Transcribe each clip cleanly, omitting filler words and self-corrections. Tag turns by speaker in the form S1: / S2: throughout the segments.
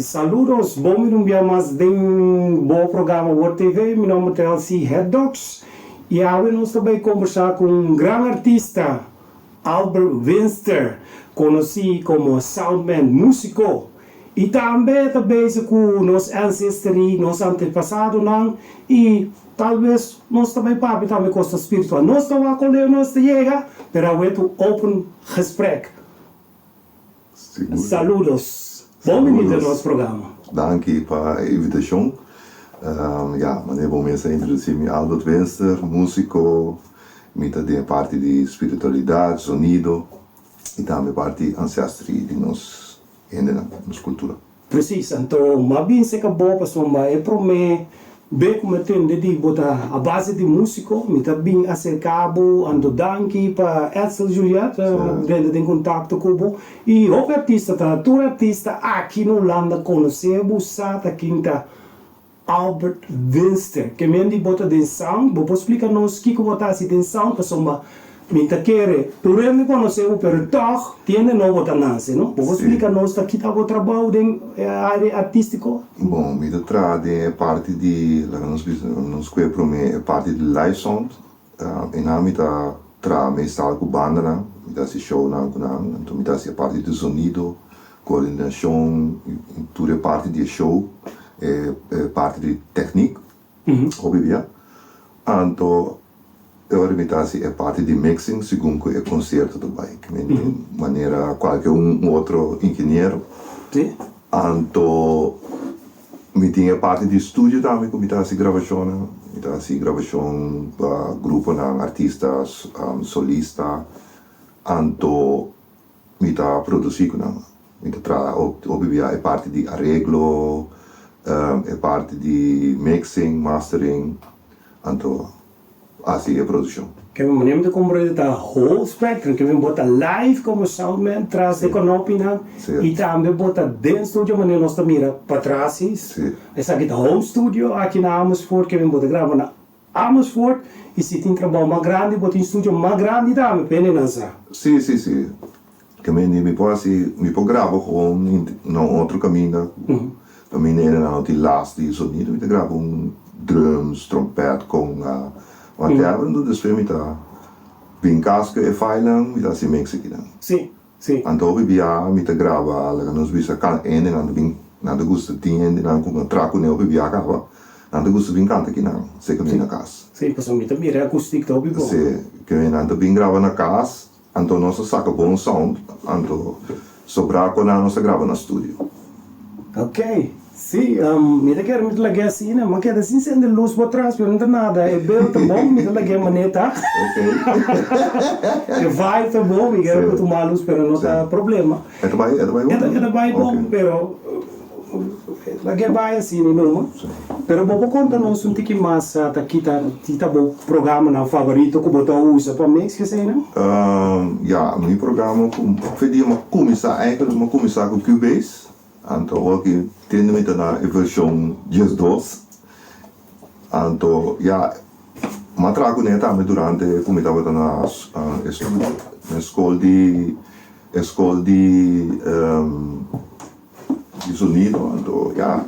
S1: Saludos, bon bini un bia mas den bo programa Word TV. Mi nomber ta Elsie Haddox y awe nos ta bay conversa cu un gran artista, Albert Windster, conoci como Soundman, musico y tambe ta bezig cu nos ancestry, nos antepasadonan y tal bes nos ta bay papia tambe cos ta spiritual. Nos ta wak con leu nos ta yega, pero awe ta un open gesprek.
S2: Sigur.
S1: Saludos. Bon bini den nos programa.
S2: Danki pa e invitashon. Ya, manera bo mes a introdusí mi, Albert Windster, músiko, mi ta den e parti di spiritualidat, zonido i tambe parti ancestry di nos hendenan, nos kultura.
S1: Precies, anto m'a bin seca bo pasobra e prome be cu mi a tende di bo ta a base di musico, mi ta bin acerca bo, anto danki pa Edsel Juliet drenta den contacto cu bo y hopi artista ta, tur artista aki na Hulanda conoce bo, sa ta kin ta Albert Windster, ke men di bo ta den sound, bo por splika nos kiko bo ta hasi den sound pasobra mi ta kere tur hende konosé bo pero tòg tin hende nobo ta nase no, bo por splika nos ta kita bo trabou den e área artístiko?
S2: Bon, mi ta traha den e parti di, laga nos bisa, nos kue promé e parti di live sound, einan mi ta traha meestal ku bandanan, mi ta hasi shownan ku nan, anto mi ta hasi e parti di zonido, Coordinacion tur e parti di e show, e parti di techniek, hopi bia. Anto e ora mi ta haci e parti di mixing segun cu e concierto ta bay, manera cualke un otro ingeniero. Anto mi tin e parti di studio tambe cu mi ta haci grabacionnan, mi ta haci grabacion pa gruponan, artistas, solista, anto Mi ta produsí ku nan. Mi ta traha hopi bia e parti di areglo, e parti di mixing, mastering, anto hasi e produkshon.
S1: Ke mi manera mi ta komprende ta whole spectrum, ke mi bo ta live komo soundman tras di konopinan i tambe bo ta den studio manera nos ta mira patras. Esaki ta home studio aki na Amersfoort ke mi bo ta graba na Amersfoort, y si tin trabao mas grandi bo tin studio mas grandi tambe pende nan sa.
S2: Sí, sí, sí. Ke mende mi por hasi, mi por graba gewoon na un otro kaminda, kaminda hende nan no tin last di sonido, mi ta graba un drums, trompet, conga, whatever, enton despues mi ta bin kas ku e filenan, mi ta hasi mix akinan.
S1: Sí, sí.
S2: Anto hopi bia mi ta graba, laga nos bisa kan hende nan ta bin, nan ta gusta tin hende nan ku tra kuné hopi bia kaba, nan ta gusta bin kanta kinan, seka mi na kas.
S1: Sí, pasobra mi ta mira e akustik ta hopi bon.
S2: Sí, ke nan ta bin graba na kas, anto nos ta saka bon sound, anto sobrá ku nan nos ta graba na studio.
S1: Ok, sí, mi ta kere mi ta lag'é asina, mi a keda sin sende lus bo tras, pero no ta nada, e beeld ta bon, mi ta lag'é manera ta.
S2: Ok.
S1: E vibe ta bon, mi kere ku tuma lus, pero no ta problema.
S2: E ta bai, e ta bai bon?
S1: E ta bai bon, pero lag'é bai asina numa. Pero bo por konta nos un tiki mas ta kita ti ta bo programanan favorito ku bo ta usa pa mix eseinan?
S2: Ya, mi programa ku fe dia mi a kuminsá, eigenlijk mi a kuminsá ku Cubase. Anto awor ki tende mi ta na e vershon 12. Anto ya, mi a traha kuné tambe durante ku mi tabata na e studio, na e skol di, e skol di di sonido. Anto ya,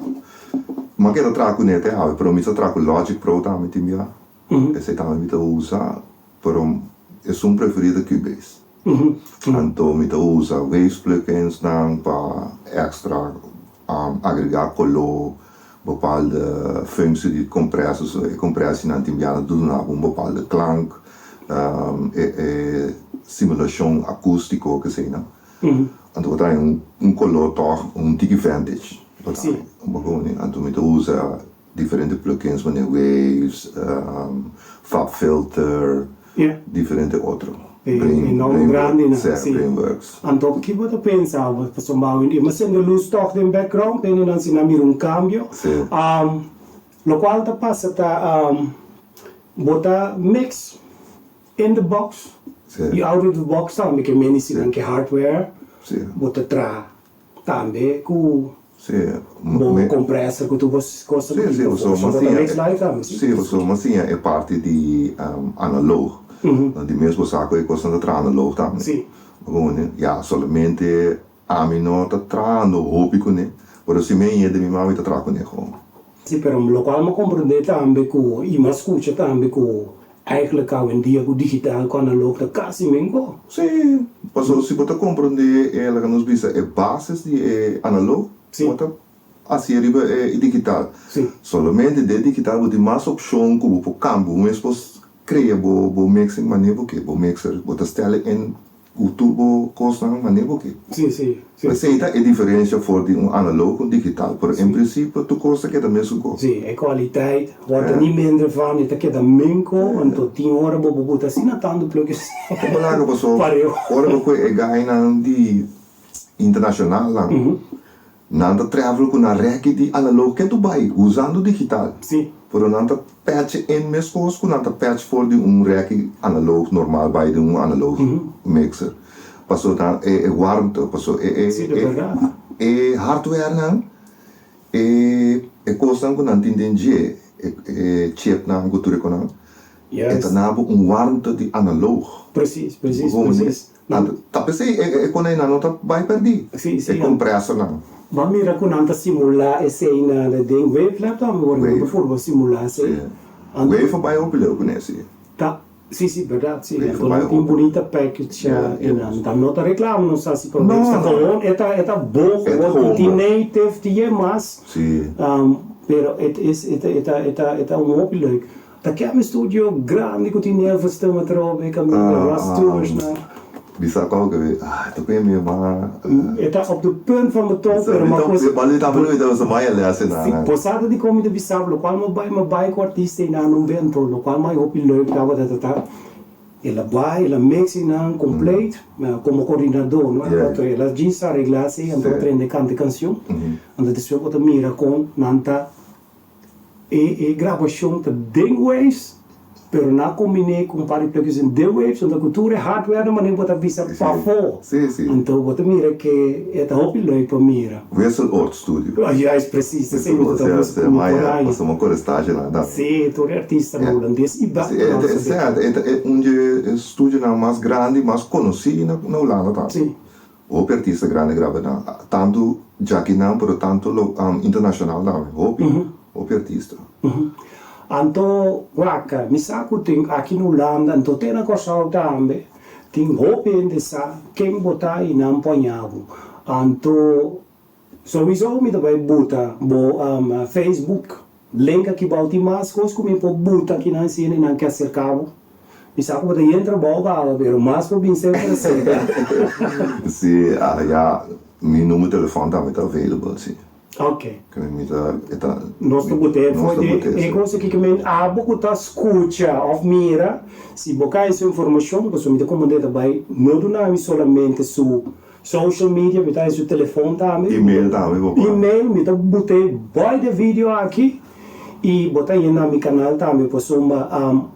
S2: mi a keda traha kuné te awe, pero mi sa traha ku Logic Pro tambe tin bia. Esei tambe mi ta usa, pero esun preferí ta Cubase. Anto mi ta usa Waves plugins nan pa extra agrega color, bepaalde functie di compressor, so e compressienan tin biaha ta duna bo un bepaalde klank, e simulacion acustico keseinan. Anto bo ta haña un color toch un tiki vintage, bo ta haña un poco. Anto mi ta usa diferente plugins manera Waves, FabFilter, diferente otro.
S1: E nomber grandinan, si.
S2: Brainworks.
S1: Anto ki bo ta pensa awor pasobra awendia mi a sende lus tòg den background p'e nan si nan mira un kambio. Lokual ta pasa ta bo ta mix in the box i out of the box tambe ke meni si nan ke hardware bo ta traha Tambe ku bo compressor ku tur bo kos ta
S2: bini
S1: pafó. So bo ta mix live tambe si?
S2: Si, pasobra mi a siña e parti di analoog. Di mes bo sa ku e kosnan ta traha analoog tambe.
S1: Si.
S2: Ya, solamente ami no ta trahando hopi kuné. Pero si mi a yega mi mami ta traha kuné gewoon.
S1: Si, pero lokual mi a komprendé tambe ku i mi a skucha tambe ku eigenlijk awendia ku digital ku analog ta kasi menko.
S2: Si, pasobra si bo ta komprendé e laga nos bisa e bases di e analog, bo ta hasié riba e digital. Solamente den digital bo tin mas opshon ku bo por kambia, bo mes por krea bo bo mixing manera bo ke, bo mixer, bo ta stèl e in ku tur bo kosnan manera bo ke.
S1: Sí, sí, sí.
S2: Esei ta e diferensia for di un analog ku un digital, pero en prinsipio tur kos ta keda mesun kos.
S1: Sí, e kualiteit wòrdu ta ni minder van, e ta keda menko, anto tin ora bo por buta asina tantu plugins
S2: Bo laga paso
S1: pareu.
S2: ora bo koe e gainan di internashonalnan, Nan ta travel ku nan rèki di analog ke Dubai usando digital.
S1: Sí.
S2: Pero nan ta patch in meskos ku nan ta patch for di un rèki analog normal bai den un analog mixer. Paso nan e warmte, paso e e
S1: Sí, de bèrdat.
S2: e hardware nan, e e kosnan ku nan tin den dje, e e chipnan ku tur e konan, e ta na bo un warmte di analog.
S1: Precies, precies, precies.
S2: Nan ta p'esei e koneinan no ta bai pèrdí, e kompresornan.
S1: Bo a mira ku nan ta simulá esei na den Wavelab tambe ora nan ta purba simulá esei.
S2: Wave a bai hopi leu kuné, si.
S1: Ta, si, si, bèrdat, si. Anto nan tin bunita package i nan ta no ta reklama nos hasi pa Waves, ta gewoon e ta e ta bo gewoon tin native tin ye mas, pero et is e ta e ta e ta e ta un hopi leuk. Ta kende studio grandi ku tin Elvis ta atrobe kaminda Rod Stewart na.
S2: Bisa kòl ke mi ah ta p'e mi ma.
S1: E ta op de punt van mi tong pero ma kos.
S2: Bali ta mi ta usa mai les e nan.
S1: Posada di kon mi ta bisa lokual mi bai mi bai ku artista einan un bento lokual mai hopi leuk tabata ta ta el a bai el a mix einan compleet komo koordinador no el a djis aregla asei anto a trende kanta e kanshon anto despues bo ta mira kon nan ta E grabashon ta den Waves, pero nan a kombiné ku un par di plugins den Waves, anto ku tur e hardware nan manera bo ta bisa pafó. Anto bo ta mira ke e ta hopi leuk pa mira.
S2: Wisseloord Studio.
S1: Juist, precies, esei mi ta buska ku mi por haña.
S2: Sí,
S1: tur e artistanan hulandes i buitenlandse.
S2: E ta un dje studionan mas grandi, mas konosí na Hulanda tambe. Hopi artista grandi graba nan, tantu djakinan pero tantu lo internashonal tambe, hopi, hopi artista.
S1: Anto wak, mi sa ku tin aki na Hulanda, anto te na Kòrsou tambe, tin hopi hende sa ken bo ta i nan poña bo. Anto Souiso mi ta bai buta bo Facebook link aki bou tin mas kos ku mi por buta kinan si hende nan ke aserka bo. Mi sa ku bo ta yen trabou kaba pero mas por bin ser presenta.
S2: Si, ya mi number telefòn tambe ta available si.
S1: Ok.
S2: Ke mi ta e ta.
S1: Nos ta but'é for di e kos aki ke men abo ku ta skucha òf mira si bo kai su informashon pasobra mi ta komand'é ta bai no duna mi solamente su Social media mi ta haci su telefon tambe.
S2: Email tambe bo por.
S1: Email mi ta bute boy de video aki y bo ta yena mi canal tambe pasobra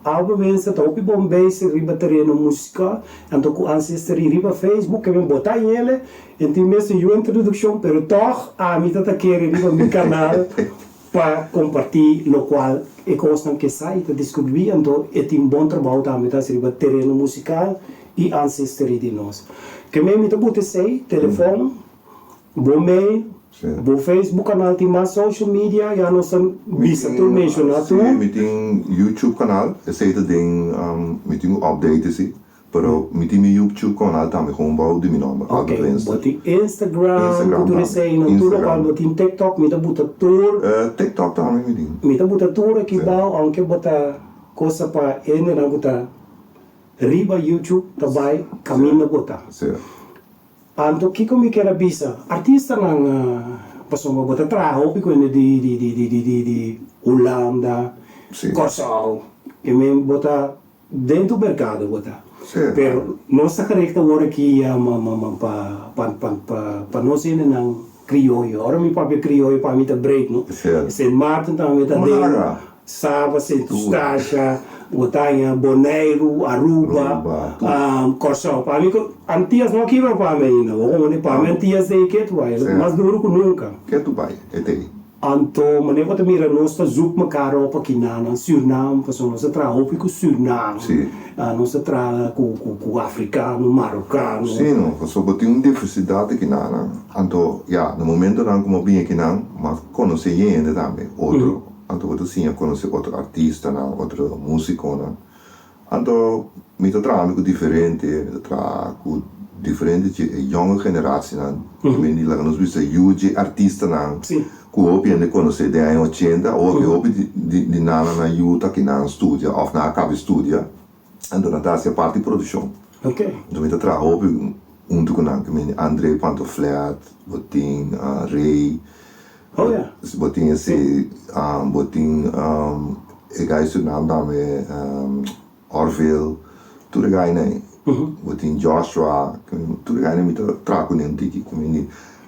S1: Albert Winster ta hopi bon bezig riba tereno musical anto cu Ancestry riba Facebook ke men bo ta yele en tin mester yu introduccion pero toch ami ta ta kere riba mi canal pa comparti locual e cosnan ke sa y ta descubri anto e tin bon trabao tambe ta haci riba tereno musical y ancestry di nos. Ke mei mi ta buta esey, telefon, bo mail, bo Facebook canal tin mas social media ya nos a bisa tur menciona tur.
S2: Si, mi tin YouTube canal, esey ta den, mi tin cu update esi, pero mi tin mi YouTube canal tambe gewoon bou di mi nomber, Albert Winster.
S1: Ok, bo tin Instagram cu tur esey, no tur locual, bo tin TikTok, mi ta buta tur.
S2: TikTok tambe mi tin.
S1: Mi ta buta tur aki bou, aunke bo ta cosa pa hendenan cu ta. Riba YouTube ta bai caminda bo ta. Anto kico mi kier a bisa artistanan pasobra bo ta traha hopi cu hende di di di di di di Hulanda, Corsou e men bo ta den tur mercado bo ta. Pero nos ta gericht awor aki pa pa pa pa nos hendenan crioyo. Ora mi papia crioyo pa mi ta breed no. Sint Maarten tambe ta den. Saba, Sint Eustatius, Bretaña, Boneiru, Aruba, Kòrsou. Pa mi ku Antias no a kibra pa mi ainda. Bo komo di pa mi Antias ei ketu bai. El mas duru ku nunka.
S2: Ketu bai e tei.
S1: Anto manera bo ta mira nos ta zoek mekaar op aki na nan Surnam pasobra nos ta traha hopi ku Surnam.
S2: Sí.
S1: Nos ta traha ku ku afrikano, marokano.
S2: Sí no, pasobra bo tin un diversidat aki na nan. Anto ya, na momentonan ku bo bini aki nan, bo a konosé hende tambe, otro. Anto bo ta siña konosé otro artistanan, otro músikonan. Anto mi ta trahando ku diferente, mi ta traha ku diferente dje e yonge generasienan, ku mi laga nos bisa yu dje artistanan ku hopi hende konosé den aña ochenta, awor ku hopi di nan nan yu ta kinan studia òf nan a kaba di studia, anto nan ta hasi parti produkshon. Anto mi ta traha hopi huntu ku nan, ku mi Andre Pantoflet, bo tin Rey. Bo tin ese, bo tin e guy su naam tambe, Orville, tur e guynan ei. Bo tin Joshua, tur e guynan mi ta traha ku nan tiki.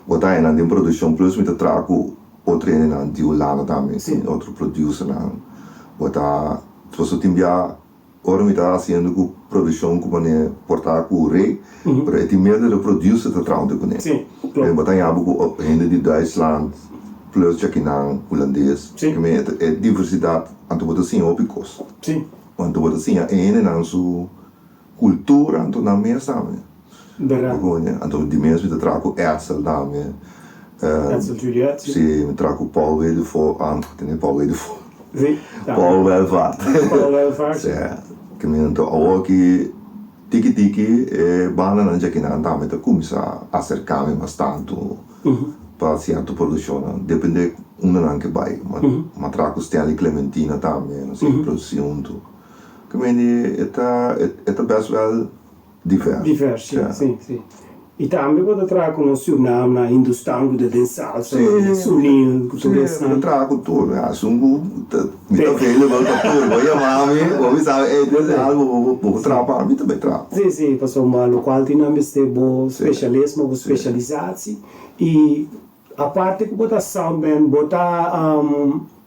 S2: Bo ta haña nan den produccion plus mi ta traha ku otro hendenan di Hulanda tambe, otro producernan. Bo ta, pasobra tin bia. Ora mi ta haciendo cu produccion cu mane por ta cu Rey, pero e tin meerdere producer ta traha hunto cune.
S1: Klopt.
S2: Bo ta haña bo cu hende di Duitsland plus djakinan Hulandes. Kimen e diversidad anto bo ta siña hopi cos. Anto bo ta siña e hendenan su cultura anto nan mes tambe.
S1: Berdad.
S2: Anto di mes mi ta traha cu Edsel tambe.
S1: Edsel Juliet,
S2: si. Si, mi traha cu Paul Wedefo, ah, tene Paul Wedefo.
S1: Si,
S2: tambe. Paul Welvaart.
S1: Paul Welvaart.
S2: Si, ke mi anto awor ki tiki tiki e bandanan djakinan tambe ta kuminsá aserká mi mas tantu pa sierto produkshonnan, depende unda nan ke bai. Mi a traha ku Stanley Clementina tambe, nos a produsí huntu. Ke mi di e ta e ta bèst wèl. Divers.
S1: Divers, si, si, si. I tambe bo ta traha ku nos Surnam na Hindustan ku ta den salsa, Sunil, ku tur esnan.
S2: Si, mi ta traha ku tur. Ya, esun ku ta, mi ta available pa tur. Bo yama mi, bo bisa mi, ey, tin algu bo por traha pa mi, mi ta bai traha.
S1: Si, si, pasobra lokual tin nan mester bo spesialismo, bo spesialisatie. I Aparte ku bo ta soundman, bo ta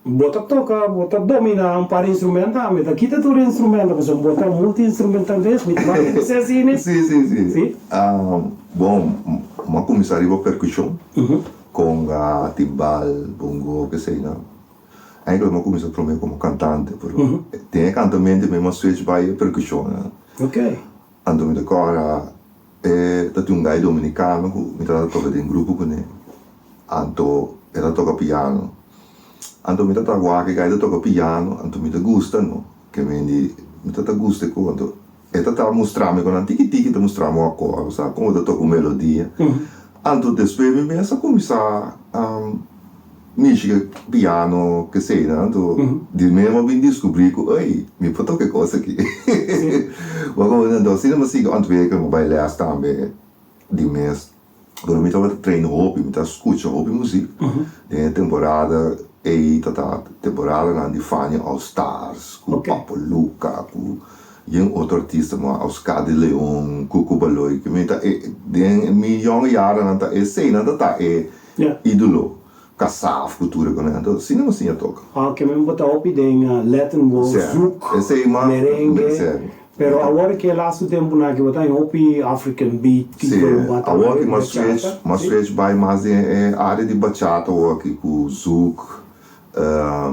S1: bo ta toka, bo ta dominá un par instrument tambe. Ta kita tur instrumento pasobra bo ta multi-instrumentalist, mi ta manda bisa asina.
S2: Sí, sí, sí.
S1: Sí?
S2: Bon, mi a kuminsá riba perkushon, konga, timbal, bongo, keseinan. Eigenlijk mi a kuminsá promé komo kantante, pero den e kantamento mi a switch bai e perkushonnan.
S1: Oké.
S2: Anto mi ta kòrda e ta tin un gai dominikano ku mi tabata toka den grupo kuné. Anto e ta toka piano. Anto mi tabata wak e gai ta toka piano, anto mi ta gusta no. Ke men di mi tabata gusta e kos. Anto e tabata mustra mi ku nan tiki tiki ta mustra mi un akòrd, sa kon ta toka un melodia. Anto despues mi mes a kuminsá Mishi piano kesei nan anto di memo a bin descubri cu ey mi por toca e cos aki. Bo como anto asina mi a sigui ontwikkel mi bai les tambe di mes pero mi tabata train hopi mi ta scucha hopi muziek den e temporada ey ta ta temporadanan di Fania All Stars cu Papo Luca cu yen otro artista como Oscar de Leon, Cuco Baloy mi ta den mi yonge jaranan ta eseynan ta ta e Ídolo, Kasaf ku tur e konen. Anto asina mi siña toka.
S1: Oke, mi bo ta hopi den Latin world, zouk, merengue, pero awor ke lastu tempunan aki bo ta hopi African beat, kizomba,
S2: Sí, awor ki mas switch, mas switch bai mas den e área di bachata awor aki ku zouk,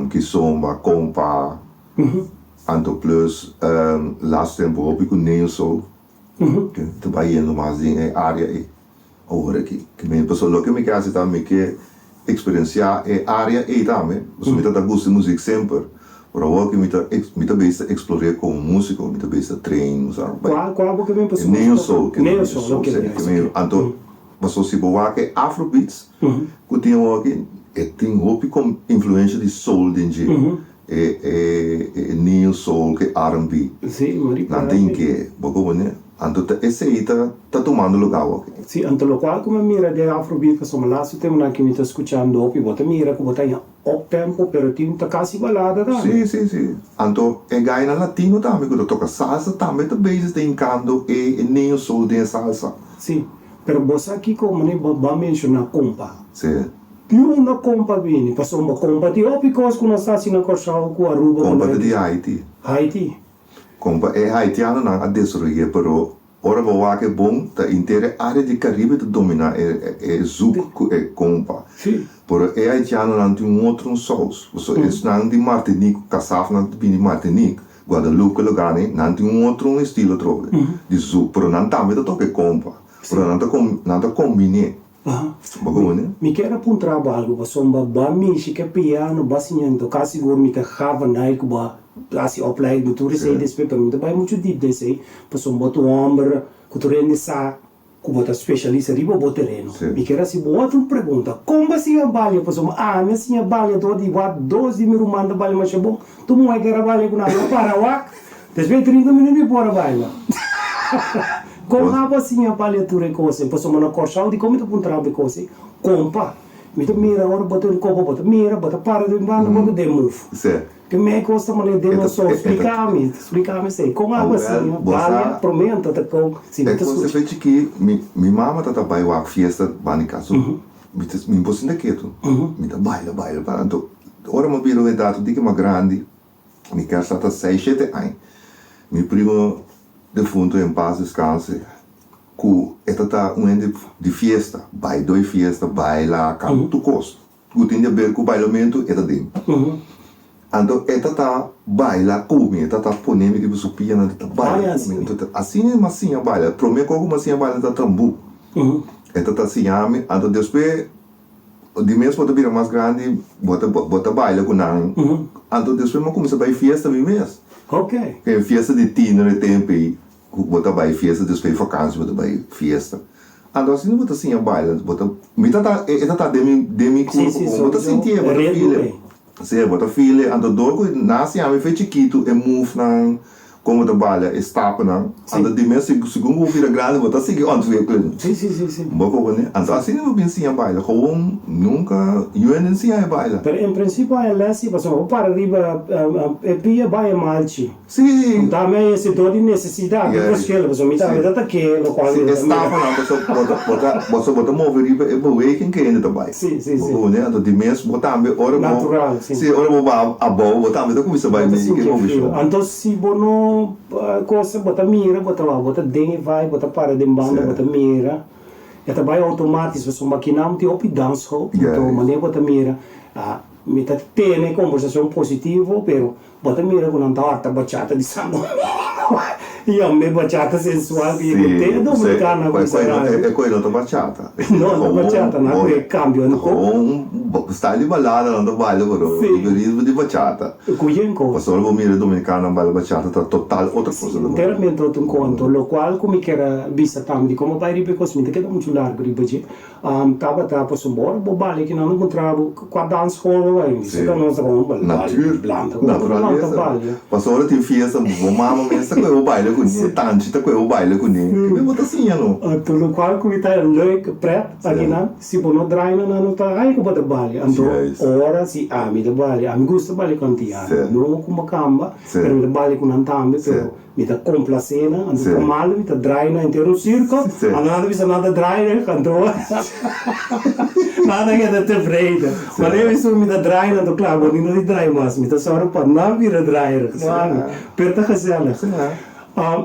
S2: kizomba, kompa, anto plus lastu tempu hopi ku neo soul, ta bai yendo mas den e área ei. Awor aki, ke mi pasobra loke mi ke hasi ta mi ke eksperensiá e área ei tambe, pasobra mi ta ta gusta e muzik semper, pero awor ki mi ta mi ta bezig ta eksplor'é komo músiko, mi ta bezig ta train, bo sa, bai.
S1: Kua kua bo ke bin pasobra?
S2: E neo soul ke
S1: Neo soul, oke,
S2: sí, ke mi anto pasobra si bo wak e afrobeats ku tin awor aki, e tin hopi kom influensha di soul den dje, e e e neo soul ku e R&B,
S1: Sí, mi
S2: nan tin ke, bo komo Anto ta esei ta ta tumando lugar awoki.
S1: Si, anto lokual ku mi a mira den Afrobeat pasobra lastu temponan ki mi ta skuchando hopi bo ta mira ku bo ta haña up tempo pero tin ta kasi balada tambe.
S2: Si, si, si. Anto e gainan latino tambe ku ta toka salsa tambe ta bezig ta hinkando e e neo soul den e salsa.
S1: Si, pero bo sa kiko manera bo a menshoná kompa.
S2: Si.
S1: Di unda kompa bini? Pasobra kompa tin hopi kos ku nos ta hasi na Kòrsou ku Aruba ku
S2: Kompa ta di Haiti.
S1: Haiti.
S2: Kompa e haitianonan a desaroy'é pero. Ora bo wak e bon, ta inter e área di Caribe ta dominá e e zouk ku e kompa. Pero e haitianonan tin un otro un sous. Pasobra esnan di Martinique, kasafnan ta bini di Martinique, Guadeloupe ku lugá nei, nan tin un otro un estilo atrobe di zouk. Pero nan tambe ta toka e kompa. Pero nan ta nan ta kombiné. Bo kono?
S1: Mi kier a puntra bo algu pasobra bo a mishi ku e piano, bo a siña anto kasi sigur mi ta gava nai ku bo a hasi opleiding ku tur esei despues, pero mi ta bai muchu dip den esei pasobra bo ta un hòmber ku tur hende sa ku bo ta spesialista riba bo tereno. Mi kier hasi bo otro pregunta, kon bo a siña balia? Pasobra ami a siña balia dor di wak dos di mi ruman ta balia masha bon, tur muhé kier a balia ku nan, mi a para wak. Despues di trinta minüt mi por a baila. Kon abo a siña balia tur e kos ei? Pasobra na Kòrsou dikon mi ta puntra bo e kos ei? Kompa, mi ta mira ora bo ta den kopa, bo ta mira, bo ta para den banda, bo ta den move. Ke mei kos ta manera den nos so? Splika mi, splika mi esei. Kon abo a siña balia promé anto ta kon si mi ta
S2: skucha? E kos chikí, mi mama ta ta bai wak fiesta banda di kas. Mi ta, mi por sinta ketu. Mi ta baila, baila, baila. Anto ora mi a bira un edat un tiki mas grandi, Mi kier sa ta seis shete añ. Mi primo defunto en paz descanse ku e ta ta un hende di fiesta, bai doi fiesta, baila, kanta tur kos ku tin di aber ku bailamentu e ta den. Anto e ta ta baila ku mi, e ta ta pone mi riba su pianan e ta ta baila ku mi. Anto asina mi a siña baila. Prome kos ku mi a siña baila ta tambú. E ta ta siña mi, anto despues Di mes bo ta bira mas grandi, bo ta bo ta baila ku nan. Anto despues mi a kuminsá bai fiesta mi mes. E fiesta di tiner e tempu ei, ku bo ta bai fiesta despues di fakansi bo ta bai fiesta. Anto asina bo ta siña baila, bo ta mi ta ta e ta ta den mi den mi kurpo komo bo ta sintié, bo ta feel e. Sí, bo ta feel e. Anto dor ku nan a siña mi fe chikitu e move nan, kon bo ta balia, e stapnan. Anto di mes segun ku bo bira grandi bo ta sigui ontwikkelen. Bo koboné? Anto asina bo bin siña baila. Gewoon nunka yu hende siña e baila.
S1: Pero en prinsipio a e les si pasobra bo para riba e pia bai e malchi.
S2: Sí.
S1: Dame ese dor di nesesidat, di verschil, pasobra mi tambe ta ta ke lokual
S2: mi ta mira. Sí, e stapnan pasobra bo ta, bo ta, pasobra bo ta move riba e beweging ku hende ta bai.
S1: Sí, sí,
S2: Bo
S1: sí.
S2: pone, anto di mes bo tambe ora bo.
S1: Natural,
S2: sí. Sí, ora bo ba abou bo tambe ta kuminsá bai
S1: Bo ta
S2: mei
S1: sinti
S2: ku
S1: e
S2: e
S1: feel.
S2: movishon.
S1: Anto si bo no kosa, bo ta mira, bo ta wak, bo ta den e vibe, bo ta para den banda, bo ta mira, e ta bai outomatis, pasobra makinam tin hopi dansschool, anto manera bo ta mira, mi ta tene kombersashon positivo, pero. Bo ta mira ku nan ta horta bachata di San Domingo i ome bachata sensual ku yega te e dominicano a kuminsá rabia.
S2: E koe no ta bachata.
S1: No, no ta bachata, nan koe kambio un
S2: poko. Un style di balada nan ta baila pero riba ritmo di bachata.
S1: Ku yen kos.
S2: Pasobra bo mira e dominicanonan baila bachata ta total otro kos.
S1: Si, enteramente otro konto. Lokual ku mi kier a bisa tambe di komo bai riba e kos mi ta keda muchu largu riba dje. Tabata pasobra ora bo bali ki nan no puntra bo kua dansschool bo bai, bisa ta nos ta bon
S2: Natuur, naturalesa. Pasobra ora tin fiesta bo mama mes ta kohe bo baila kuné, tanchi ta kohe bo baila kuné, kibe bo ta siña no?
S1: Anto lokual ku mi ta leuk pret akinan, si bo no draai nan nan no ta haña ku bo ta bali, anto ora si ami ta bali, ami gusta bali ku antiano, no ku makamba, pero mi ta bali ku nan tambe, pero. Mi ta complacé nan, anto ta malo mi ta draai nan henter un circo, anto nan ta bisa nan ta draai anto nan ta keda tevreden. Wanneer mi subi mi ta draai nan, anto kla bo no di draai mas, mi ta sòru pa nan bira draaierig, no ami, pero ta gezellig.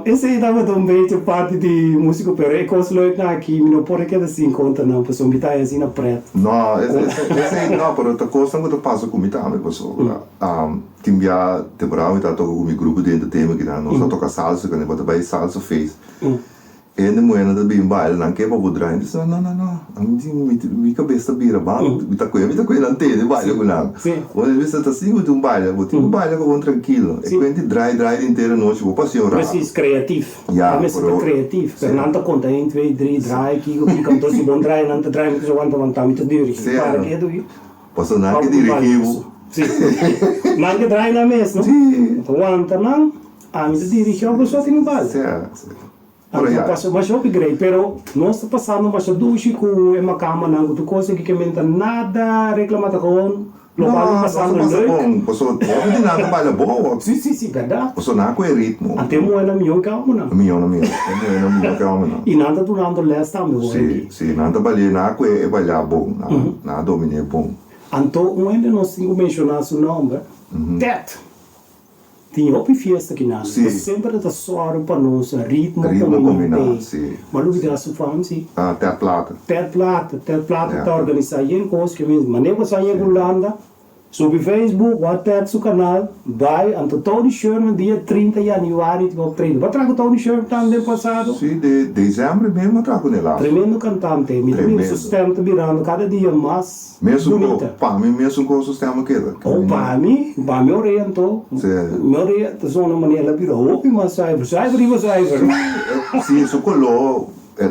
S1: Esei tabata un bechi parti di musico, pero e kos leuk nan aki mi no por a keda sin konta nan pasobra mi ta haña asina pret.
S2: No, esei no, pero ta kosnan ku ta pasa ku mi tambe pasobra. Tin bia temporada mi ta toka ku mi grupo di entertainment kinan nos ta toka salsa kende bo ta bai salsa feest e hende muhernan ta bin baila nan ke pa bo draai mi bisa no no no ami di mi kabes ta bira ban mi ta kohe mi ta kohe nan tene baila ku nan bo ta bisa ta si bo tin un baila bo tin ku baila ku bon trankilo e kuenti draai draai di henter anochi bo pasa un rato
S1: Precies creatief
S2: Ya
S1: nan mester ta creatief pero nan ta konta een twee drie draai kiko kiko anto si bon draai nan ta draai mi ta bisa wanta wanta mi ta duri para ke duri.
S2: Pasobra nan ke dirigí bo.
S1: Sí. Nan ke draai nan mes, no?
S2: Sí.
S1: Nan ta wanta nan, ami ta dirigí òf boso tin un bal.
S2: Sí, sí.
S1: Anto pasa masha hopi grei, pero nos ta pasando masha dushi ku e makamanan ku tur kos aki ke men ta nada reklamá ta gewoon lokual ta pasando
S2: leuk. No, nos ta pasa
S1: leuk.
S2: bon, pasobra hopi di nan ta baila bon.
S1: Sí, sí, sí, bèrdat.
S2: Pasobra nan ku e ritmo.
S1: Anto e muhernan mihó ke homennan.
S2: Mihó, mihó. E muhernan mihó ke homennan.
S1: I nan ta dunando lès tambe hopi.
S2: Sí. Sí, nan ta balia, nan a kue e balia bon, nan a dominé bon.
S1: Anto un hende nos tin ku menshoná su nòmber, Ted. Tin hopi fiesta ki nan.
S2: Sí.
S1: Semper ta sòru pa nos ritmo
S2: Ritmo
S1: kombiná
S2: kombiná,
S1: te.
S2: sí.
S1: Ma lo bida su fam si.
S2: Ah, Ter Plata.
S1: Ter Plata, Ter Plata
S2: Ja.
S1: ta organisá yen kos ke mes. Manera bo sa yega Hulanda, subi Facebook, wak Ted su kanal, bai, anto Tony Sherman dia 30 yanüari tin optreden. Bo a traha ku Tony Sherman tambe den pasado?
S2: Sí, de desèmber mes mi a traha ku el laatste.
S1: Tremendo kantante. Mi ta mira su
S2: Tremendo.
S1: stèm ta birando kada dia mas.
S2: Mesun ko,
S1: Bunita.
S2: pa mi mesun ko su stem a keda.
S1: Oh, pa mi, pa mi orea anto,
S2: Sí.
S1: mi orea ta zona manera el a bira hopi mas zuiver, zuiver riba zuiver.
S2: Sí, su koló,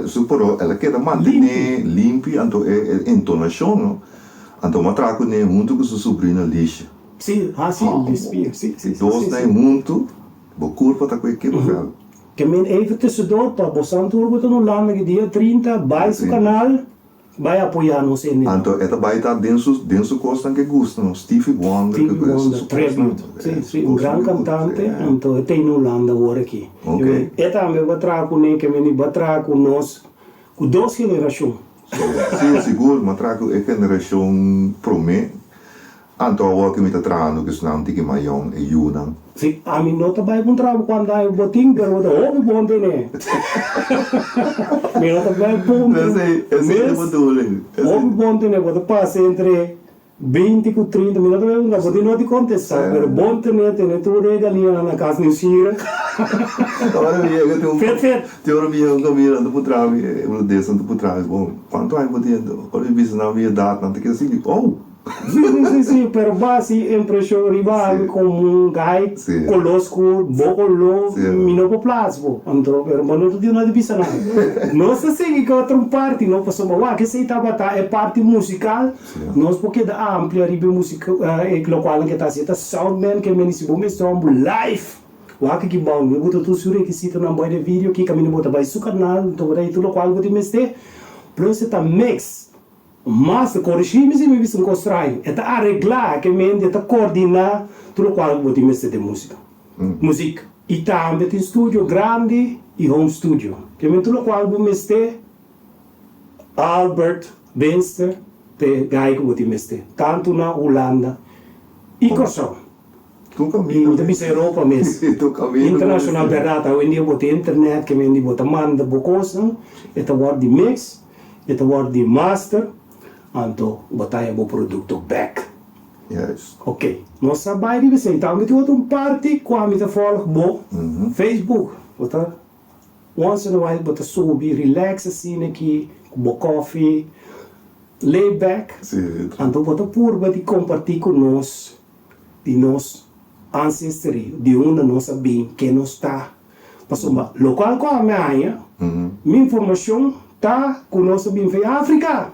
S2: su poro, el a keda mantené limpi anto e entonashon, no? Anto mi a traha kuné huntu ku su subrina Liesje.
S1: Sí, ah sí, Liesje, sí, sí,
S2: E dos
S1: sí,
S2: nan
S1: sí.
S2: huntu, bo kurpa ta ku e kippenvel.
S1: Ke men even tussendoor pa bo santu ora bo ta na Hulanda ki dia 30, bai su kanal. Bai apoyá nos hende.
S2: Anto e ta bai ta den su den su kosnan ke gusta no, Stevie Wonder ke
S1: Stevie
S2: gusta
S1: Wonder,
S2: su kosnan.
S1: tribute. Sí, sí, un gran kantante, anto e ta in Hulanda awor aki.
S2: Ok.
S1: E tambe bo a traha kuné, ke meni bo a traha ku nos, ku dos generashon.
S2: Sí, sigur, mi a traha ku e generashon promé. Anto awor ke mi ta trahando ku esnan tiki mayon, e yunan.
S1: Si, ami no ta bai puntra bo kuantu aña bo tin, pero bo ta hopi bon tene. Mi no ta bai puntra.
S2: Esei, esei ta
S1: Mes,
S2: bedoeling. Esei.
S1: hopi bon tene, bo ta pasa entre binti ku trinta, mi no ta bai puntra, bo tin no di kontestá, pero bon tene, tene tur e galiñanan na kas nieuwsgierig.
S2: Ora mi yega tin un,
S1: Fet, fet.
S2: tin ora mi yega un kaminda nan ta puntra mi, e hulandes nan ta puntra mi, bon, kuantu aña bo tin? Ora mi bisa nan mi edat, nan ta keda sigui, oh!
S1: Sí, sí, sí, sí, pero bo hasi impresion riba ami como un guy color scur, bo color, mi no por plaats bo. Anto, pero bo no ta duna di bisa nada. Nos ta sigui cu otro parti, no, pasobra wak esey tabata e parti musical, nos por keda amplia riba e musica, e locualnan ke ta haci, e ta soundman ke meni si bo mester homber live, wak aki bao, mi bo ta tur su requisitonan boy den video aki, caminda bo ta bay su canal, anto bo ta haci tur locual bo tin mester, plus e ta mix. Mas ta korigí mi si mi bisa un kos straño. E ta areglá ke mente, e ta kordiná tur lokual ku bo tin mester den músika, muzik. I tambe tin studio grandi i home studio. Ke men tur lokual bo mester, Albert Binster ta e guy ku bo tin mester, tantu na Hulanda i Kòrsou.
S2: Tur
S1: I
S2: kaminda
S1: mi ta bisa Europa mes.
S2: Tur kaminda
S1: Internashonal bèrdat, awendia bo tin internet, ke men di bo ta manda bo kosnan, e ta wòrdu di mix. E ta wòrdu di master, anto bo ta haña bo produkto bèk.
S2: Juist.
S1: Ok, nos a bai riba esei. Tambe tin otro un parti ku ami ta fòlg bo Facebook. Bo ta once in a while bo ta subi relax asina aki ku bo kòfi, lay back.
S2: Sí.
S1: Anto bo ta purba di kompartí ku nos di nos ancestry, di unda nos a bin, ke nos ta. Pasobra lokual ku ami a haña mi informashon ta ku nos a bin for Afrika.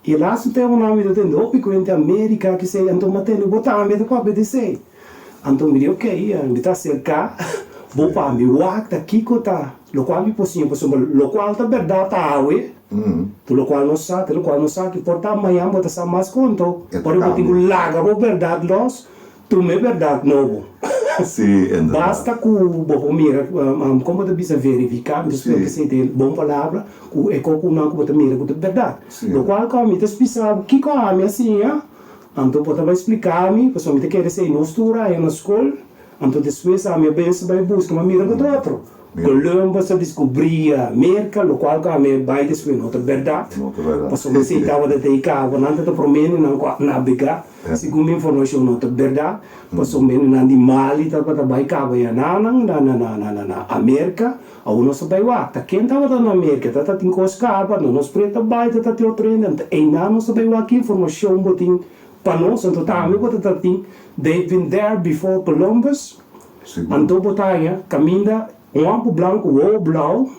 S1: I e lastu tempunan mi ta tende hopi kuenta Amerika kisei, anto mi a tende bo tambe ta papia di esei. Anto mi di okey, mi ta aserká bo pa mi wak ta kiko ta lokual mi por siña pasobra lokual ta bèrdat awe, tur lokual nos sa, te lokual nos sa ki por ta mañan bo ta sa mas ku anto ora bo tin ku laga bo bèrdat lòs. Tuma e berdad nobo.
S2: Sí, inderdaad.
S1: Basta ku bo por mira, kon bo ta bisa verifiká, mi ta spera ku esei ta e bon palabra, ku e kokunan ku bo ta mira ku ta berdad. Lokual ku ami ta spisa bo kiko ami a siña, anto bo ta bai splika mi, pasobra mi ta kere esei nos tur a haña na skol, anto despues ami a bensa bai buska, mi a mira ku ta otro. Columbus a diskubrí Merka, lokual ku ami a bai despues no ta berdad, pasobra esei tabata ta e kaba, nan ta ta promé nan ku a nabegá. Segun mi informashon no ta berdad, pasobra mendenan di Mali tabata bai kaba yananan na na na na na Amerika, awor nos ta bai wak ta ken tabata na Amerika, ta ta tin kos kaba, no nos preta bai ta ta tin otro hende, anto einan nos ta bai wak ki informashon bo tin pa nos, anto tambe bo ta ta tin they've been there before Columbus, anto bo ta haña kaminda un ampu blanku wowo blou.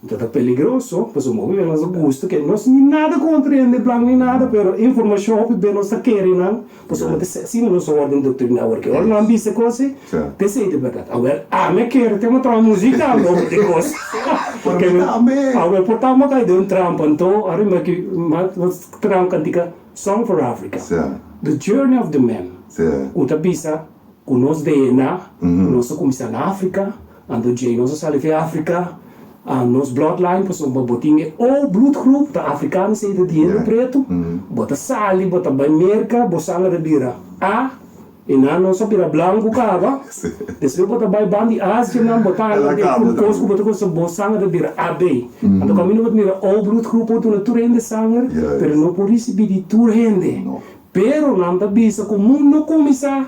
S1: Ta ta peligroso, pasobra hopi bes nos ta gusta ke nos ni nada kontra hende blank ni nada, pero informashon hopi bes nos ta kere nan, pasobra ta asina nos a wòrdu indoktriná awor ke ora nan bisa kos ei, ta esei ta bèrdat. Awor ami a kere te mostrá muzik tambe hopi di kos.
S2: Por mi tambe.
S1: Awor por ta mi a kai den un trampa, anto ora mi aki nos traha un kantika Song for Africa, The Journey of the Man, ku ta bisa ku nos DNA, ku nos a kuminsá na Afrika, Anto djei nos a sali fi Afrika, a nos bloodline pasobra bo tin e O bloedgroep, ta afrikano esei ta di hende pretu, bo ta sali bo ta bai Merka, bo sanger a bira A. E nan nos a bira blanku kaba. Despues bo ta bai ban di Asia nan bo ta haña e kos ku bo ta gosta bo sanger ta bira AB. Anto kaminda bo ta mira O bloedgroep por duna tur hende sanger pero no por risibi di tur hende. Pero nan ta bisa ku mundo kuminsá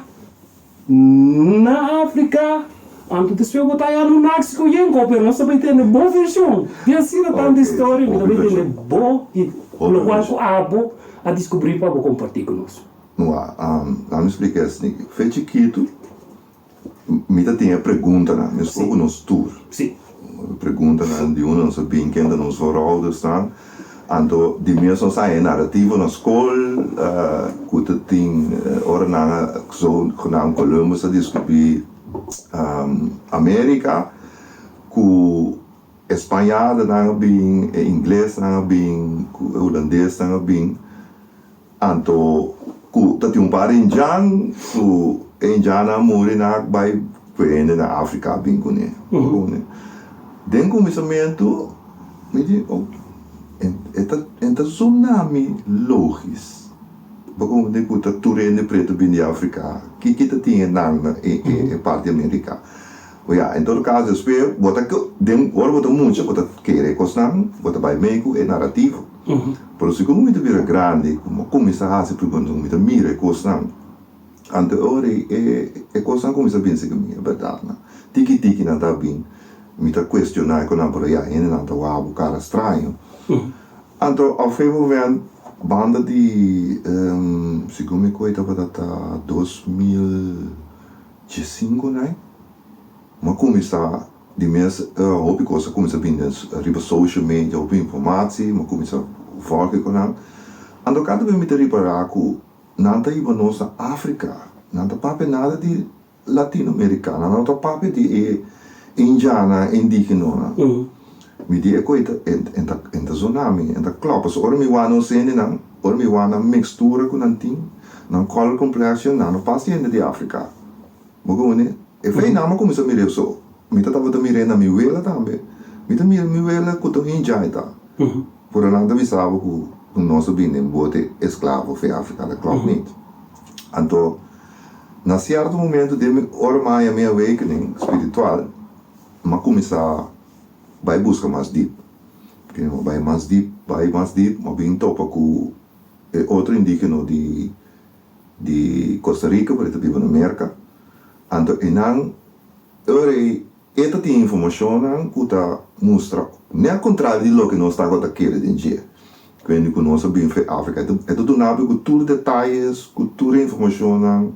S1: na Afrika anto despues bo ta haña Anunnakis ku Yenko pero nos ta bai tende bo vershon di asina tantu historia mi ta bai tende bo di lokual ku abo a diskubrí pa bo kompartí ku nos.
S2: Nua, laat mi splika es niki. Fe chikitu mi ta tin e preguntanan, meskos ku nos tur. Preguntanan di unda nos a bin, ken ta nos vooroudersnan. Anto di mes nos haña e narativo na skol ku ta tin ora nan a zogenaamd Columbus a diskubrí Amerika ku e spañadonan a bin, e inglesnan a bin, ku e hulandesnan a bin. Anto ku ta tin un par indjan ku e indjannan a muri nan a bai ku e hende na Afrika a bin kuné. Den kuminsamentu mi di oh e ta e ta zona mi logis pasobra ku ta tur hende pretu bin di Afrika kiko ta tin e nan na e e parti Amerika. O ya en todo kaso despues bo ta den ora bo ta mucha bo ta kere e kosnan bo ta bai mei ku e narativo. Pero segun mi ta bira grandi, ku mi a kuminsá hasi pregunta, ku mi ta mira e kosnan, anto e ora ei e kosnan a kuminsá bin serka mi, e bèrdatnan. Tiki tiki nan ta bin, mi ta kuestioná e konan, pero ya, hendenan ta wak bo kara straño. Anto op gegeven moment, banda di, segun mi koe tabata ta 2015 nai, mi a kuminsá Di mes hopi kos a kuminsá bini riba social media, hopi informatie, mi a kuminsá volg ku nan. Anto kada bes mi ta ripará ku nan ta hiba nos na Afrika, nan ta papia nada di Latino Amerika, nan no ta papia di e indjannan, indigenonan. Mi di e koe e ta zona mi, e ta klòp, pasobra ora mi wak nos hendenan, ora mi wak nan mixtura ku nan tin, nan color complexion, nan no pas di hende di Afrika. Bo kono? E fei nan a kuminsá mir'é so. Mi ta tabata mir'é na mi wela tambe. Mi ta mira mi wela ku ta un hinchai ta. Pero nan ta bisa bo ku nos a bini den bote esklavo for Afrika, dat klopt niet. Anto, na sierto momento den mi ora mi a haña mi awakening spiritual, mi a kuminsá bai buska mas diep. Mi a bai mas diep, bai mas diep, mi a bin topa ku e otro indigeno di. di Costa Rica pero e ta biba na Merca anto enan ora ei e ta tin informacionnan cu ta mustra net contrario di loke nos tabata kere den dje cuende cu nos a bin for Africa e ta duna bo cu tur detayes cu tur e informacionnan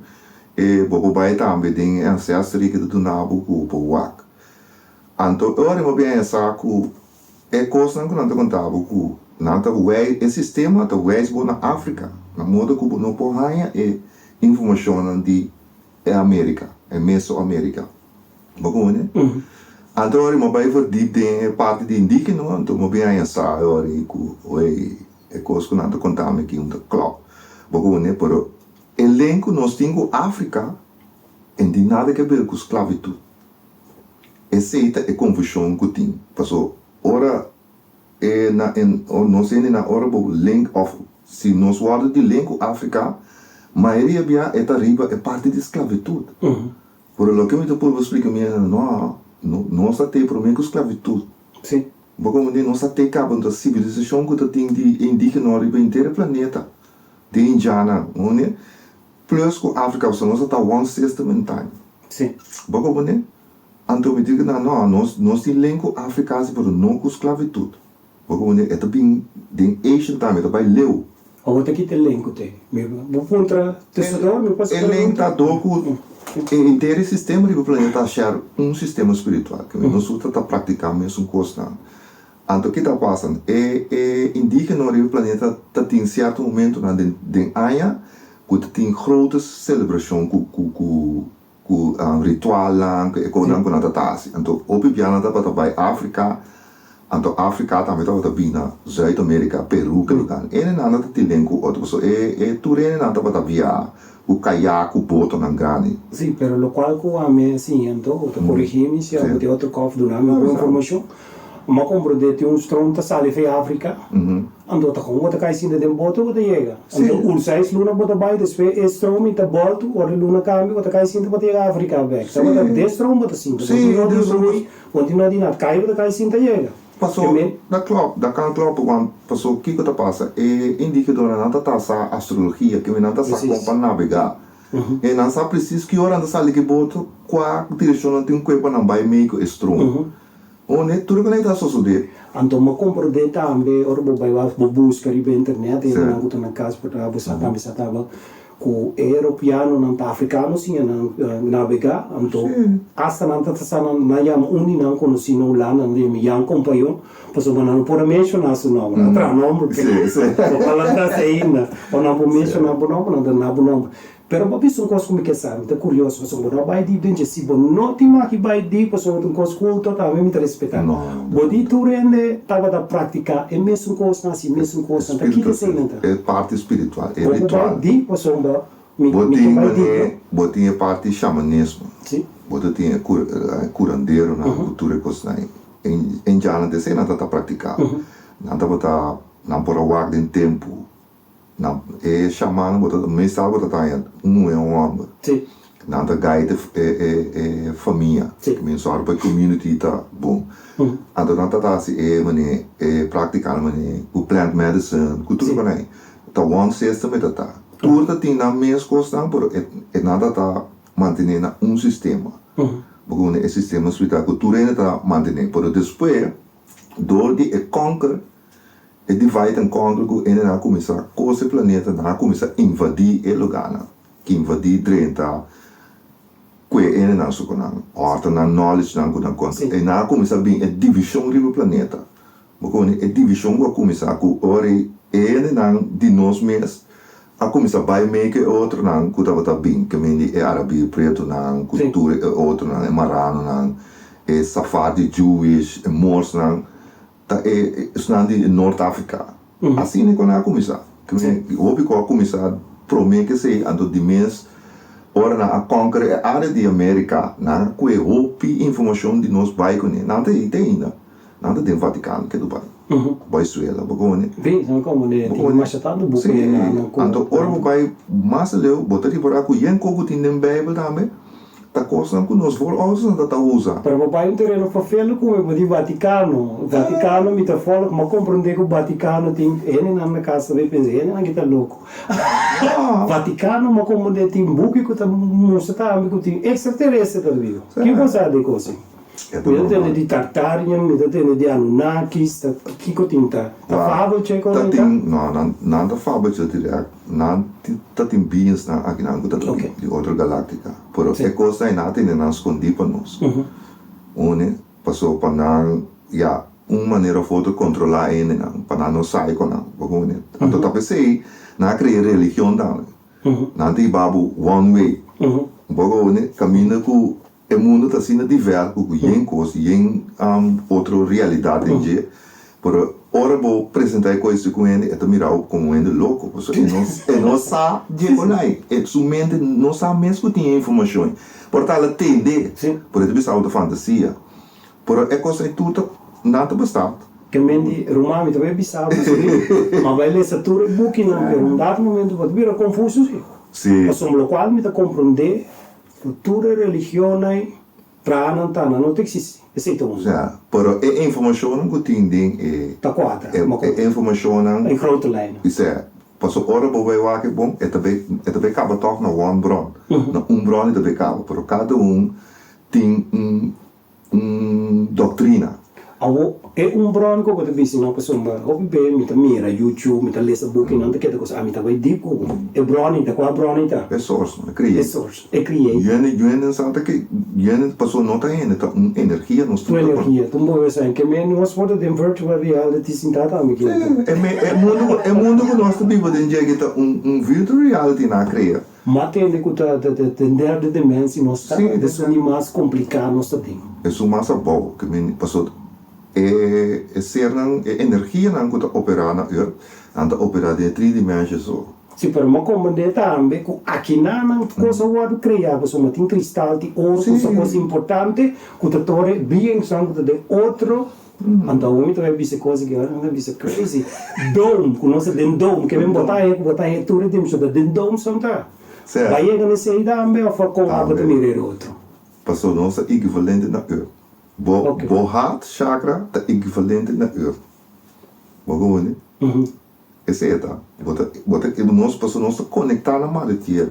S2: e bo por bay tambe den e ancestry ke ta duna bo cu bo wak anto ora bo bin a sa cu E kosnan ku nan ta konta bo ku nan ta wei e sistema ta weis bo na Afrika, na modo ku bo no por haña e informashonnan di e Amerika, e Mesoamerika. Bo kononé? Anto ora mi a bai verdiep den e parti di indígeno, anto mi a bin haña sa e ora ei ku oei e kos ku nan ta konta mi aki un ta klòp. Bo kononé? Pero e link ku nos tin ku Afrika e no tin nada ke ber ku sklabitut. Esei ta e confusion cu tin, paso ora e na en nos hende na ora bo link of si nos wordo di link cu Africa, mayoria bia e ta riba e parti di sclavitud. Pero loke mi ta purba splica mi hende no, nos ta te prome cu sclavitud. Bo comprende? Nos ta te caba ta civilisacion cu ta tin di indigeno riba henter e planeta, di indianan, Plus cu Africa pasobra nos a ta one system in time. Bo comprende? Anto mi di nan, no, nos nos tin link cu Africa si pero no cu sclavitud. Bo comprende? E ta bin den Asian time, e ta bay leu.
S1: Awor ta kita e link cu te? Mi bo puntra Tesador, mi pasa
S2: E link ta
S1: pregunta.
S2: door cu e henter e sistema riba planeta a share un sistema spiritual. Ke nos tur ta ta practica mesun cosnan. Anto ki ta pasa? E e indigeno riba e planeta ta tin sierto momentonan den den aña ku ta tin grote selebrashon ku ku ku ku ritualnan, ku e konan ku nan ta ta hasi. Anto hopi bia nan tabata bai Afrika, anto Afrika tambe tabata bin na Zuid Amerika, Peru, ke lugar. Enenan ta tin den ku otro pasobra e e tur enenan tabata bia ku kayak, ku botonan grandi.
S1: Sí, pero lokual ku ami a siña anto, bo ta korigí mi si abo tin otro kòf duna mi bo informashon. M'a komprondé tin un stroom ta sali fei Afrika, anto ta kon bo ta kai sinta den boto bo ta yega. Anto un seis luna bo ta bai, despues e stroom i ta bòltu, ora e luna kambia bo ta kai sinta bo ta yega Afrika bèk. Tabata den stroom bo ta sinta, bo tin no di rui, bo tin no di nada, kai bo ta kai sinta yega.
S2: Paso, dat klopt, dat kan kloppen, want paso kiko ta pasa, e indigedonan nan ta ta sa astrologia, kimen nan ta sa kon pa nabegá. E nan sa precies ki ora nan ta sali ki boto, kua direkshon nan tin kue pa nan bai mei ku e stroom. One, tur loke nan ta sosodé.
S1: Anto mi a komprondé tambe ora bo bai wak bo buska riba internet, hendenan ku ta na kas por ta bo sa tambe sa taba ku e europeanonan ta afrikano siña nan nabegá, anto asta nan ta sa nan nan yama un di nan konosí na Hulanda, nan ta yama Jan Compayon, pasobra nan no por a menshoná su nòmber, nan a traha nòmber p'e, bo por lanta asina, ora nan por menshoná bo nòmber nan ta na bo nòmber. Pero bo bisa un kos ku mi ke sa, mi ta kurioso pasobra bo no a bai dip den dje. Si bo no tin maki bai dip pasobra ta un kos kulto tambe mi ta respetá. Bo di tur hende tabata praktiká e mesun kosnan, hasi e mesun kosnan, ta kiko eseinan ta?
S2: E parti spiritual, e
S1: Bo por
S2: ritual.
S1: bai dip pasobra mi
S2: Bo
S1: mi ke
S2: tin
S1: bai dip
S2: manera,
S1: no.
S2: bo tin e parti shamanismo. Bo ta tin e kuranderonan ku tur e kosnan ei. E indiannan ta esei nan tabata praktiká. Nan tabata, nan por a wak den tempu. Nan e shamannan bo ta meestal bo ta taña un muhé un hòmber.
S1: Sí.
S2: Nan ta guide e e e famia.
S1: Sí.
S2: Men sòru pa e community ta bon. Anto nan ta hasi e manera e práktikanan manera ku plant medicine ku tur
S1: Sí.
S2: konai. Ta one system e ta ta. Tur ta tin nan mes kosnan pero e e nan ta ta mantené na un sistema. Bo kono e sistema spiritual ku tur hende ta mantené pero despues dor di e conquer E divide and conquer ku hendenan a kuminsá kose planeta, nan a kuminsá invadí e lugánan, invadí drenta ku e hendenan su ku nan òrta nan knowledge-nan ku nan konta. E nan a kuminsá bin e divishon riba e planeta. Bo kono e divishon ku a kuminsá ku ora e hendenan di nos mes a kuminsá bai mei ku e otronan ku tabata bin, ke men di e arabir pretunan ku tur e otronan, e maranonan, e safadi Jewish, e Moorsnan. Ta e esnan di Noord Afrika. Asina e kon a kuminsá. Hopi ku a kuminsá promé ke esei, anto di mes ora nan a kònker e área di Amerika, nan a kue hopi informashon di nos bai kuné. Nan ta ei te ainda. Nan ta den Vatikano ke Dubai. Venezuela, bo kono? Sí, anto ora bo bai mas aleu, bo ta ripará ku yen kos ku tin den Beibel tambe. Ta kosnan ku nos voorouders ta ta usa.
S1: Pero bo bai un tereno fafelu ku bo di Vatikano. Vatikano mi ta folg, m'a komprondé ku Vatikano tin hendenan na kas ta bai pensa hendenan ki ta loko. Vatikano m'a komprondé tin buki ku ta mustra tambe ku tin ekstraterestre ta biba. Kiko bo sa di e kos ei? Mi ta tende di Tartarian, mi ta tende di Anunnakis, ta kiko tin ta? Ta fabeltje kon
S2: Ta
S1: ta?
S2: tin, no, nan nan ta fabeltje dirèkt, nan ta tin beings-nan akinan ku ta bin di otro galáktika, pero e kosnan ei nan a tene nan skondí pa nos. Une, paso pa nan, ya, un manera òf otro kontrolá hendenan, pa nan no sai ku nan, bo kono? Anto ta p'esei nan a krea religion tambe. Nan ta hiba bo one way, bo kono? Kaminda ku E mundu ta asina diverto ku yen kos, yen otro realidat den dje, pero ora bo presenta e kos ku hende e ta mira bo komo un hende loko, pasobra e no e no sa dje konai, e su mente no sa mes ku tin e informashon ei. Por ta al a tende, pero e ta bisa bo ta fantasia. Pero e kos ei tur ta nan ta basta.
S1: Ke men di, Ruman, mi ta bai bisa bo si, ma bai lesa tur e bukinan, pero un dado momento bo ta bira konfuso si. Pasobra lokual mi ta komprondé Ku tur e religionnan traha nan ta, nan no ta eksistí. Esei ta un.
S2: Ja, pero e informashonnan ku tin den e.
S1: Ta kuadra,
S2: e
S1: ma ku.
S2: E informashonnan.
S1: In grote lijnen.
S2: Isé, pasobra ora bo bai wak e bon, e ta bai, e ta bai kaba tòg na one bron. Na un bron e ta bai kaba, pero kada un tin un un doctrina.
S1: Awo e un bron ku bo ta bisa no pasobra hopi be mi ta mira YouTube, mi ta lesa buki nan ta keda cosa, ami ta bai dip ku bo. E bron ei ta kua bron ei ta?
S2: E source no, e creator.
S1: E source, e creator.
S2: Yende yende sa ta ke yende pasobra no ta hende ta un energia nos
S1: tur ta. Un energia, ta un bo sa ke men nos por ta den virtual reality sinta tambe ke.
S2: Si, e me e mundu e mundu ku nos ta biba den dje aki ta un un virtual reality nan a krea.
S1: Ma tende ku ta den derde dimensie nos ta, esun di mas kompliká nos ta den.
S2: Esun mas abou, ke men pasobra e e sernan, e energianan ku ta operá na earth, nan ta operá den e tri dimensie so.
S1: Si, pero mi a komprendé tambe ku akinanan kos a wòrdu kreá, pasobra tin kristal, tin oro, ku sa kos importante ku ta tore beings-nan ku ta den otro. Anto awor mi ta bai bisa cos aki ora mi ta bisa crazy. Dome, cu nos ta den dome, ke men bota ahe cu bota ahe tur e tempo so ta den dome son ta. Bai yega na esey tambe of con abo ta mira e otro?
S2: Paso nos ta equivalente na earth. Bo bo heart chakra ta equivalente na earth. Bo comprende? Esey e ta. Bo ta bo ta nos paso nos ta conecta na madre tierra.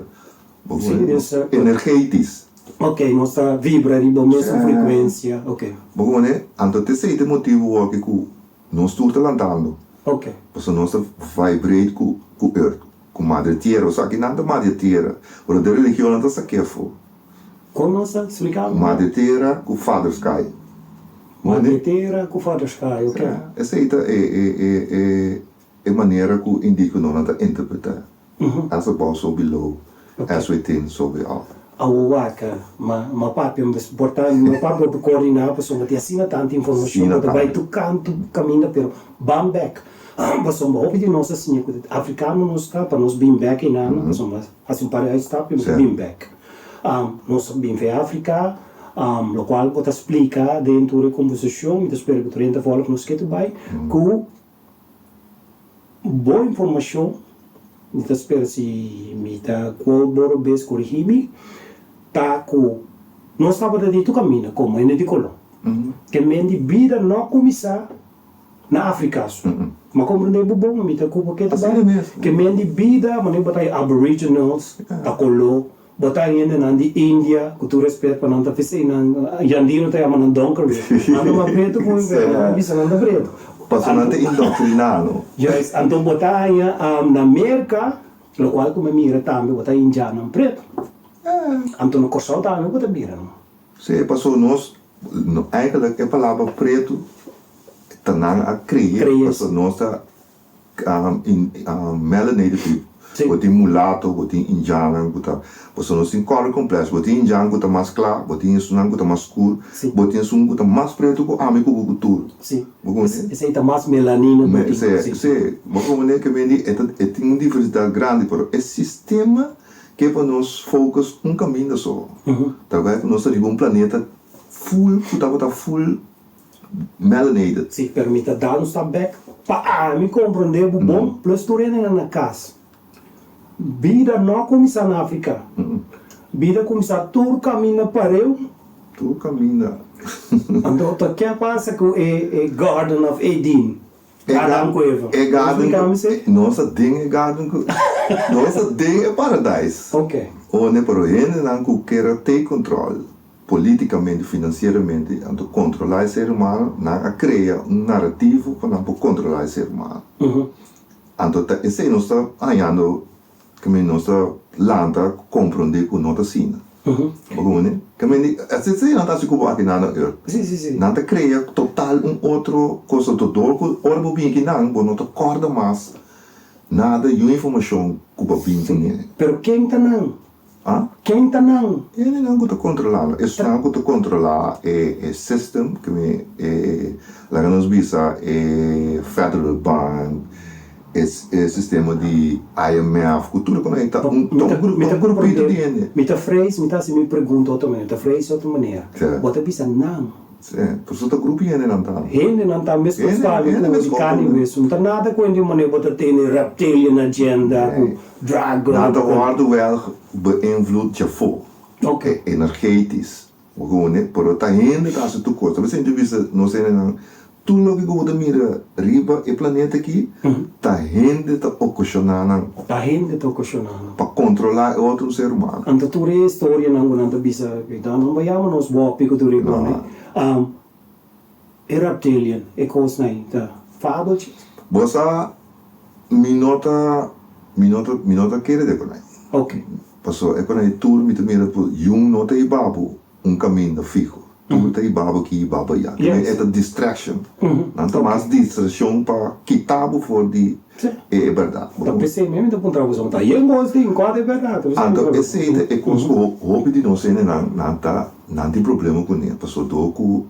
S2: Bo comprende? Nos energetisch.
S1: Ok, nos ta vibra riba mesun frecuencia. Ok.
S2: Bo comprende? Anto t'esey ta e motibo wòrdu ku nos tur ta lantando.
S1: Ok.
S2: Paso nos ta vibrate ku ku earth, ku madre tierra. Osaki nan ta madre tierra, pero den religionnan ta sak'é afó.
S1: Kon nos ta splika?
S2: Madre tierra ku father sky.
S1: Madre tierra ku father sky, ok.
S2: Esei ta e e e e e manera ku indígenonan ta interpretá. As above so below, as within so without.
S1: Awo waka, ma ma papia por ta no papia por koordiná pasobra tin asina tantu informashon ku ta bai tur kantu kaminda pero ban bèk pasobra hopi di nos a siña ku afrikano nos ta pa nos bin bèk einan pasobra hasi un par di uitstapje nos ta bin bèk. Nos a bin for Afrika, lokual bo ta splika den tur e kombersashon, mi ta spera ku tur hende ta vòlg nos ketu bai, ku bo informashon, mi ta spera si mi ta quote bo robes korigí mi, ta ku nos tabata di tur kaminda komo hende di koló. Ke men di bida no a kuminsá na Afrika su. Ma komprendé bo bon, mi ta kuba ke ta bai. Ke men di bida, manera bo ta e aboriginals, ta koló, bo ta hendenan di India, ku tur respet pa nan ta p'esei nan, Yandino ta yama nan donker weer. Nan ta mas pretu ku mi, pero nan ta bisa nan ta pretu.
S2: Pasobra nan ta indoctriná, no?
S1: Juist, anto bo ta haña na Merka, lokual ku mi a mira tambe, bo ta indiannan pretu. Anto na Kòrsou tambe bo ta mira, no?
S2: Sí, pasobra nos, eigenlijk e palabra pretu ta nan a krea pasobra nos ta melanated people. Bo tin mulato, bo tin indiannan ku ta, pasobra nos tin color complex, bo tin indian ku ta mas kla, bo tin esunnan ku ta mas skur, bo tin esun ku ta mas pretu ku ami ku bo ku tur.
S1: Bo komprende? Esei ta mas melanina bo tin.
S2: Sí, bo komprende ke mende e ta e tin un diversidad grandi pero e sistema ke pa nos focus un kaminda so. Terwijl ku nos ta riba un planeta full ku tabata full melanated.
S1: Sí, pero mi ta dal un stap bek pa ami comprende bo bon, plus tur hendenan na cas. Bida no a cuminsa na Africa. Bida a cuminsa tur caminda pareu.
S2: Tur caminda.
S1: Anto ta ke a pasa cu e e Garden of Eden? Adam cu Eva.
S2: E garden cu, nos ta den e garden cu, nos ta den e paradise.
S1: Ok.
S2: One pero hendenan cu kier a take control. Políticamente, financieramente, anto controla e ser humano, nan a crea un narativo pa nan por controla e ser humano. Anto ta esey nos ta hañando, ke men nos ta lanta comprende cu no ta asina. Bo comprende? Ke men di, esey nan ta haci cu bo aki nan na earth. Nan ta crea total un otro cos, anto door cu ora bo bini aki nan, bo no ta corda mas nada y un informacion cu bo a bini cune.
S1: Pero ken ta nan?
S2: A?
S1: Ken ta nan?
S2: Hendenan ku ta kontrolá no. Esnan ku ta kontrolá e e system, ke mi e laga nos bisa e Federal Bank, e e sistema di IMF, ku tur ku nan ta un ta un grupo ta un grupito di hende.
S1: Mi ta phrase, mi ta hasi mi pregunta otro manera, mi ta phrase otro manera. Bo ta bisa nan.
S2: Sí, pasobra ta grupo di hendenan ta.
S1: Hendenan ta meskos ku ami ku di karni i wesu. No ta nada ku hende manera bo ta tene reptilian agenda ku dragon.
S2: Nan ta wòrdu wèl beïnvloed djafó, energetisch, bo kono, pero ta hende ta hasi tur kos. Ta bisa hende bisa nos hendenan, tur loke ku bo ta mira riba e planeta aki, ta hende ta okashoná nan.
S1: Ta hende ta okashoná nan.
S2: Pa kontrolá e otro ser humano.
S1: Anto tur e historianan ku nan ta bisa, nan bo yama nos bòpi ku tur e kos, e reptilian, e kosnan ei ta fabeltjes?
S2: Bo sa, mi no ta, mi no ta, mi no ta kere den konai.
S1: Ok.
S2: Pasobra e konai tur mi ta mira ku yun no ta hiba bo un kaminda fiho. Tur ta hiba bo aki, hiba bo allá. Yes. E ta distraction. Nan ta mas distraccion pa kita bo for di e bèrdat.
S1: Ta p'esei mi ta puntra bo, ta yen kos tin, kua ta e bèrdat?
S2: Anto esei ta e kos ku hopi di nos hendenan nan ta, nan tin problema kuné, pasobra dor ku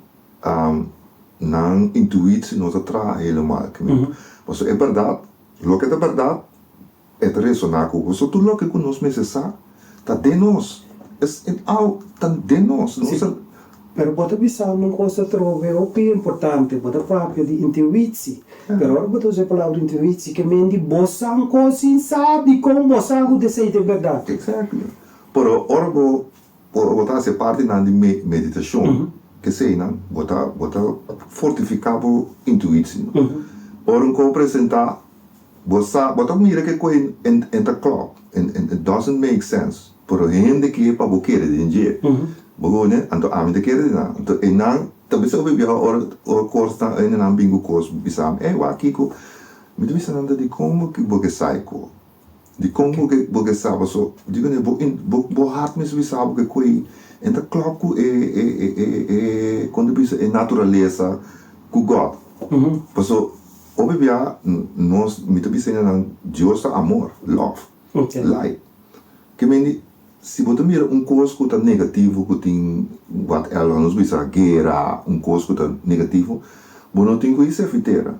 S2: nan intuitie no ta traha helemaal. Pasobra e bèrdat, loke ta bèrdat, E ta resoná ku boso. Tur loke ku nos mester sa ta den nos. Es in our, ta den nos. Nos a,
S1: Pero bo ta bisa un kos atrobe hopi importante, bo ta papia di intuitsi. Pero ora bo ta usa e palabra intuitsi ke men di bo sa un kos sin sa dikon bo sa ku ta esei ta e bèrdat.
S2: Exactly. Pero ora bo bo ta hasi e partinan di meditashon, keseinan bo ta bo ta fortifiká bo intuitsi. Ora un kos presentá bo sa bo ta mira ke kos e ta klòp, it doesn't make sense. Pero hende ke pa bo kere den dje. Bo hoor Anto ami ta kere den nan. Anto einan ta bisa hopi biaha ora ora kos ta hende nan bin ku kos bisa mi, ey wak kiko. Mi ta bisa nan ta dikon bo bo ke sa e ko? Dikon bo ke bo ke sa paso di kuné bo bo bo hart mester bisa bo ke koe en ta klòp ku e e e e e kon ta bisa e naturalesa ku God. Paso hopi biaha nos mi ta bisa hende nan Dios ta amor, love, light. Ke mende, si bo ta mira un kos ku ta negativo ku tin whatever, nos bisa guera, un kos ku ta negativo, bo no tin ku hisa fitera,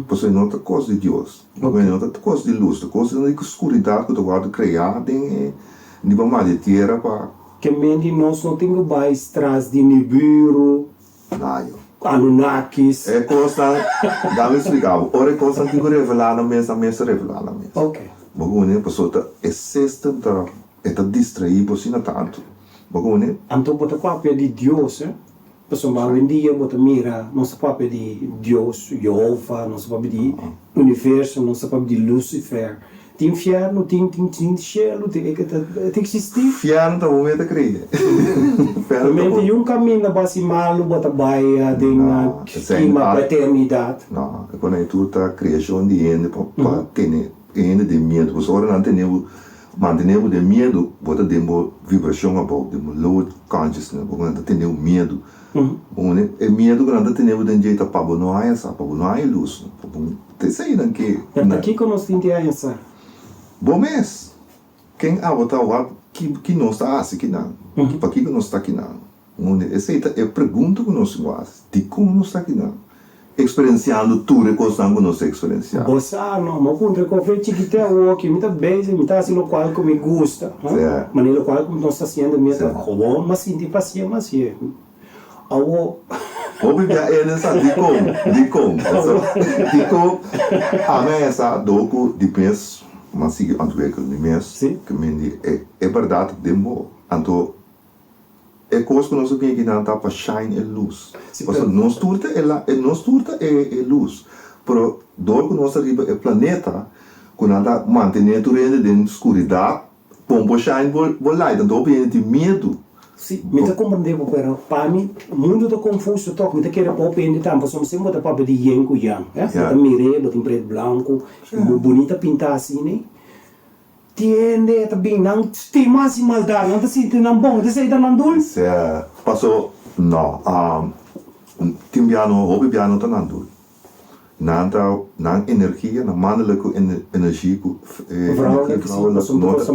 S2: pasobra e no ta kos di Dios, e no ta kos di lus, ta kos di skuridat ku ta wòrdu kreá den e riba madre tierra pa.
S1: Ke mende nos no tin ku bai tras di Nibiru,
S2: Nayo.
S1: Anunnakis.
S2: E kosnan, dame splika bo, ora e kosnan tin ku revelá nan mes, nan mes ta revelá nan mes.
S1: Ok.
S2: Bo ku pasobra ta e system ta, e ta distraí bo asina tantu. Bo ku
S1: Anto bo ta papia di Dios, eh? Pasobra awendia bo ta mira, nos ta papia di Dios, Jehovah, nos ta papia di universo, nos ta papia di Lucifer. Tin fièrnu, tin tin tin shelu, tin e ke ta ta eksistí.
S2: Fièrnu ta bo meta kree.
S1: Fièrnu ta bo. Yun kaminda bo hasi malu bo ta bai den kima pa eternidat.
S2: No, e konai tur ta kreashon di hende pa pa tene e hende den miedu. Pasobra ora nan tene bo, mantene bo den miedu, bo ta den bo vibrashon abou, den bo low consciousness, bo ta tene bo miedu. E miedu ku nan ta tene bo den dje ta pa bo no haña sa, pa bo no haña lus, pa bo ta esei nan ke.
S1: Pero ta kiko nos tin di haña sa?
S2: Bo mes! Ken abo ta wak ki ki nos ta hasi kinan? Pakiko nos ta kinan? Esei ta e pregunta ku nos tin ku hasi, dikon nos ta kinan? Eksperensiando tur e kosnan ku nos ta eksperensiá.
S1: Bo sa no, mi a puntra ku fe chikite awoki, mi ta bezig, mi ta hasi lokual ku mi gusta, manera lokual ku nos ta hasiendo mi ta gewoon mi a sinti pasie mi a hasié. Awo.
S2: Hopi bia ene sa dikon, dikon, dikon ami a hesa dor ku di mes mi a sigui ontwikkel mi mes, ku mi di e bèrdat den bo, anto. E kos ku nos a bin akinan ta pa shine e lus. Pasobra nos tur ta e nos tur ta e lus. Pero dor ku nos ta riba e planeta ku nan ta mantené tur hende den skuridat, pon bo shine bo light anto hopi hende tin miedu.
S1: Si, mi ta komprendé bo, pero pa mi mundu ta konfuso tòg. Mi ta kere pa hopi hende tambe, pasobra semper bo ta papia di yin ku yang. Bo ta mir'é, bo tin pret blanku, bunita pintá asina. Ti hende ta bin, nan stima hasi maldat, nan ta sinti nan bon, ta esei ta nan dul?
S2: Sea, paso, no, tin bia no, hopi bia no ta nan dul. Nan ta, nan energia, nan mannelijke energie ku e energia vrouwelijk no ta,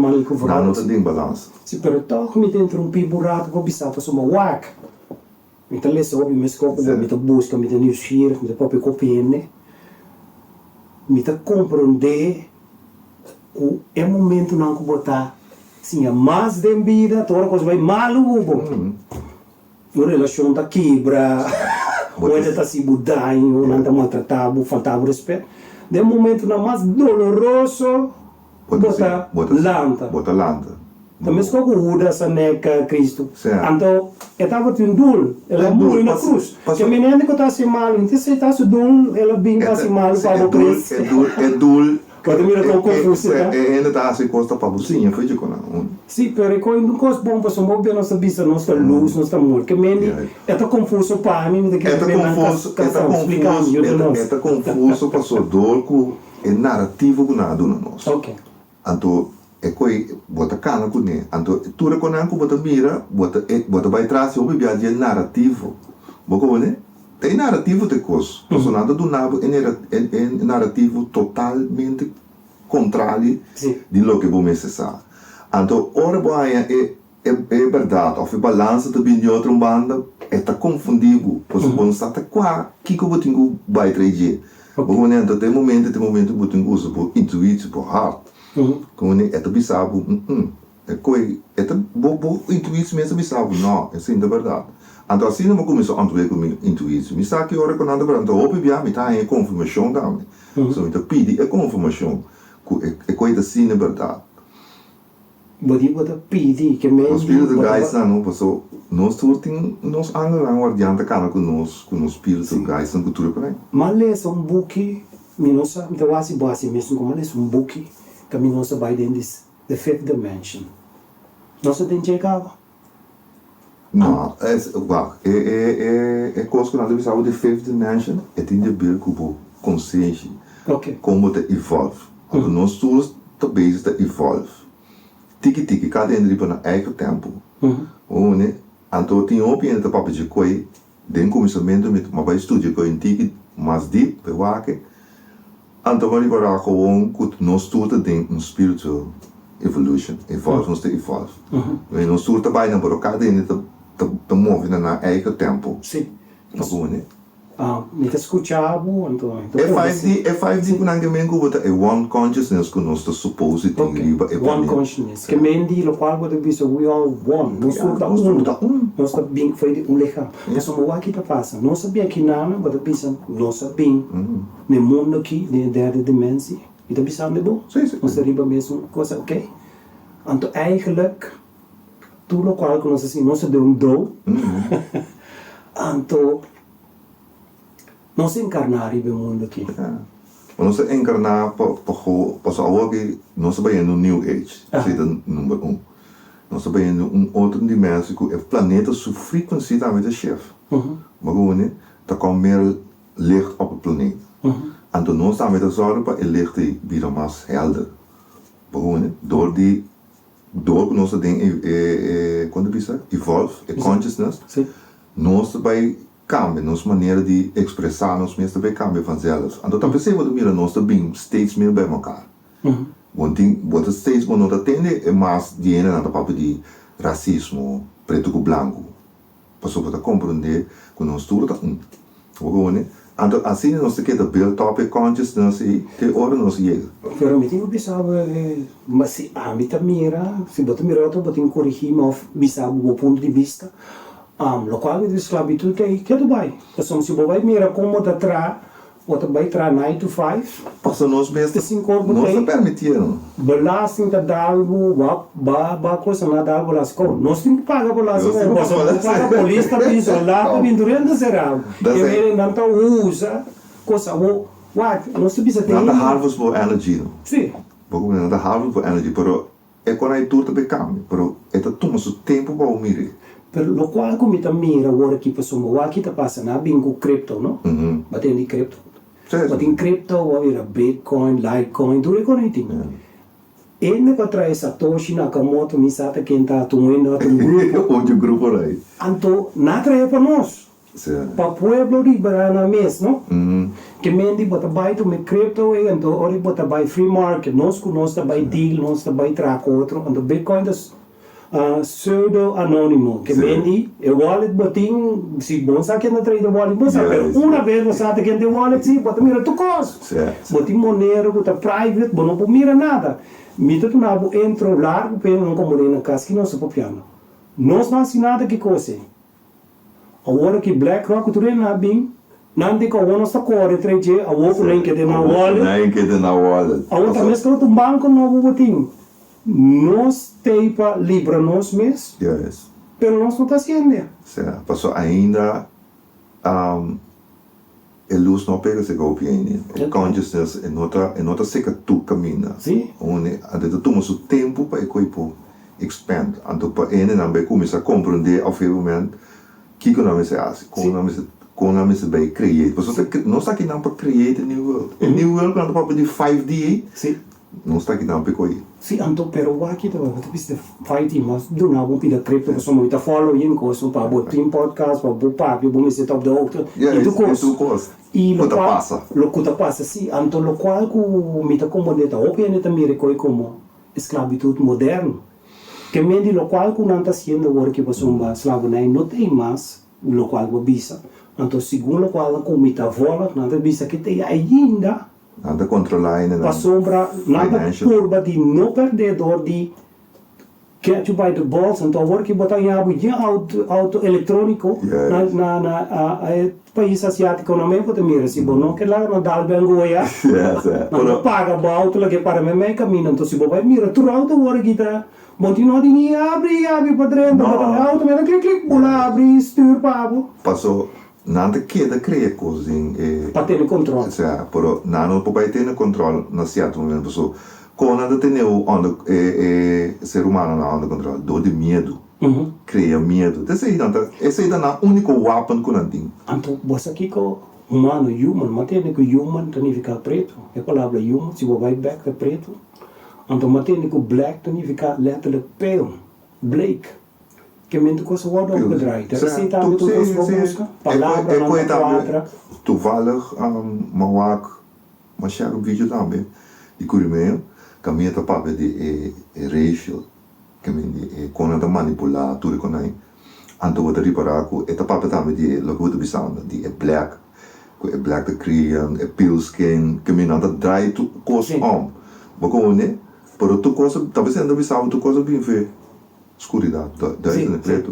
S2: nan no ta den balans.
S1: Si, pero tòg mi ta interumpí bo un ratu pa bisa pasobra wak, mi ta lesa hopi mes kos ku bo, mi ta buska, mi ta nieuwsgierig, mi ta papia ku hopi hende, mi ta komprondé. Ku e momentunan ku bo ta siña mas den bida, ta ora kos bai malu ku bo. Un relashon ta kibra, un hende ta hasi bo daño, nan ta maltratá bo, faltá bo respet. Den momentunan mas doloroso bo ta lanta.
S2: Bo ta lanta.
S1: Ta meskos ku Hudas a neka Kristu. Anto e tabatin un dul, el a muri na krus. Ke men hende ku ta hasi malu, no ta aseitá su dul, el a bin pa hasi malu pa bo kres.
S2: E dul, e dul,
S1: Bo ta mira kon konfus e ta.
S2: E hende ta hasi kos ta pa bo siña fechi ku nan.
S1: Si, pero e kos un kos bon pasobra bo nos ta bisa nos ta lus, nos ta amor. Ke men di e ta konfuso pa mi, mi ta kere pe nan ka sa splika mi, yuda nos.
S2: E ta konfuso pasobra dor ku e narativo ku nan a duna nos. Anto e koe bo ta kana kuné. Anto tur e konan ku bo ta mira, bo ta e bo ta bai tras di hopi bia di e narativo. Bo koné? Ta e narativo ta e kos. Pasobra nan ta duna bo e e e narativo totalmente kontrali di loke bo mester sa. Anto ora bo haña e e e bèrdat òf e balansa ta bini di otro un banda, e ta konfundí bo. Pasobra bo no sa ta kua kiko bo tin ku bai tra'i dje. Bo koné? Anto ta e momento, ta e momento ku bo tin ku usa bo intuitio, bo hart. Koné? E ta bisa bo, E koi, e ta, bo, bo intuitie mes ta bisa bo, no, esei no ta bèrdat. Anto asina mi a kuminsá ontwikkel ku mi intuitie. Mi sa ki ora ku nan ta bèrdat. Anto hopi bia mi ta haña e konfirmashon tambe. So mi ta pidi e konfirmashon ku e, e koi ta asina bèrdat.
S1: Bo di bo ta pidi ke men
S2: Nos
S1: di
S2: spiritu
S1: bo ta
S2: guides nan no, paso nos tur tin nos angelnan guardian ta kana ku nos, ku nos spiritu guides nan ku tur e por ahí.
S1: M'a lesa un buki, mi no sa, mi ta wak si bo hasi mesun ku m'a lesa un buki ka mi nos a bai den di the fifth dimension. Nos a den dje kaba?
S2: No, es, wak, e, e, e, e kos ku nan ta bisa bo di fifth dimension, e tin di ber ku bo konsenshi,
S1: Ok.
S2: kon bo ta evolve. Anto nos tur ta bezig ta evolve. Tiki tiki, kada hende riba nan eigen tempo. Uni, anto tin hopi hende ta papia dje koe, den kuminsamentu mi a bai studia koe un tiki mas diep pa e wak, anto mi a ripará gewoon ku nos tur ta den un spiritual evolution, evolve, nos ta evolve. Nos tur ta bai na, pero kada hende ta ta move na nan eigen tempo.
S1: Sí.
S2: Uni.
S1: Mi ta scucha bo, anto mi ta
S2: E 5D, e 5D cu nan ke men cu bo ta e one consciousness cu nos ta suppose di tin riba e
S1: One
S2: planeta.
S1: consciousness. Ke men di locual bo ta bisa we all one. Nos tur ta
S2: Nos tur
S1: un.
S2: ta un.
S1: Nos ta bin fo'i di un lichaam. Pasobra bo wak ki ta pasa. Nos a bin aki nana, bo ta bisa nos a bin na e mundo aki den e derde dimensie. Mi ta bisando bo?
S2: Si, si.
S1: Nos ta riba mesun cosa, ok. Anto eigenlijk Tur lokual ku nos a siña, nos a den un dou, anto nos a enkarná riba e mundu aki.
S2: Ya. Nos a enkarná pa pa pasobra awor aki nos a bai hende un new age, esei ta number un. Nos a bai hende un otro dimensie ku e planeta su frequency tambe ta shift. Bo wak ta kom mer licht op e planeet. Anto nos tambe ta sòru pa e licht ei bira mas helder. Bo wak dor di Door ku nos ta den e e kon ta bisa evolve e consciousness nos ta bai kambia nos manera di ekspresá nos mes ta bai kambia vanzelf. Anto ta p'esei bo ta mira nos ta bin steeds meer bij mekaar. Bo tin bo ta steeds bo no ta tende e mas di hendenan ta papia di rasismo pretu ku blanku. Pasobra bo ta komprondé ku nos tur ta un. Bo kono? Anto asina nos ta keda build up e consciousness ei te ora nos yega.
S1: Pero mi tin ku bisa bo e, ma si ami ta mira, si bo ta mira otro bo tin ku korigí mi òf bisa bo bo punto di bista. Lokual mi ta bisa sklabitut ei ke ta bai. Pasobra si bo bai mira kon bo ta traha Bo ta bai traha nine to five.
S2: Paso nos mes
S1: ta
S2: nos ta permitié no.
S1: Belasting ta dal bo, ba ba ba cosa na dal belasting. Ko nos tin ku paga belasting
S2: Nos tin ku
S1: paso
S2: paga
S1: bo paga polis ta bin soldat ta bin tur hende ta sera bo.
S2: That's
S1: E
S2: it.
S1: mere nan ta usa cosa bo wak nos ta bisa te
S2: Nan ta
S1: hende.
S2: harvest bo energy no.
S1: Si.
S2: Bo ku nan ta harvest bo energy pero E kon ai tur ta bay cambia, pero e ta tuma su tempo pa bo mir'e.
S1: Pero locual cu mi ta mira awor aki pasobra wak ki ta pasa nan a bin cu crypto no? Bo a tende di crypto? Bo tin crypto bo a bira bitcoin, litecoin tur e kon ai tin. Hende cu a trae Satoshi Nakamoto mi sa ta ken ta un hende ota un grupo.
S2: Otro grupo rai.
S1: Anto nan a trae pa nos. Pa pueblo libera nan mes no. Ke men di bo ta bai tuma e crypto ei anto ora bo ta bai free market nos ku nos ta bai deal nos ta bai traha ku otro anto bitcoin ta pseudo anonimo ke men di e wallet bo tin si bo no sa ken ta trade e wallet bo sa pero una bes bo sa ta ken ta e wallet si bo ta mira tur kos bo tin monero ku ta private bo no por mira nada mi ta duna bo intro largo p'e nan komo den nan kas ki nos ta papiando nos no hasi nada ki kos ei. Awor aki Black Rock ku tur hende a bin, nan di ku awor nos ta kore trae dje, awor ku nan keda na wallet.
S2: Nan keda na wallet.
S1: Awor ta mes ku un banko nobo bo tin. Nos tei pa libra nos mes,
S2: Yes.
S1: pero nos no ta hasiende.
S2: Sea, pasobra ainda e lus no a pega seka hopi hende. E consciousness e no ta e no ta seka tur kaminda.
S1: Si.
S2: Hende anto e ta tuma su tempu pa e koe por expand. Anto pa hendenan bai kuminsá komprondé òf e moment kiko nan mester hasi, kon nan mester kon nan mester bai create. Pasobra ta nos ta akinan pa create e new world. E new world ku nan ta papia di 5D ei,
S1: Si.
S2: nos ta akinan pa e koe.
S1: Si, anto pero wak ta ta bisa 5D mas duna bo un pida crypto pasobra mi ta follow yen kos pa bo tin podcast pa bo papia bo mester ta op de hoogte
S2: Yeah,
S1: i tur
S2: e
S1: kos.
S2: tur kos
S1: I
S2: ku ta
S1: lokual
S2: pasa.
S1: lo ku ta pasa si. Anto lokual ku mi ta komprondé ta hopi hende ta mira e koe komo Esclavitud moderno. Ke men di locual cu nan ta haciendo awor ki pasobra slavernij no ta ey mas, locual bo bisa. Anto segun locual nan cu mi ta volg, nan ta bisa ke ta ey ainda.
S2: Nan ta controla hende nan
S1: Pasobra nan ta
S2: financial.
S1: purba di no perde door di. Catch you by the balls, anto awor ki bo ta haña bo yen auto electronico na na na e pais asiaticonan mes bo ta mira si bo no ke laga nan dal ben goya nan ta paga bo auto lag'e para meimei camino anto si bo bai mira tur auto awor aki ta bo tin no di ni abri abri pa drenta bo ta auto mira klik klik bo la abri stuur pa bo.
S2: Paso nan ta keda crea cos den e.
S1: Pa tene control.
S2: Sea, pero nan no por bai tene control na cierto momento paso con nan ta tene u onder e e ser humanonan onder control? Door di miedu. Crea miedu. Ta esey nan ta esey ta nan unico wapen cu nan tin.
S1: Anto bo sa kico humano, human, ma tende cu human ta nifica preto, e palabra human si bo bai bek ta preto, anto ma tende cu black ta nifica letterlijk pale, bleek. Ke mente kos a wòrdu opgedraaid. Ta esei tambe tur kos bo buska? Palabranan ta kuadra.
S2: Toevallig m'a wak, m'a share un video tambe di Curimeo, kaminda ta papia di e racial, kaminda di e kon nan ta manipulá tur e konai. Anto bo ta ripará ku e ta papia tambe di e loke bo ta bisando, di e black, ku e black ta kria, e pale skin, kaminda nan ta draai tur kos om. Bo kono? Pero tur kos, ta bisa nan ta bisa bo tur kos a bin fe. Skuridat, duister en pretu.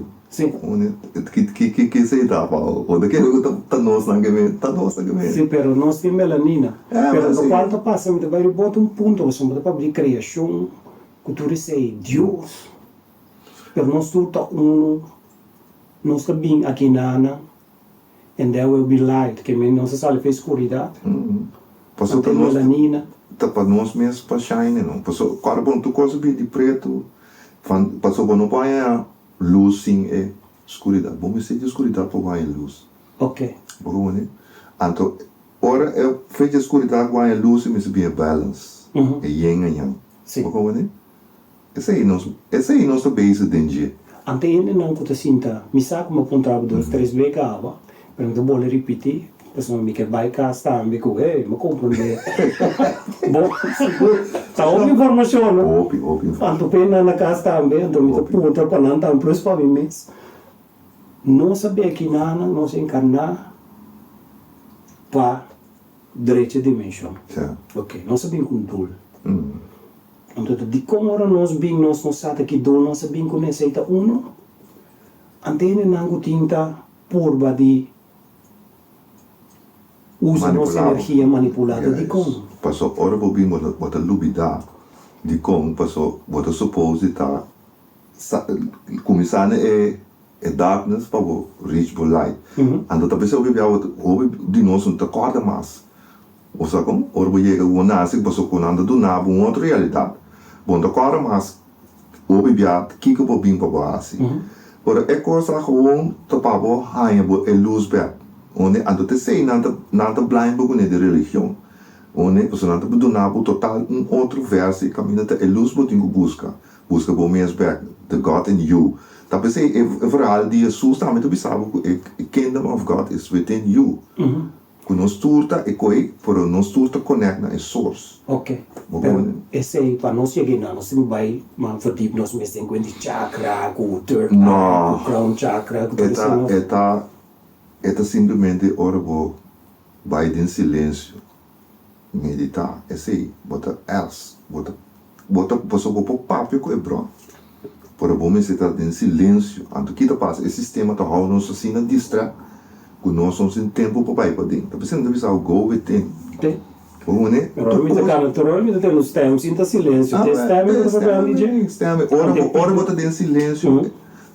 S2: Ki ki esei ta pa bo? Ta kere ku ta nos nan ke men? Ta nos nan ke men.
S1: Si, pero nos tin melanina. Pero lokual ta pasa, mi ta bai riba otro un punto, pasobra bo ta papia di kreashon, ku tur esei, Dios. Pero nos tur ta unu, nos ta bin aki nan, and there will be light, ke men nos a sali for e skuridat.
S2: Pasobra ta nos, ta pa nos mes pa shine no. Pasobra kòrda bon tur kos a bin di pretu. Van, pasobra bo no por haña lus sin e skuridat. Bo mester di e skuridat pa bo haña lus.
S1: Ok.
S2: Bo komprende? Anto, ora e fecha e skuridat bo haña lus, e mester bin e balance, e yin en yang.
S1: Si.
S2: Bo komprende? Esei nos, esei nos ta bezig den dje.
S1: Ante hendenan ku ta sinta, mi sa ku mi a puntra bo dos, tres bes kaba, pero mi ta bolbe ripití, pasobra mi ke bai kas tambe ku, hey, mi a komprendé. Bo, sigur, ta hopi informashon, no?
S2: Hopi, hopi informashon.
S1: Anto p'e nan na kas tambe, anto mi ta puntra pa nan tambe, plus pa mi mes. Nos a bia kinanan, nos a enkarná pa drecha dimenshon. Ok, nos a bin ku un doel. Anto ta dikon ora nos bin nos no sa ta ki doel nos a bin ku nesei ta uno? Ante hendenan ku tin ta purba di usa nos energia manipulá ta dikon?
S2: Paso ora bo bin bo ta lubidá dikon paso bo ta suppose di ta kuminsá na e darkness pa bo reach bo light. Anto ta p'esei hopi bia hopi di nos no ta kòrda mas. Bo sa kon? Ora bo yega ku bo nase, pasobra ku nan ta duna bo un otro realidat. Bo no ta kòrda mas hopi bia kiko bo bin pa bo hasi. Pero e kos a gewoon ta pa bo haña bo e lus bèk. Oné? Anto ta esei nan ta nan ta blind bo kuné di religion. Oné? Pasobra nan ta duna bo total un otro versi kaminda ta e lus bo tin ku buska. Buska bo mes bèk, the God in you. Ta p'esei e verhaal di Jesus tambe ta bisa bo ku e kingdom of God is within you. Ku nos tur ta e koe, pero nos tur ta connect na e source.
S1: Ok, pero esei pa nos yega einan nos tin bai man verdiep nos mes den kuent di chakra ku third eye ku crown chakra ku tur esei no.
S2: E ta e ta simplemente ora bo bai den silencio medita esei bo ta ask bo ta Bo ta pasobra bo por papia ku e bron, pero bo mester ta den silensio. Anto ki ta pasa? E sistema ta hou nos asina distrá ku nos no tin tempu pa bai paden. Ta p'esei nan ta bisa bo go within. Bo hone
S1: Pero ora mi ta kana tur ora mi ta tende un stem sin ta silensio. Te stem mi ku ta papia di dje.
S2: Stem. Ora bo ora bo ta den silensio,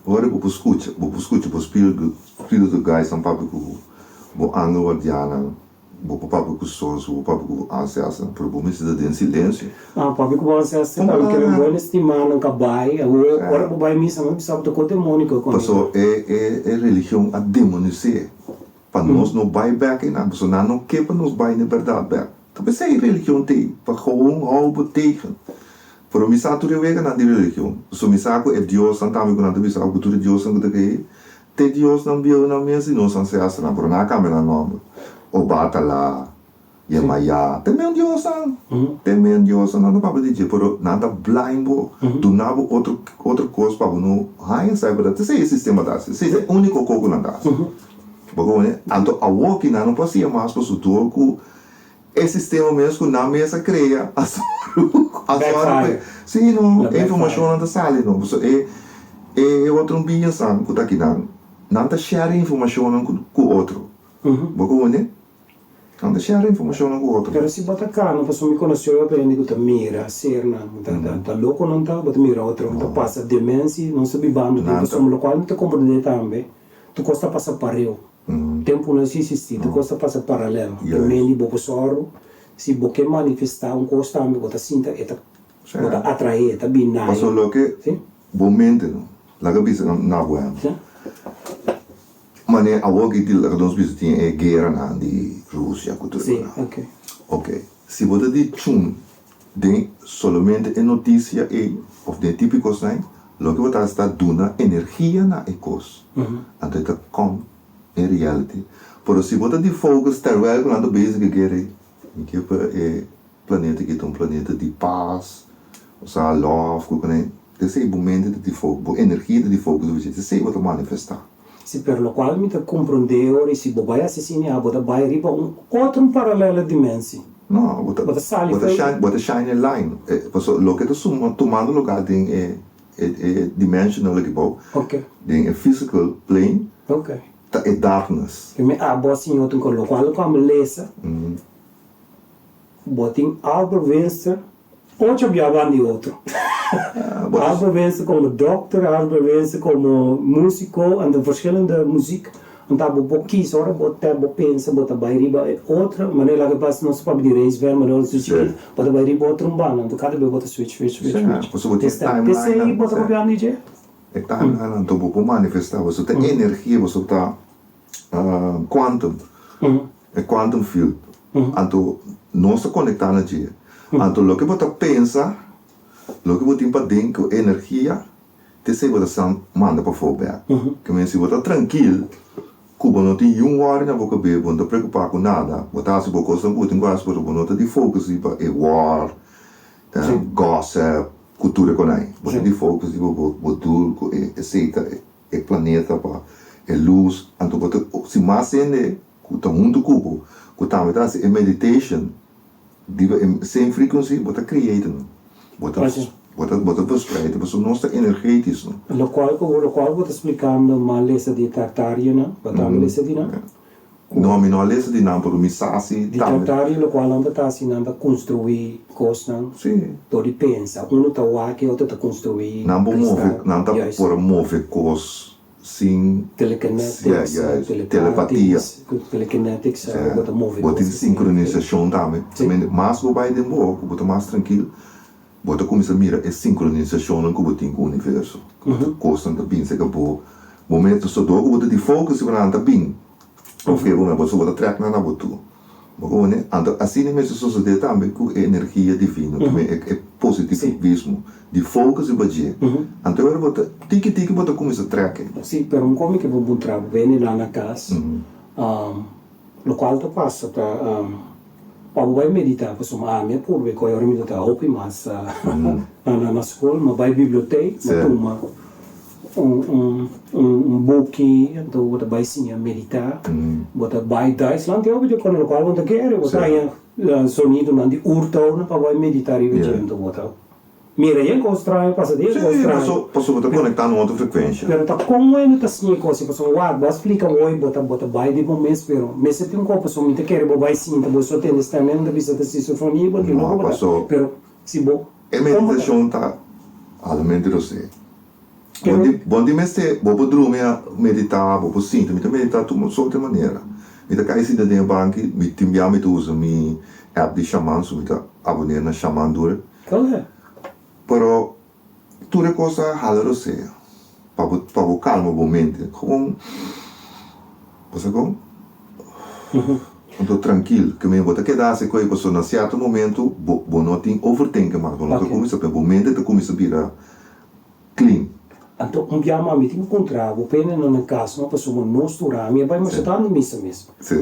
S2: ora bo por skucha, bo por skucha bo spiritu spiritu guides nan papia ku bo, bo angel guardiannan. Bo por papia ku sos, bo por papia ku bo ancestran, pero bo mester ta den silensio.
S1: Ah, papia ku bo ancestran tambe kere un buen estimá nan ka bai. Awor, ora bo bai misa, nan bisa bo ta ku demonio ku a konecta.
S2: Paso e e e religion a demonis'é pa nos no bai bek einan, paso nan no ke pa nos bai na e bèrdat bek. Ta p'esei religion t'ei, pa gewoon hou bo tegen. Pero mi sa tur e weganan di religion, paso mi sa ku e diosnan tambe ku nan ta bisa ku tur e diosnan ku ta kree, Te diosnan bieunan mes di nos ancestranan, pero nan a cambia nan nomber. Obatala, Yemayá, te men diosnan, te men diosnan nan ta papia di dje, pero nan ta blind bo, duna bo otro otro cos pa bo no haña sa e berdad. Esey e sistema ta haci, esey ta e unico co cu nan ta haci. Bo comprende? Anto awoki nan no por hacia mas pasobra dor cu E sistema mes ku nan mes a krea a sòru a sòru pa
S1: Backfire.
S2: Sí, no, e informashonnan ta sali no. Pasobra e e otro biñasan ku ta akinan, nan ta share informashonnan ku ku otro. Bo kono? Nan ta share informashonnan ku otro.
S1: Pero si bo ta kana, pasobra mi konosé hopi hende ku ta mira sernan, ta ta ta loko nan ta, bo ta mira otro ta pasa demensi, nos ta bibando den pasobra lokual mi ta komprendé tambe, tur kos ta pasa pareu. Tempu no existi, tur kos ta pasa paralel. Ke mendi bo por sòru, si bo ke manifestá un kos tambe bo ta sinta e ta bo ta atraé, e ta bin na
S2: Pasobra loke bo mente no laga bisa na bo hende. Mane awor ki laga nos bisa tin e gueranan di Rusia ku tur e konan. Ok, si bo ta di chun den solamente e notisia ei of den e tipo di kosnan ei, loke bo ta hasi ta duna energia na e kos, anto e ta come den reality. Pero si bo ta di focus terwijl ku nan ta bezig ku e guera ei, mi ke pa e planeta aki ta un planeta di pas, osea love ku kuné, esei bo mente ta di focus, bo energia ta di focus riba dje, esei bo ta manifestá.
S1: Si pero locual mi ta comprende ora y si bo bay asesini a bo ta bay riba un otro un paralelo dimensi.
S2: No, bo ta
S1: Bo ta sali
S2: bo ta
S1: for.
S2: shine bo ta shine e line e paso loke ta suma tumando lugar den e e e dimensional aki bou
S1: Ok.
S2: den e physical plane
S1: Ok.
S2: ta e darkness.
S1: Prome abo a siña otro con locual cu ami lesa bo tin Albert Winster Ocho bia ban di otro. Albert Winster como dokter, Albert Winster como musico, anto verschillende muziek. Anto abo bo kies ora bo ta bo pensa bo ta bai riba e otro manera laga pas nos papia di race band manera nos ta chikito bo ta bai riba otro un banda anto kada bes bo ta switch switch switch switch. Esta p'esei bo ta papiando di dje?
S2: E timeline anto bo por manifesta boso ta energia boso ta quantum e quantum field anto nos ta conecta na dje anto loke bo ta pensa loke bo tin paden cu e energia ta esey bo ta san manda pafo bek ke men si bo ta trankil cu bo no tin yun worry na bo cabe bo no ta preocupa cu nada bo ta haci bo cosnan cu bo tin cu haci pero bo no ta di focus riba e war gossip cu tur e conai bo ta di focus riba bo doel cu esey ta e planeta pa e lus anto bo ta si mas hende ku ta huntu ku bo ku tambe ta hasi e meditation riba e same frequency bo ta create nan bo ta bo ta bo ta verspreid pasobra nos ta energetisch no.
S1: Lokual ku lokual bo ta splikando m'a lesa di tartarionan bo tambe lesa di nan?
S2: No mi no a lesa di nan pero mi sa si
S1: Di
S2: tambe.
S1: tartario lokual nan ta ta hasi nan ta konstruí kosnan dor di pensa unu ta wak e otro ta konstruí
S2: Nan por move
S1: kristal
S2: nan ta
S1: juist.
S2: por move kos sin
S1: Telekinetics,
S2: ja juist telepatia.
S1: Telekinetics bo ta move
S2: Bo tin
S1: kos asina.
S2: sinkronisashon tambe mas bo bai den bo ku bo ta mas trankil bo ta kuminsá mira e sinkronisashonnan ku bo tin ku universo ku bo ta kosnan ta bin serka bo bo mes so dor ku bo ta di focus riba nan ta bin of ke bo mes bo ta trèk nan na bo tur bo kono anto asina mester sosodé tambe ku e energia divino e positivismo di focus riba dje anto e ora bo ta tiki tiki bo ta kuminsá trèk e.
S1: Sí, pero un komi ke bo puntra bo bende nan na kas Lokual ta pasa ta pa bo bai meditá pasobra ami a purba e koi ora mi ta hopi mas na skol mi a bai bibliotek mi a tuma un un buki anto bo ta bai siña meditá bo ta bai Duitsland te hopi di kono lokual bo ta kere bo ta haña sonidonan di oertonen pa bai meditá riba dje anto bo ta Mira, yen kos straño pasa di, yen kos
S2: Sí,
S1: straño.
S2: paso, pasobra bo ta konektá na un otro frekuensha.
S1: Pero ta kon wende ta siña e kos ei? Pasobra wak, bo a splika hoy, bo ta, bo ta bai di bo mes, pero mester tin un kos, pasobra mi ta kere bo bai sinta, bo so tende stèm, ta bisa ta sisofonia, bo tin
S2: No,
S1: loko bo ta,
S2: paso
S1: pero si bo,
S2: e
S1: kon bo ta.
S2: meditashon ta alamente rosé. Bo
S1: Pero.
S2: di, bo di mester, bo por drumi a meditá, bo por sinta, mi ta meditá tur sorto di manera. Mi ta kai sinta den e banki, mi tin bia mi ta usa mi app di shaman, so mi ta aboné na shaman dure.
S1: Oke.
S2: Pero tur e kos a hala rosea pa bo pa bo kalma bo mente. Gewoon bo sa kon? Anto trankil ke men bo ta keda hasi koe pasobra na sierto momento bo bo no tin overthinken mas bo no ta kuminsa bo mente ta kuminsa bira clean.
S1: Anto un bia mami tin ku kontra bo pene no na kas no pasobra nos tur ami a bai masha tantu misa mes.
S2: Si.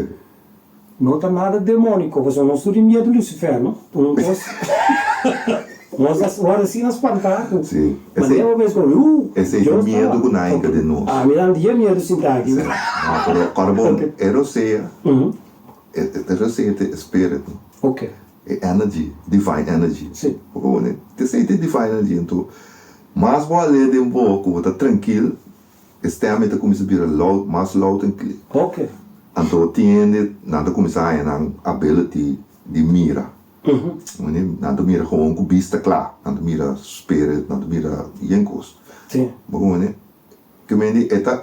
S1: No ta nada demonico, pasobra nos tur tin miedu Lucifer, no? Un cos nos a worde asina spantá cu
S2: Sí,
S1: manera bo mester cu, uh,
S2: Esey ta
S1: Dios ta
S2: miedu cu nan hinca den nos.
S1: Ami nan dia miedu sinta aki.
S2: Sí, no, pero ora bo e rosea, e rosea ta e spirit, no?
S1: Ok.
S2: E energy, divine energy.
S1: Si.
S2: Bo kono? Te sinti divine energy anto mas bo a lei den bo ku bo ta trankil, e stem ei ta kuminsá bira loud, mas loud en clear.
S1: Ok.
S2: Anto tin hende nan ta kuminsá haña nan ability di mira. Nan ta mira gewoon ku bista kla, nan ta mira spirit, nan ta mira yen kos.
S1: Si.
S2: Bo kono? Ke mende e ta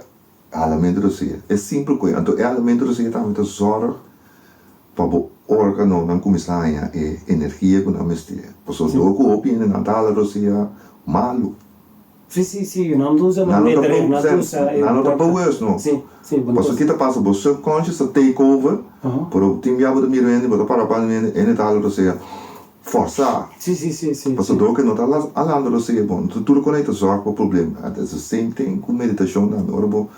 S2: Halamentu rosea. E simpel koe. Anto e halamentu rosea tambe ta zorg pa bo organonan kuminsá haña e energia ku nan mester. Pasobra dor ku hopi hende nan ta hala rosea malu.
S1: Sí, sí, sí. Nan ta usa
S2: Nan
S1: nan
S2: no ta
S1: letra, nan ta usa e
S2: nan no ta
S1: porta.
S2: bewust no.
S1: Sí, sí, bo no ta
S2: Pasobra ki ta pasa bo subconscious ta take over, pero tin bia bo ta mira hende, bo ta para pa hende, hende ta hala rosea Fòrsá.
S1: Sí, sí, sí, sí,
S2: Pasobra
S1: sí.
S2: dor ke no ta halando rosea bon, enton tur kon ei ta zòrg pa problema. It's the same thing ku meditashon tambe. Ora bo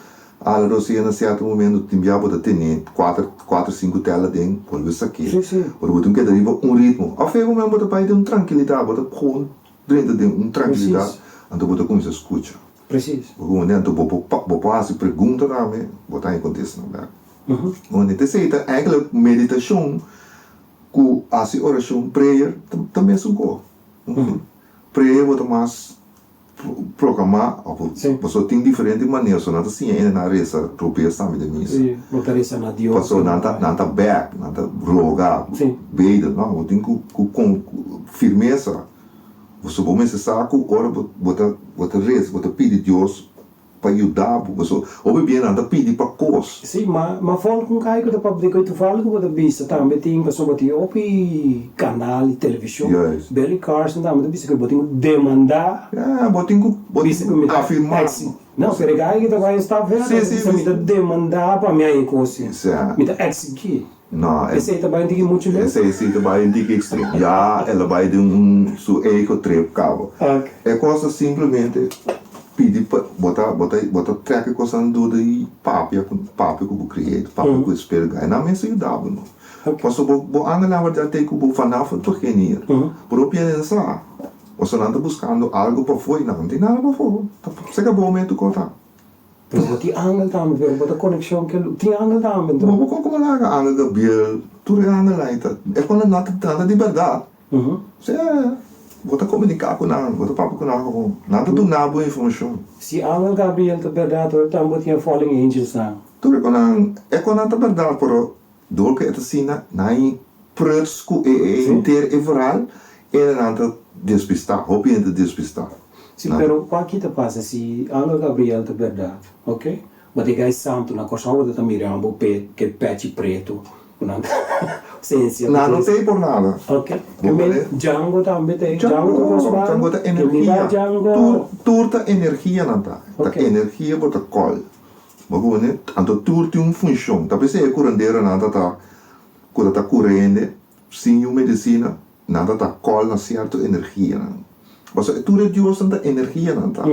S2: hala rosea na sierto momento, tin bia bo ta tene kuater, kuater, sinku tèl aden, bolbe sak'é.
S1: Sí, sí.
S2: Ora bo tin keda riba un ritmo. Òf e momento bo ta bai den un trankilidat, bo ta gewoon drenta den un trankilidat,
S1: Presis.
S2: anto bo ta kuminsá skucha.
S1: Presis.
S2: Bo komprende? Anto bo por bo por hasi pregunta tambe, bo ta haña kontesta bèk. Bo komprende? T'esei ta eigenlijk meditashon. Ku hasi orashon, prayer, ta mesun ko. Prayer bo ta mas proklamá òf pasobra tin diferente manera, so nan ta siña hende nan resa robes tambe den misa.
S1: Bo ta resa na Dios.
S2: Pasobra nan ta nan ta bèk, nan ta roga, bedel, no, bo tin ku ku firmesa, pasobra bo mester sa ku ora bo ta bo ta resa, bo ta pidi Dios Pa yuda bo, pasobra hopi bien nan ta pidi pa kos.
S1: Sí, ma ma volk un kai ku ta papia di koi toevallig ku bo ta bisa tambe tin pasobra tin hopi kanal di televishon.
S2: Juist.
S1: Billy Carson tambe ta bisa ku bo tin ku demandá.
S2: Ja, bo tin ku bo
S1: Bisa
S2: tin
S1: ku
S2: ku
S1: mi ta
S2: afirmá.
S1: exi No, pero e gai ku ta bai un stap verder,
S2: Sí,
S1: ta
S2: sí,
S1: bisa mi ta demandá pa mi haña e kos.
S2: Sa.
S1: Mi ta exigí.
S2: No, e.
S1: Esei ta bai un tiki muchu leu?
S2: Esei sí ta bai un tiki extremo. Ya el a bai den un su ego trip caba.
S1: Ok.
S2: E cos ta simplemente pidi pa bo ta bo ta bo ta trek e cosnan duda y papia cu papia cu bo creator, papia cu e spirit guide. Nan mester yuda bo no.
S1: Ok.
S2: Pasobra bo bo angelnan word ya tei cu bo vanaf het begin hier. Pero hopi hende no sa. Pasobra nan ta buscando algo pafó y nan no tin nada pafó. Ta seca bo mes tu cos.
S1: Pero bo tin angel tambe, pero bo ta conexion ke lu. Tin angel tambe enton?
S2: Bo bo con como laga angel Gabriel, tur e angelnan ei ta, e con nan ta trata di berdad. Sea, bo ta comunica cu nan, bo ta papia cu nan gewoon. Nan ta duna bo informacion.
S1: Si angel Gabriel ta berdad, ora tambe bo tin e fallen angels nan.
S2: Tur e con nan, e con nan ta berdad, pero dor cu e ta asina, nan e pruts cu e e henter e verhaal, e nan ta despista, hopi hende ta despista.
S1: Si, pero wak ta pasa si Angel Gabriel ta berdad, ok? But e gai santu na Kòrsou bo ta mira bo pe ke pechi pretu ku nan ta sensia ku
S2: Nan no tei por nada.
S1: Ok. Ke men Django tambe tei. Django ta kos malo.
S2: Django ta energia.
S1: Django.
S2: Tur tur ta energia nan ta. Ta energia bo ta kòl. Bo kono? Anto tur tin un funshon. Ta p'esei e kuranderonan ta ta ku ta ta kura hende sin niun medisina. Nan ta ta kòl na sierto energianan. Pasobra tur e diosnan ta energianan ta.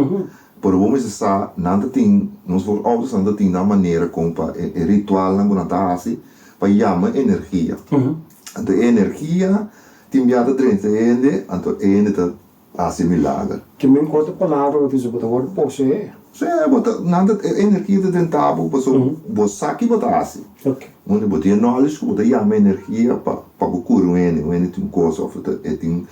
S2: Pero bo mester sa, nan ta tin, nos voorouders nan ta tin nan manera kon pa e ritualnan ku nan ta hasi pa yama energia. Anto e energia tin bia ta drenta e hende, anto e hende ta hasi milager.
S1: Ke men ku otro palabra bo ta bisa bo ta wòrdu poseé.
S2: Sí, bo ta, nan ta, e energia ta drenta bo pasobra bo sa ki bo ta hasi. Unda bo tin e knowledge ku bo ta yama energia pa pa bo kura un hende, un hende tin un kos òf e tin,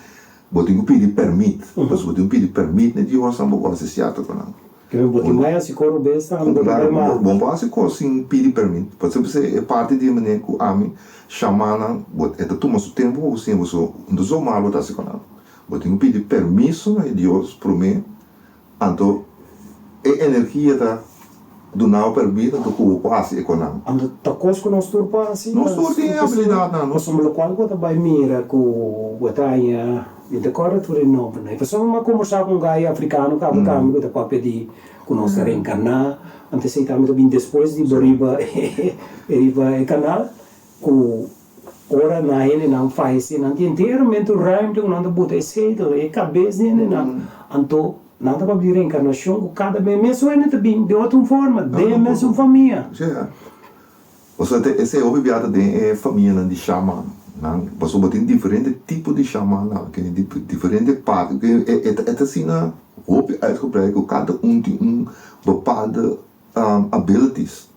S2: bo tin ku pidi pèrmit, pasobra bo tin ku pidi pèrmit na Dios nan pa bo hasi sierto ku nan.
S1: Ke bo tin bai hasi kos robes tambe bo ta bai mal.
S2: Bo no por hasi kos sin pidi pèrmit, pasobra p'esei e parti di e manera ku ami shama nan, bo e ta tuma su tempu pa bo siña bo so, no ta zomaar bo ta hasi ku nan. Bo tin ku pidi permiso na e Dios promé, anto e energia ta duna bo permit anto ku bo por hasi e konan.
S1: Anto ta kos ku nos tur por hasi?
S2: Nos tur tin e abilidatnan. Nos.
S1: Pasobra lokual bo ta bai mira ku bo ta haña, mi ta kòrda tur e nòmbernan. E pasobra mi a kombersá ku un gai afrikano kaba tambe ku ta papia di ku nos ta reenkarná, anto esei tambe ta bin despues di bo riba riba e kanal ku Ora na hendenan fayesé, nan tin enteramente un ruimte ku nan ta buta e sedel, e kabes di hendenan. Anto nan ta papia di reenkarnashon ku kada bes mesun hende ta bin den otro forma, den e mesun famia.
S2: Sí, pasobra ta esei hopi bia ta den e famianan di shaman nan, pasobra bo tin diferente tipo di shaman nan, ke diferente parti, e ta asina hopi uitgebreid ku kada un tin un bepaalde. abilities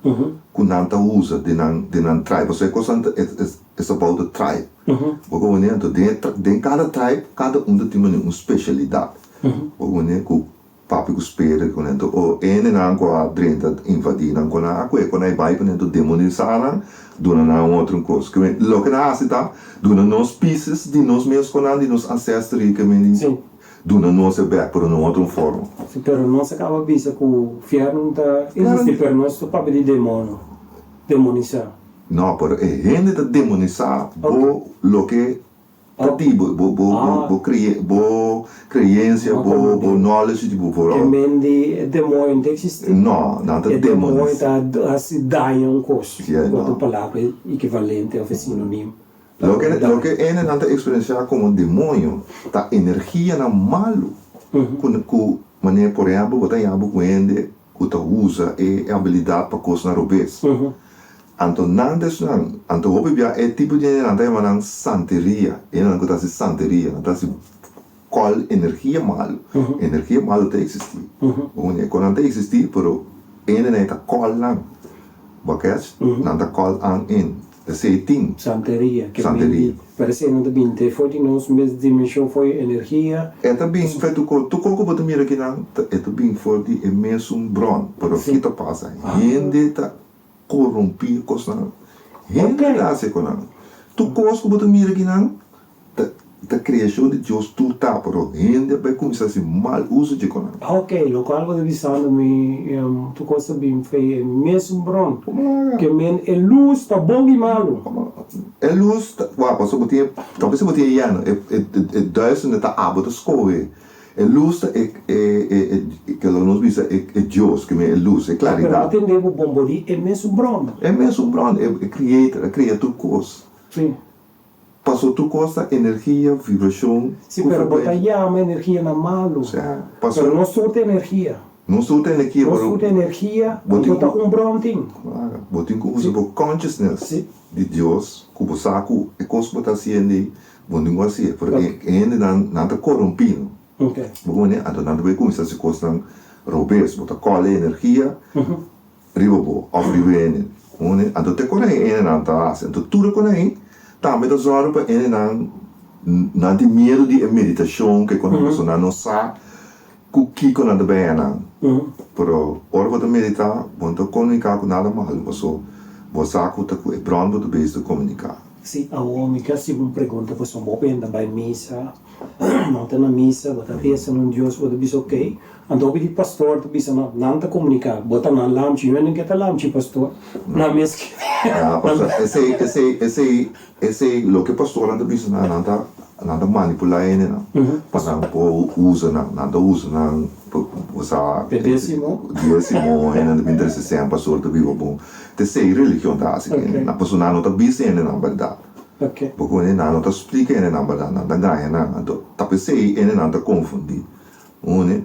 S2: ku nan ta usa den nan den nan tribe pasobra e kosnan ta it's about the tribe bo komo anto den e den kada tribe kada un ta tin manera un speshalidat bo komo ku papia ku spirit ku nan o hendenan ku a drenta invadí nan ku nan a kue ku nan e bai ku nan anto demonisá nan duna nan un otro kos ke men loke nan hasi ta duna nos pieces di nos mes ku nan di nos ancestry ke men duna nos e bek pero na un otro forma.
S1: Si pero nos a kaba bisa ku fièrnu ta existi pero nos ta papia di demono demonisá.
S2: No pero e hende ta demonisá bo loke Ta di bo bo bo bo cree bo creencia bo bo knowledge di bo
S1: Ke men di e demoño no ta existi.
S2: No, nan ta
S1: E demoño ta haci daño un cos, ku otro palabra ekivalente of e sinonimo.
S2: Loke loke hendenan ta experiencia como demoño ta energianan malu ku ku manera por ehempel bo ta yama ku hende ku ta usa e abilidad pa cosnan robes. Anto nan ta esnan, anto hopi bia e tipo di hende nan ta yama nan santeria, e hendenan ku ta hasi santeria, nan ta hasi kòl energia malu, energia malu ta eksistí, bo e kon nan ta eksistí pero e hendenan e ta kòl nan, bo a kèch? Nan ta kòl an in, esei tin.
S1: Santeria, ke men di, pero esei nan ta bin te for di nos mes dimenshon for e energia.
S2: E ta bin for tur kos, tur kos ku bo ta mira akinan e ta bin for di e mesun bron, pero ki ta pasa, hende ta Korompí kosnan. Hende ta hasi ku nan. Tur kos ku bo ta mira akinan ta ta kreashon di Dios tur ta, pero hende a bai kuminsá hasi mal uso dje konan.
S1: Ok, lokual bo ta bisando mi, tur kos ta bin fei e mesun bron. Ke men e lus ta bon i malu.
S2: E lus ta, wak, pasobra bo tin, talbes bo tin e yano, e e duisternis ta abo ta skohe. E lus ta e e e ke lo nos bisa e e Dios ke men e lus e
S1: klaridat. Pero bo tende bo bon bo di e mesun bron.
S2: E mesun bron e e creator a krea tur kos.
S1: Si.
S2: Paso tur kos ta energia, vibrashon
S1: Si pero bo ta yama energianan malu.
S2: Si paso.
S1: Pero nos tur ta energia.
S2: Nos tur ta energia
S1: pero. Nos tur ta energia
S2: bo
S1: tin ku. Ta un bron tin.
S2: Claro bo tin ku usa bo consciousness di Dios ku bo sa ku e kos ku bo ta hasiendo ei Bo tin ku hasié, pero e hendenan nan ta korompí no. Bo kononé? Anto nan ta bai kuminsá hasi kosnan robes. Bo ta kòl e energia riba bo òf riba e hende. Bo kononé? Anto te kon ei e hendenan ta hasi. Anto tur e kon ei tambe ta zòru pa e hendenan nan tin miedu di e meditashon ke kon pasobra nan no sa ku kiko nan ta bai haña nan. Pero ora bo ta meditá bo no ta komuniká ku nada malu pasobra bo sa ku ta ku e bron bo ta bezig ta komuniká.
S1: Si, awor mi ke hasi un pregunta pasobra bo benta bai misa, no ta na misa, bo ta resa na un Dios, bo ta bisa ok, anto hopi di pastor ta bisa no, nan ta komuniká, bo ta nan lamchi, yo no ke ta lamchi pastor, nan mes ke.
S2: Ya, pastor, esei, esei, esei, esei loke pastornan ta bisa nan, nan ta, nan ta manipulá hendenan pa nan por usa nan, nan ta usa nan pa usa.
S1: E diesimo.
S2: Diesimo, hendenan ta bin trese sèn, pastor ta biba bon. T'esei religion ta hasi ku hende nan, pasobra nan no ta bisa hende nan bèrdat. Bo kononé, nan no ta splika hende nan bèrdat, nan ta gaña nan. Anto ta p'esei hende nan ta konfundí. Bo kononé?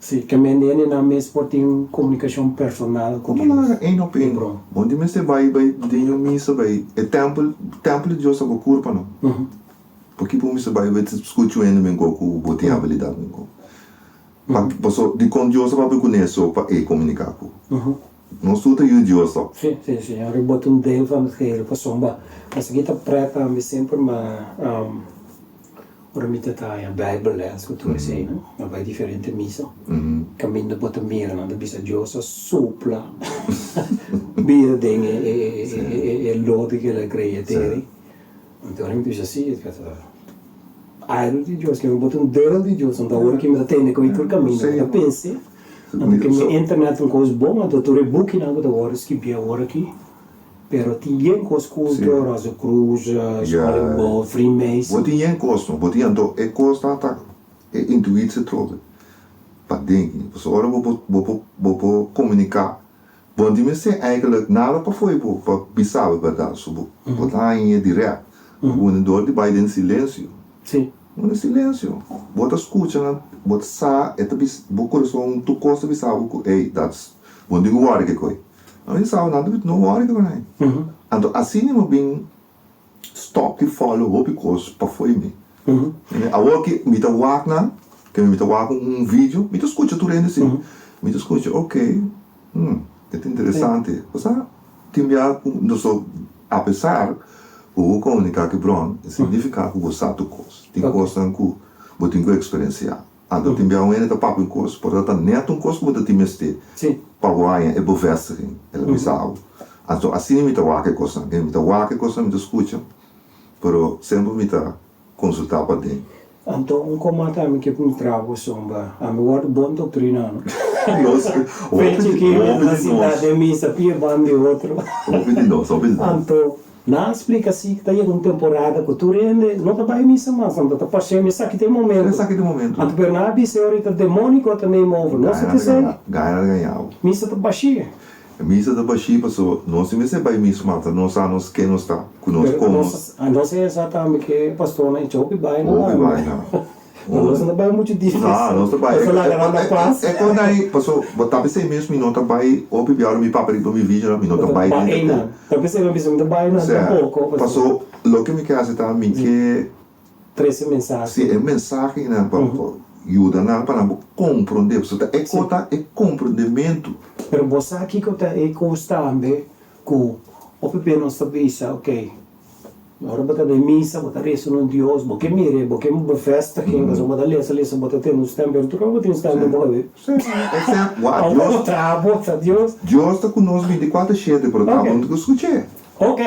S1: Sí, ke mende hende nan mes por tin komunikashon personal ku
S2: Dios. Komo nan één op één? Bo no tin mester bai bai den un misa bai e tèmpel, tèmpel di Dios ta bo kurpa no. Paki bo mester bai bai skucha un hende menkó ku bo tin abilidat menkó? Pasobra dikon Dios a papia kuné so pa e komuniká ku? Nos tur ta yu di Dios to.
S1: Sí, sí, sí. Henri bo ta un deel van het geheel pasobra esaki ta pret tambe semper ma ora mi ta ta haña bijbelles ku tur esei no a bai diferente misa kaminda bo ta mira nan ta bisa Dios a supla bida den e lote ku el a krea teri anto ora mi ta bisa si airu di Dios ke bo ta un deel di Dios anto awor ki mi ta tende ku tur kaminda mi ta pensa. Anto ke mi internet un kos bon, anto tur e bukinan ku ta wòrdu skibí awor aki, pero tin yen kos kulto, Rosacruz, Skull and Bones, Freemason.
S2: Bo tin yen kos no, bo tin anto e kos ta ta e intuitsie trobe paden, pasobra ora bo por bo por bo por komuniká, bo no tin mester eigenlijk nada pafó di bo pa bisa bo e bèrdat, so bo bo ta haña dirèkt, bo dor di bai den silensio.
S1: Sí.
S2: Un silencio. Bo ta scucha nan, bo ta sa, e ta bisa, bo corazon tur cos ta bisa bo cu ey, that's, bo no tin cu worry ke koe. Nan bisa bo, nan ta bisa no worry ke koe nan. Anto asina mi a bin stop di follow hopi cos pafo di mi. Awor ki mi ta wak nan, ke mi ta wak un video, mi ta scucha tur hende si. Mi ta scucha, ok, hmm. E ta interesante. Bo sa, tin bia ku nos so, apesar ku bo komuniká ku e bron, e signifiká ku bo sa tur kos. Tin kosnan ku bo tin ku eksperensiá. Anto tin bia un hende ta papia un kos, por ta ta nèt un kos ku bo ta tin mester pa bo haña e bevestiging, el a bisa bo. Anto asina mi ta wak e kosnan. Mi ta wak e kosnan, mi ta skucha, pero semper mi ta konsultá paden.
S1: Anto un komata ami ke puntra bo somba, ami wòrdu bon doktrina no?
S2: Nos,
S1: Fe
S2: hopi di,
S1: chikí mi
S2: hopi
S1: ta
S2: di
S1: sintá
S2: nos.
S1: den misa pie ban di otro.
S2: Hopi di nos, hopi di nos.
S1: Anto nan a splika si ta yega un temporada ku tur hende no ta bai misa mas, anto ta pas'é mi esaki ta e momento.
S2: Esaki ta e momento.
S1: Anto pero nan a bisa e ora ta demóniko ta neem over. Nos a
S2: Gana ta
S1: tisei.
S2: gaña, gana ta gaña bo.
S1: Misa ta bashí.
S2: Misa ta bashí paso nos tin mester bai misa mas, nos sa nos ken nos ta, ku nos
S1: Pero
S2: kon
S1: nos
S2: nos.
S1: a nos e sa tambe ke pastornan echa hopi baina
S2: Hopi
S1: tambe.
S2: baina.
S1: No nos no ta bai muchu difícil.
S2: No, nos ta bai.
S1: Nos ta laga nan na pas.
S2: E kon ai, paso bo ta pesei mes mi no ta bai hopi biaha mi papia riba mi visionan mi no ta bai
S1: Bo ta
S2: den
S1: bai einan. Ta pesei mi bisa mi ta bai nan tampoco.
S2: Paso loke mi ke hasi ta mi ke.
S1: Trese mensahe.
S2: Si, e mensahenan pa yuda nan pa nan por komprondé. Pasobra ta e kos ta e komprondementu.
S1: Pero bo sa kiko ta e kos tambe ku hopi bes nos ta bisa, ok, ora bo ta den misa bo ta resa un Dios, bo ke mir'é, bo ke un bevestiging, pasobra bo ta lesa lesa bo ta tende un stèm, pero tur ora bo tin un stèm den bo kabes.
S2: Si, e wak
S1: Dios. Bo traha bo ta Dios.
S2: Dios ta ku nos bintikuater shete, pero ta bo no ta ku skuch'é.
S1: Ok.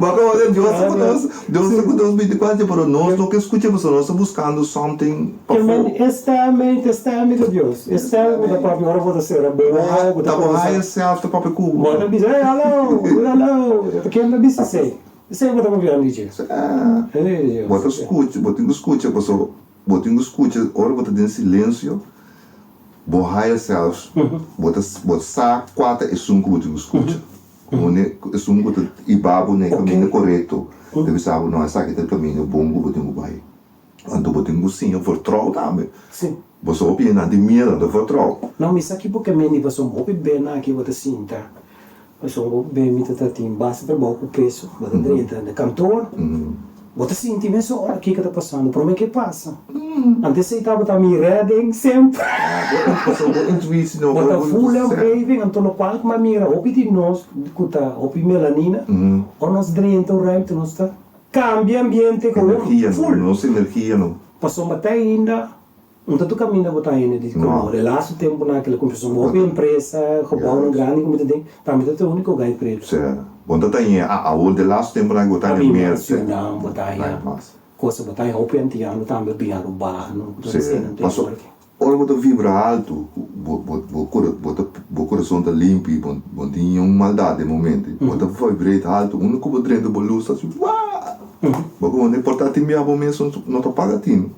S2: Bo a kaba di Dios ta ku nos, Dios ta ku nos binticuatro, pero nos no ke skucha pasobra nos ta buskando something
S1: pafó. Ke men e stèm ei ta e stèm di Dios, e stèm ku ta papia ora bo ta sera bo oho, bo ta
S2: Ta bo
S1: kuminsá.
S2: higher self ta papia ku bo.
S1: Bo ta bisa, hey hallo, hallo, ken ta bisa esei? Esei bo ta papiando di dje.
S2: Esei Bo ta skucha, bo tin ku skucha pasobra bo tin ku skucha ora bo ta den silensio. Bo higher self, bo ta bo sa kua ta esun ku bo tin ku skucha. Hone esun ku ta hiba bo na e kaminda korekto, ta bisa bo no esaki ta e kaminda bon ku bo tin ku bai. Anto bo tin ku siña vertrou tambe. Bo sa hopi hende nan tin miedu, nan ta vertrou.
S1: No, mi sa ki bo ke meni pasobra hopi bena aki bo ta sinta. Pasobra bo be mi ta ta tin basta trabou ku peso, bo ta drenta na kantor, bo ta sinti mesora kiko ta pasando, prome ke pasa. Antes ei tabata mi redding semper.
S2: Pasobra bo intuitie no.
S1: Bo ta voel en wrijving, anto lokual ku mi a mira hopi di nos ku ta hopi melanina, ora nos drenta un ruimte nos ta kambia ambiente gewoon
S2: Energia no,
S1: ful.
S2: nos energia no.
S1: Pasobra te ainda Un ta tur kaminda bo ta hende di kolor. E lastu tempunan kila kumsa un hopi empresa, gebouwnan grandi ku mi ta den, tambe ta e uniko gai pretu.
S2: Sí. Bo ta tañe a awor de lastu tempunan ku bo ta haña mer.
S1: Surinam bo ta haña kosa, bo ta haña hopi antiano tambe bin Aruba, no?
S2: Sí. Paso ora bo ta vibra altu, bo bo bo bo ta bo kurason ta limpi, bo bo no tin niun maldat den bo mente, bo ta vibrate altu, unda ku bo drenta bo lus ta hasi waa! Bo komo no importa tin bia bo mes no ta paga tin.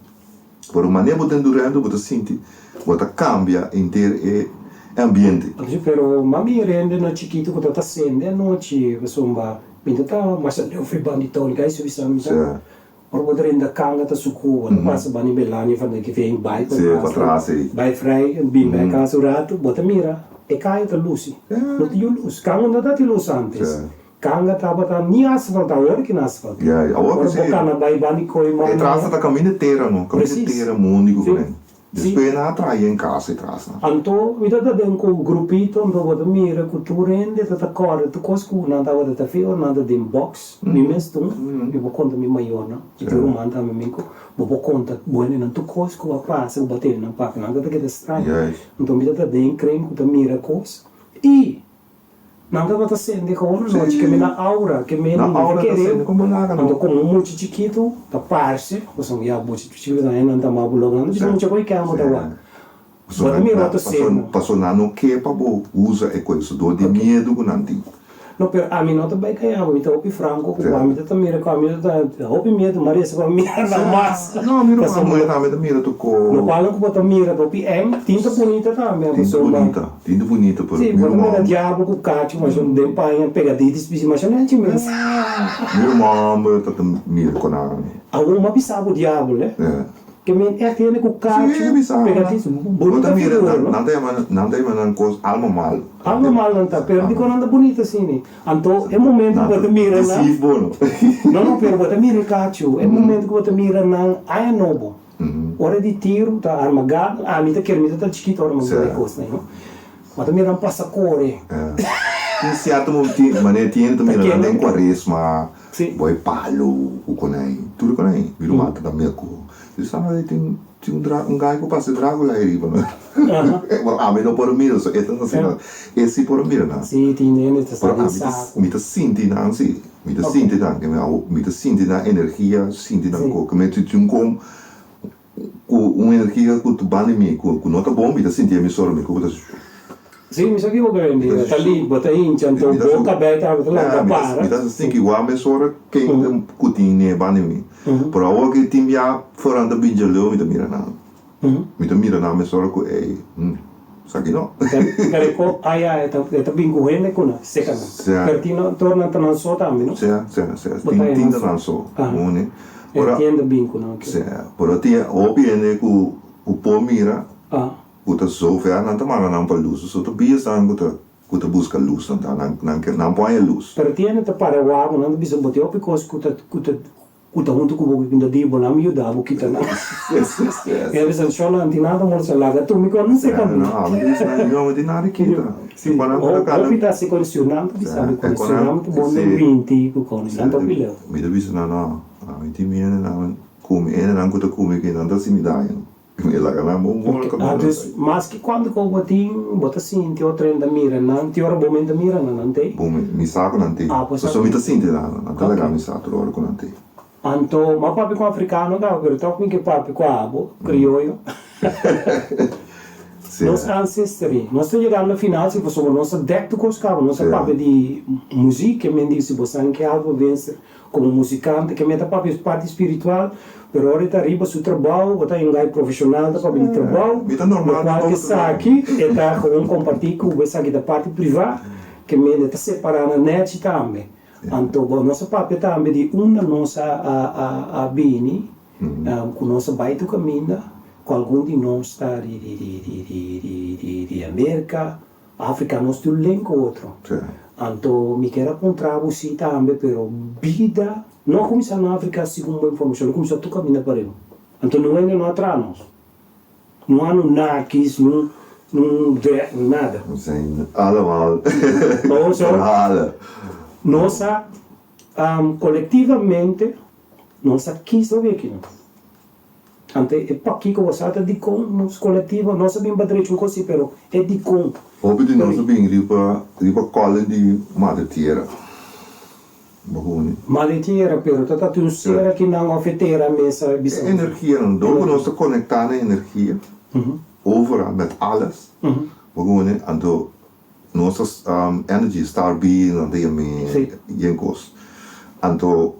S2: Pero manera bo ta endurando bo ta sinti bo ta cambia henter e ambiente.
S1: Si, pero mami rende na chikito ku ta ta sende anochi pasobra mi ta ta masha leu for bandi Tony kai su bisa mi sa ora bo ta renda kanga ta suku bo ta pasa bandi Melania van der Veen bai pa tras bai vrij bin bai kas un ratu bo ta mira e kaya ta lusi no ta yu lus kanga no ta tin lus antes. Kanga tabata ni asfalt, awor ki na asfalt.
S2: Ya, ya, awor
S1: Ora
S2: ki
S1: bo
S2: si.
S1: kana bai bandi koi
S2: E
S1: manda.
S2: trasa ta kaminda tera no, kaminda
S1: Precies.
S2: tera mondi ku
S1: Si.
S2: kunen.
S1: Si.
S2: Despues nan a traha en kas e trasnan.
S1: Anto mi ta ta den ku grupito, anto bo ta mira ku tur hende ta ta kòrda tur kos ku nan tabata ta fe ora nan ta den box. Mi mes tun, mi por konta mi mayornan, mi tin ruman tambe mi ku bo por konta bo hendenan tur kos ku a pasa ku bo a tene nan papia, nan ta ta keda straño.
S2: Juist.
S1: Anto mi ta ta den kren ku ta mira kos i. Nan tabata sende gewoon anochi ke mi na aura, ke mi
S2: Na
S1: no
S2: aura ta
S1: kere.
S2: sende kon bo laga no.
S1: Anto komo un mucha chikitu ta parse, pasobra ya mucha chikitu ta nan ta mabu lok, nan ta bisa mucha koe kèn bo ta wak. Bo ta mira otro seno.
S2: Paso nan no ke pa bo usa e koe, so dor di miedu ku nan tin.
S1: No, pero ami no ta bai kaya, mi ta hopi franco ku bo, ami ta ta mira ku ami ta ta hopi miedu, m'a resa pa mira nan mas.
S2: No, mi ruman muhé tambe ta mira tur ko.
S1: Lokual ku bo ta mira ta hopi eng, tin ta bunita tambe,
S2: Tin ta
S1: pasobra.
S2: bunita, tin ta bunita, pero
S1: Sí,
S2: mi
S1: bo ta mira
S2: ruman.
S1: diablo ku kachu, masha den paña pegaditis bisi masha nechi mes.
S2: Mi ruman homber ta ta mira ku nan.
S1: Awor m'a bisa bo diablo, eh. Ke men echt hende ku kachu,
S2: Sí, bisa.
S1: pegaditis,
S2: Bo
S1: bunita
S2: ta mira,
S1: figura, no?
S2: nan ta yama, nan ta yama nan kos alma malu.
S1: Alma malu nan ta, pero dikon nan ta bunita asina? Anto e momento ku bo ta mira nan.
S2: Deceive bo no.
S1: No, no, pero bo ta mira e kachu, e momento ku bo ta mira nan aña nobo. Ora di tiru ta arma gado, ami ta kere mi ta tan chikito ora mi mira e kosnan, no. Ma ta mira nan pasa kore.
S2: Tin sierto momento, manera tin hende ta mira nan den kuaresma, bo e palu ku konai, tur e konai, mi ruman ta mira ku, si sa tin Tin un dra un gai ku pasa e dragula ei riba no. Bueno, ami no por a mira, so e ta asina, e si por a mira nan.
S1: Sí, tin hende ta sta
S2: Pero
S1: den
S2: ami ta
S1: saku.
S2: mi ta sinti nan sí, mi ta sinti nan, ke mi a mi ta sinti nan energia, sinti nan ko, ke mi tin un kom ku un energia ku ta banda di mi ku ku no ta bon, mi ta sinti e misora mi ku ta.
S1: Sí, mi sa kiko bo hende ta li, bo ta hincha, anto bo kabei tambe ta lanta para.
S2: Mi ta sinti igual mesora ken ku tin ne banda di mi. Pero awor ku tin bia foran ta bin djaleu mi ta mira nan. Mi ta mira nan mesora ku ey, esaki no.
S1: Pero aya e ta bin ku hende ku nan seka nan. Pero tin nan tor nan ta nan so tambe no?
S2: Sea, sea, sea. Tin ta nan so.
S1: E tin ta bin ku nan.
S2: Sea, pero tin hopi hende ku por mira. Ku ta zover nan ta manda nan pa lus. So ta bia esnan ku ta ku ta buska lus nan ta nan nan ke nan por haña lus.
S1: Pero tiene ta para wak nan ta bisa bo tin hopi kos ku ta ku ta ku ta huntu ku bo ku ta di bo nan mi yuda bo kita nan. Mi a bisa shon nan tin nada mor sa laga tur mi kon nan seka mi.
S2: No mi ta bisa nan no mi tin nada kita.
S1: Si hopi ta hasi konesion nan ta bisa mi konesion nan ta bon den binti ku kon nan ta hopi leu.
S2: Mi ta bisa nan no ami tin miedu nan kumi ene nan ku ta kumi aki nan ta hasi mi daño. Mi laga nan bon bon
S1: Ok, ah, dus maske cuanto cu bo tin, bo ta sinti otro hende ta mira nan, tin ora bo men ta mira nan, nan t'ei?
S2: Bo men, mi sa cu nan t'ei.
S1: Ah, bo sa
S2: Pasobra
S1: cu
S2: mi ta sinti nan, nan ta laga mi sa tur ora cu nan t'ei.
S1: Anto, m'a papia cu africano caba, pero toch mi ke papia cu abo, crioyo.
S2: Sí.
S1: Nos ancestry, nos ta yegando na final si, pasobra nos a dek tur cos caba, nos a papia di muziek, ke men di si bo san ke algo vencer. Como musicante ke meta papia es parti spiritual, pero ora e ta riba su trabao, bo ta un guy profesional ta papia di trabao,
S2: Mi ta normal
S1: locual
S2: di
S1: ke esaki e ta gewoon comparti cu bo, esaki ta parti priva, ke mende ta separa nan nechi tambe. Anto bo nos a papia tambe di unda nos a a a bini, cu nos a bay tur caminda, cu algun di nos ta di di di di di di di America, Africa nos tur len cu otro. Anto mi kier a puntra bo si tambe pero bida no a cuminsa na Africa segun bo informacion, a cuminsa tur caminda pareu. Anto no hende no a traha nos. No Anunnakis, no no nada.
S2: We zijn allemaal verhalen.
S1: Nos a colectivamente nos a kies obi aki no. Anto e pakiko bo sa ta dikon nos kolektivo nos a bin pa drecha un kos si pero e dikon.
S2: Hopi di nos a bin riba riba kòlin di Madre Tierra. Bo huni.
S1: Madre Tierra pero ta ta tin un ser aki nan òf e tera mes a bisa.
S2: E energianan dor ku nos ta konektá na e energia overal met alles bo huni anto nos ta energy star being nan ta yam'é yen kos anto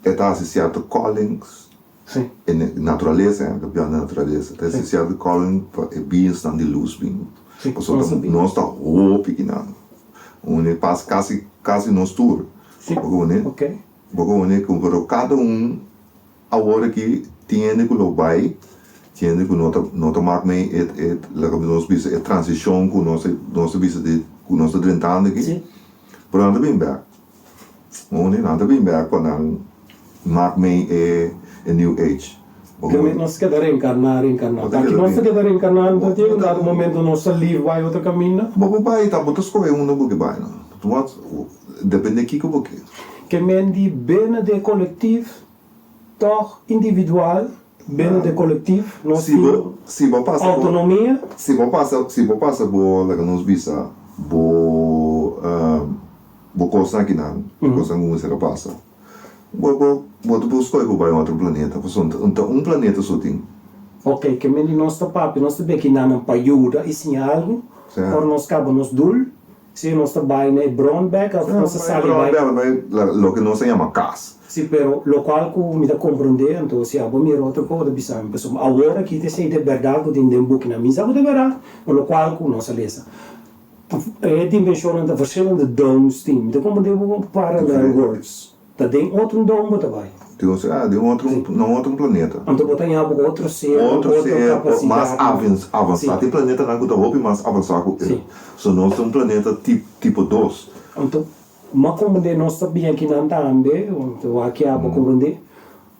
S2: e ta hasi sierto callings.
S1: Sí.
S2: E naturalesa, e ta bia naturalesa. Ta esencial di calling pa e beings-nan di luz bin.
S1: Sí,
S2: Pasobra
S1: nos ta bin.
S2: nos ta hopi kinan. Uni pas casi, casi nos tur.
S1: Sí,
S2: Bo uni,
S1: ok.
S2: bo uni cu pero cada un awor aki tin hende cu lo bay, tin hende cu no ta, no ta mak mee e, e, laga nos bisa e transicion cu nos ta, nos ta bisa di, cu nos ta drentando aki.
S1: Sí.
S2: Pero nan ta bin bek. Uni nan ta bin bek pa nan mak mee e e new age. Bo
S1: Ke nos keda reenkarná, reenkarná. Ta ki nos ta keda reenkarná anto tin un dado momento nos ta live bai otro kaminda?
S2: Bo por bai ta bo ta skohe unda bo ke bai no. Wat depende kiko bo ke.
S1: Ke men di bene de kolektief tòg individual bene de kolektief nos
S2: Si
S1: tin
S2: bo si bo pasa bo
S1: outonomia.
S2: si bo pasa si bo pasa bo laga nos bisa bo Bo kosnan akinan, e kosnan ku mester a pasa. Bo bo bo ta por skohe pa bai un otro planeta, pasobra ta un planeta so tin.
S1: Ok, ke men di nos ta papia, nos ta beki nannan pa yuda i siña algu, ora nos kaba nos dul, si nos ta bai na e bron bek of nos ta sali bai.
S2: Bai bai loke nos ta yama kas.
S1: Si, pero lokual ku mi ta komprondé, anto si abo mira otro kos, bo ta bisa mi, pasobra awor aki ta esei ta e bèrdat ku tin den bukinan. Mi sa ku ta bèrdat, pero lokual ku nos a lesa. E dimensionnan ta verschillende domes tin. Mi ta komprendé bo ku parallel worlds. Ta den otro un dome bo ta bai.
S2: Den otro, ah, den otro, na un otro planeta.
S1: Anto bo ta ña bo ku otro ser,
S2: Otro
S1: otro
S2: ser,
S1: kapasidat.
S2: mas avansá. Tin planetanan ku ta hopi mas avansá ku e. So nos ta un planeta tipo dos.
S1: Anto, m'a komprendé nos ta bin akinan tambe, anto aki abo komprendé.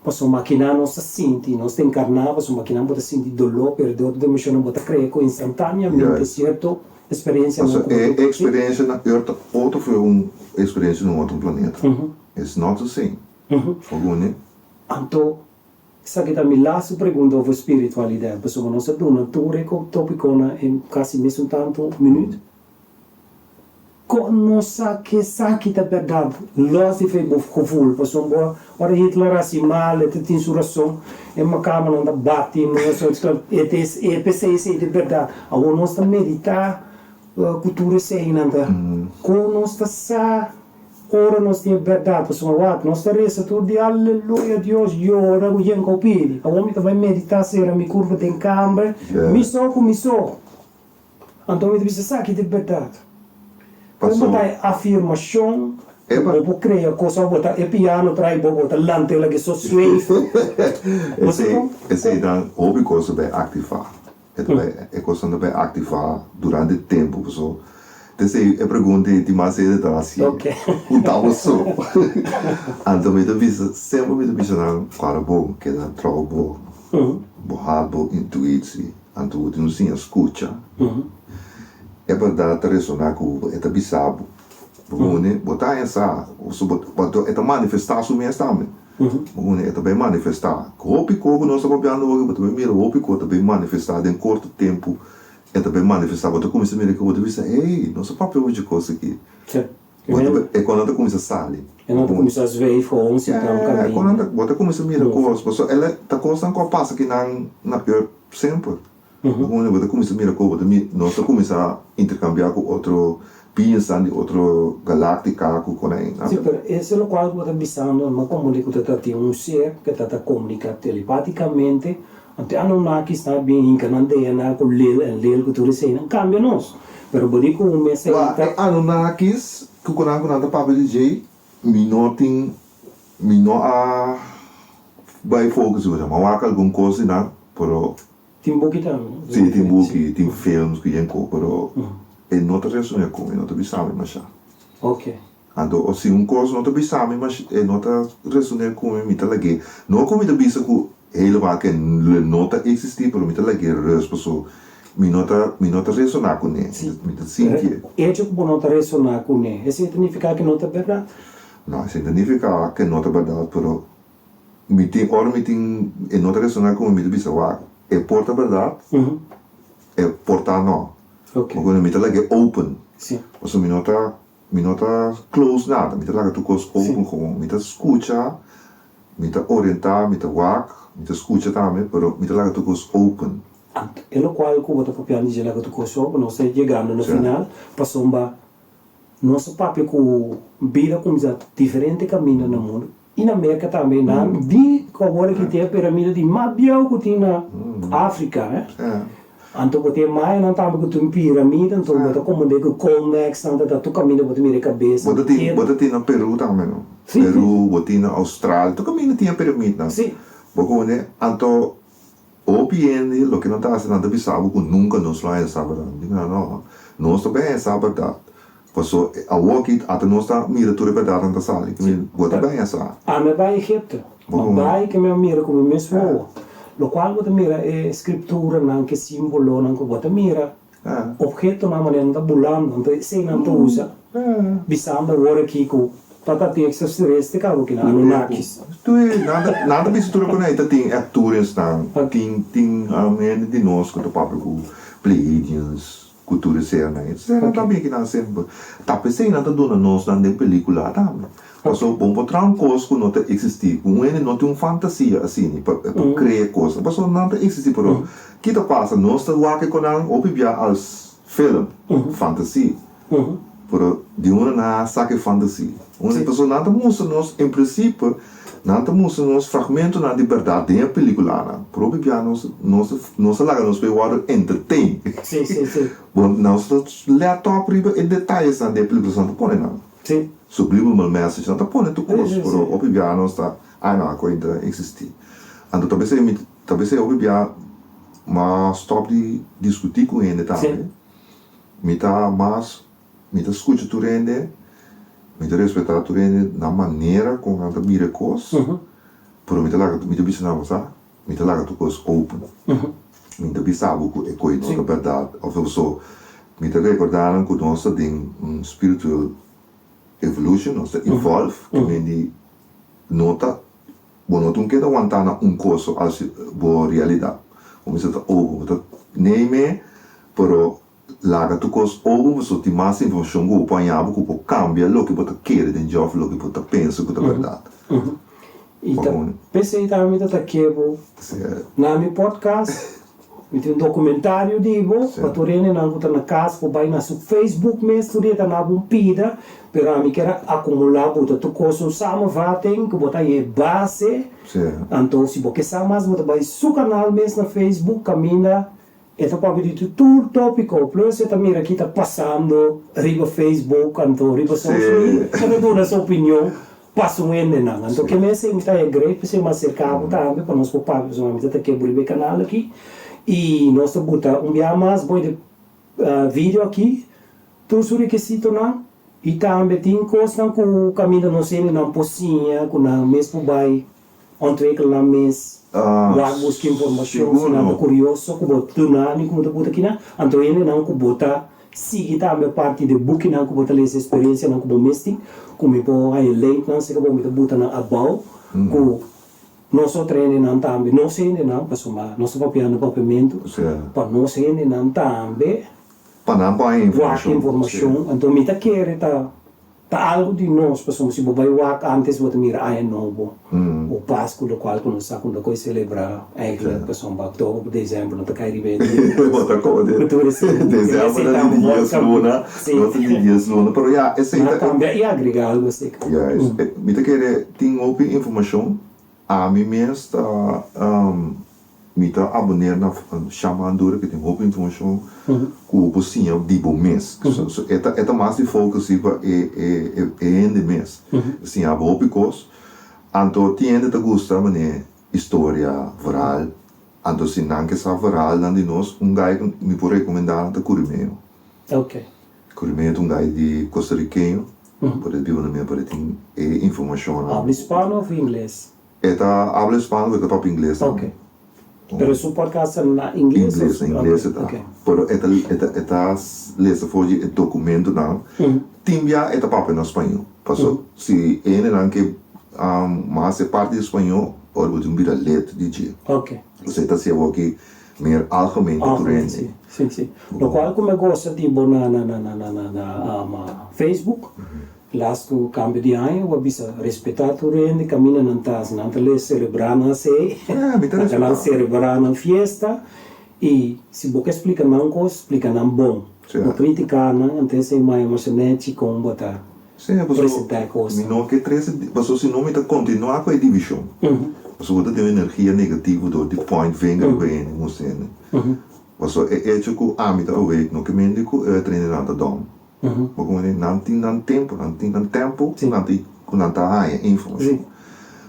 S1: Pasobra makiná nos ta sinti, nos ta enkarná, pasobra makiná bo ta sinti doló, pero den otro dimenshonnan bo ta krea ku instantáneamente sierto eksperensianan
S2: ku
S1: bo
S2: ta. E eksperensia na Earth ta otro for un eksperensia na un otro planeta. It's not the same. Oguné?
S1: Anto, esaki ta mi lastu pregunta over spiritualidat, pasobra nos a duna tur e topikonan en kasi mesun tantu minüt. Kon nos sa ku esaki ta bèrdat? Lòs di fe bo gevoel, pasobra ora Hitler hasi mal e ta tin su rason, e makabanan ta bati nos, e ta e p'esei esei ta bèrdat. Awor nos ta meditá ku tur eseinan ta. Kon nos ta sa ora nos tin e bèrdat? Pasobra wak, nos ta resa tur dia, Aleluya Dios, yora ku yen ku pidi. Awor mi ta bai meditá, sera mi kurpa den kamber, mi so ku mi so. Anto mi ta bisa esaki ta bèrdat. Kon bo ta e afirmashon ku bo por krea kos òf bo ta e piano trai bo, bo ta lanta el aki so sweef. Bo sa kon?
S2: Esei ta hopi kos ta bai aktivá. E ta bai e kosnan ta bai aktivá durante tempu paso t'esei e pregunta ei tin mas hende ta hasié. Ku ta bo so. Anto mi ta bisa semper mi ta bisa nan kòrda bon keda trou bo bo hart bo intuitsi. Anto bo tin un siña skucha. E bèrdat ta resoná ku bo, e ta bisa bo. Bo huni, bo ta haña sa, pasobra e ta manifestá su mes tambe. Bo huni, e ta bai manifestá. Hopi kos ku nos ta papiando hopi, bo ta bai mira hopi kos ta bai manifestá den korto tempu, e ta bai manifestá. Bo ta kuminsá mira ku bo ta bisa, hey, nos a papia hopi dje kos aki. Bo ta e konan ta kuminsá sali.
S1: E nan ta kuminsá zweef gewoon sin ta un kaminda.
S2: E konan ta, bo ta kuminsá mira kos, pasobra el a ta kosnan ku a pasa kinan na Earth semper. Bo komo bo ta kuminsá mira kos, bo ta mi nos ta kuminsá interkambiá ku otro biensnan di otro galáktika ku kon ei.
S1: Sí, pero ese lokual ku bo ta bisando, mi a komprendé ku ta ta tin un ser ku ta ta komuniká telepátikamente Anto e Anunnakis ta bin hinka nan DNA ku Lil en Lil ku tur eseinan kambia nos. Pero bo di ku un mes ei
S2: Wak,
S1: ta.
S2: e Anunnakis ku ku nan ku nan ta papia di djei, mi no tin, mi no a bai focus riba dje. Mi a wak algun kos di nan, pero.
S1: Tin buki tambe, no?
S2: Si, tin buki, tin films ku yen ku, pero e no ta resoné ku mi, no ta bisa mi masha.
S1: Ok.
S2: Anto o si un kos no ta bisa mi mas e no ta resoné ku mi, mi ta lag'é. No ku mi ta bisa ku helemaal ke lo no ta eksistí, pero mi ta lag'é rus paso mi no ta mi no ta resoná kuné. Mi ta sinti e.
S1: Echo ku bo no ta resoná kuné, esei ta nifiká ke no ta bèrdat?
S2: No, esei ta nifiká ke no ta bèrdat, pero mi tin ora mi tin e no ta resoná ku mi, mi ta bisa wak, e por ta bèrdat, e por ta no. Pasobra mi ta lag'é open. Pasobra mi no ta Mi no ta close nada, mi ta laga tur cos open gewoon. Mi ta scucha, mi ta orienta, mi ta wak, mi ta scucha tambe, pero mi ta laga tur cos open.
S1: Anto e locual cu bo ta papiando di dje laga tur cos open, nos ta yegando na final, pasobra nos a papia cu bida cuminsa diferente caminda na mundo. I na Merka tambe nan di ku awor aki tin e piramida di mas bieu ku tin na Afrika eh. Anto bo tin e mayanan tambe ku tin piramida anto bo ta komprende ku Colmex nan ta ta tur kaminda bo ta mira e kabesa
S2: Bo ta tin bo ta tin na Peru tambe no? Peru bo tin na Australia tur kaminda tin e piramidnan. Bo komprende anto hopi hende loke nan ta hasi nan ta bisa bo ku nunka nos lo haña sa bèrdat. Mi di nan no nos ta bai haña sa bèrdat. Paso awor aki ata nos ta mira tur e bèrdatnan ta sali, ki mi bo ta baña sa.
S1: Ami a bai Egipto, ma bai ke mi a mira ku mi mes wowo, lokual bo ta mira e skripturanan, ke simbolonan ku bo ta mira, ophetonan manera nan ta bulando, anto eseinan ta usa, bisando awor aki ku ta ta tin extraterrestre kaba kinan, Anunnakis.
S2: Nan ta bisa tur ku nan ta tin Arcturiansnan, tin tin hende di nos ku ta papia ku Pleiadians. Ku tur e sernan e sernan ta bin kinan semper. Ta p'esei nan ta duna nos nan den pelikula tambe. Pasobra bo por traha un kos ku no ta eksistí. Ku un hende no tin un fantasia asina pa e por krea kosnan. Pasobra nan ta eksistí pero ki ta pasa? Nos ta wak e konan hopi bia als film, fantasia. Pero di unda nan a saka e fantasia? Unda pasobra nan ta mustra nos en principe nan ta mustra nos fragmentonan di bèrdat den e peliculanan. Pero hopi bia nos nos nos ta laga nos por e wòrdu entertain.
S1: Sí, sí, sí.
S2: Bo nos ta lèt òp riba e detayesnan den e peliculanan nan ta pone nan.
S1: Sí.
S2: Subliminal message nan ta pone tur kos pero hopi bia nos ta ay no ako ta existi. Anto ta besei mi ta besei hopi bia m'a stòp di diskutí ku hende tambe. Mi ta mas, mi ta skucha tur hende, mi ta respetá tur hende na manera kon nan ta mira e kos. Pero mi ta laga, mi ta bisa nan bo sa, mi ta laga tur kos open. Mi ta bisa bo ku e koi no ta bèrdat òf so. Mi ta rekordá nan ku nos ta den un spiritual evolution, nos ta evolve, ke men di no ta, bo no tin keda wantá na un kos so as bo realidat. Bo mester ta open, bo ta neim'é, pero Laga tur kos obo pasobra tin mas informashon ku bo por haña bo ku por kambia loke bo ta kere den dje òf loke bo ta pensa ku ta bèrdat.
S1: I ta p'esei tambe mi ta ta ke bo na mi podcast. Mi tin un dokumentario di bo pa tur hendenan ku ta na kas por bai na su Facebook mes tur dia ta na bo un pida pero ami kier a akumulá bo ta tur kos un samenvatting ku bo ta haña e base. Anto si bo ke sa mas bo ta bai su kanal mes na Facebook kaminda E ta papia di tur tópiko, plus e ta mira ki ta pasando riba Facebook anto riba social media, e ta duna su opinion pa su hendenan. Anto ke mester mi ta agree p'esei mi a aserka bo tambe pa nos por papia pasobra mi ta ta ke bo riba e kanal aki i nos ta buta un bia mas bo e video aki tur su rekisitonan i tambe tin kosnan ku kaminda nos hendenan por siña ku nan mes por bai Ontwikkel nan mes, wak buska informashon si nan ta kurioso ku bo duna mi ku bo ta buta kinan. Anto hendenan ku bo ta sigui tambe aparte di e bukinan ku bo ta lesa eksperensianan ku bo mes tin, ku mi por haña linknan si ka bo mi ta buta nan abou ku nos otro hendenan tambe, nos hendenan, pasobra nos ta papiando papiamentu, pa nos hendenan tambe
S2: Pa nan por haña
S1: wak informashon. Anto mi ta kere ta. Ta algu di nos, pasobra si bo bai wak antes bo ta mira aña nobo o Pasku, lokual ku nos sa ku no ta koe selebrá eigentlik pasobra oktober ku desèmber no ta kai riba e dia.
S2: Bo ta koe
S1: Ku tur esei
S2: desèmber ta di dies luna, no ta di dies luna, pero ya esei
S1: ta. Kambia i agrega algu así.
S2: Ya, mi ta kere tin hopi informashon, ami mes ta. Mi ta aboneer na Shaman Dura ke tin hopi informashon ku bo por siña di bo mes. So e ta e ta mas di focus riba e e e hende mes. E siña bo hopi kos. Anto tin hende ta gusta manera historia, verhaal. Anto si nan ke sa verhaalnan di nos, un guy ku mi por rekomendá nan ta Curimeo. Curimeo ta un guy di Costarriqueño, pero e biba na Merca, pero e tin e informashonnan.
S1: Habla hispano of ingles?
S2: E ta habla hispano pero e ta papia ingles tambe.
S1: Ok. Pero su podcast ta na ingles?
S2: Ingles, na ingles e ta. Pero e ta e ta e ta lesa for di e documentonan. Tin bia e ta papia na spañó. Paso si e hendenan ke mas e parti di spañó ora bo tin bira let di dje.
S1: Ok.
S2: Paso e ta hasi awoki meer algemeen pa tur
S1: hende. Si, si, si. Lokual ku mi gosta di bo na na na na na na Facebook. Lastu kambio di aña bo a bisa respetá tur hende kaminda nan ta hasi nan ta lei selebrá nan asei laga nan selebrá nan fiesta i si bo ke splika nan kos splika nan bon no kritiká nan anto esei maya masha nechi kon bo ta presentá e kosnan.
S2: Mi no ke trese pasobra si no mi ta kontinuá ku e divishon pasobra bo ta tin un energia negativo dor di point vinger riba hende mustra hende pasobra e echo ku ami ta awake no ke mende ku e otro hendenan ta dòm. Bo komo nan tin nan tempu, nan tin nan tempu ku nan ta ku nan ta haña informashon.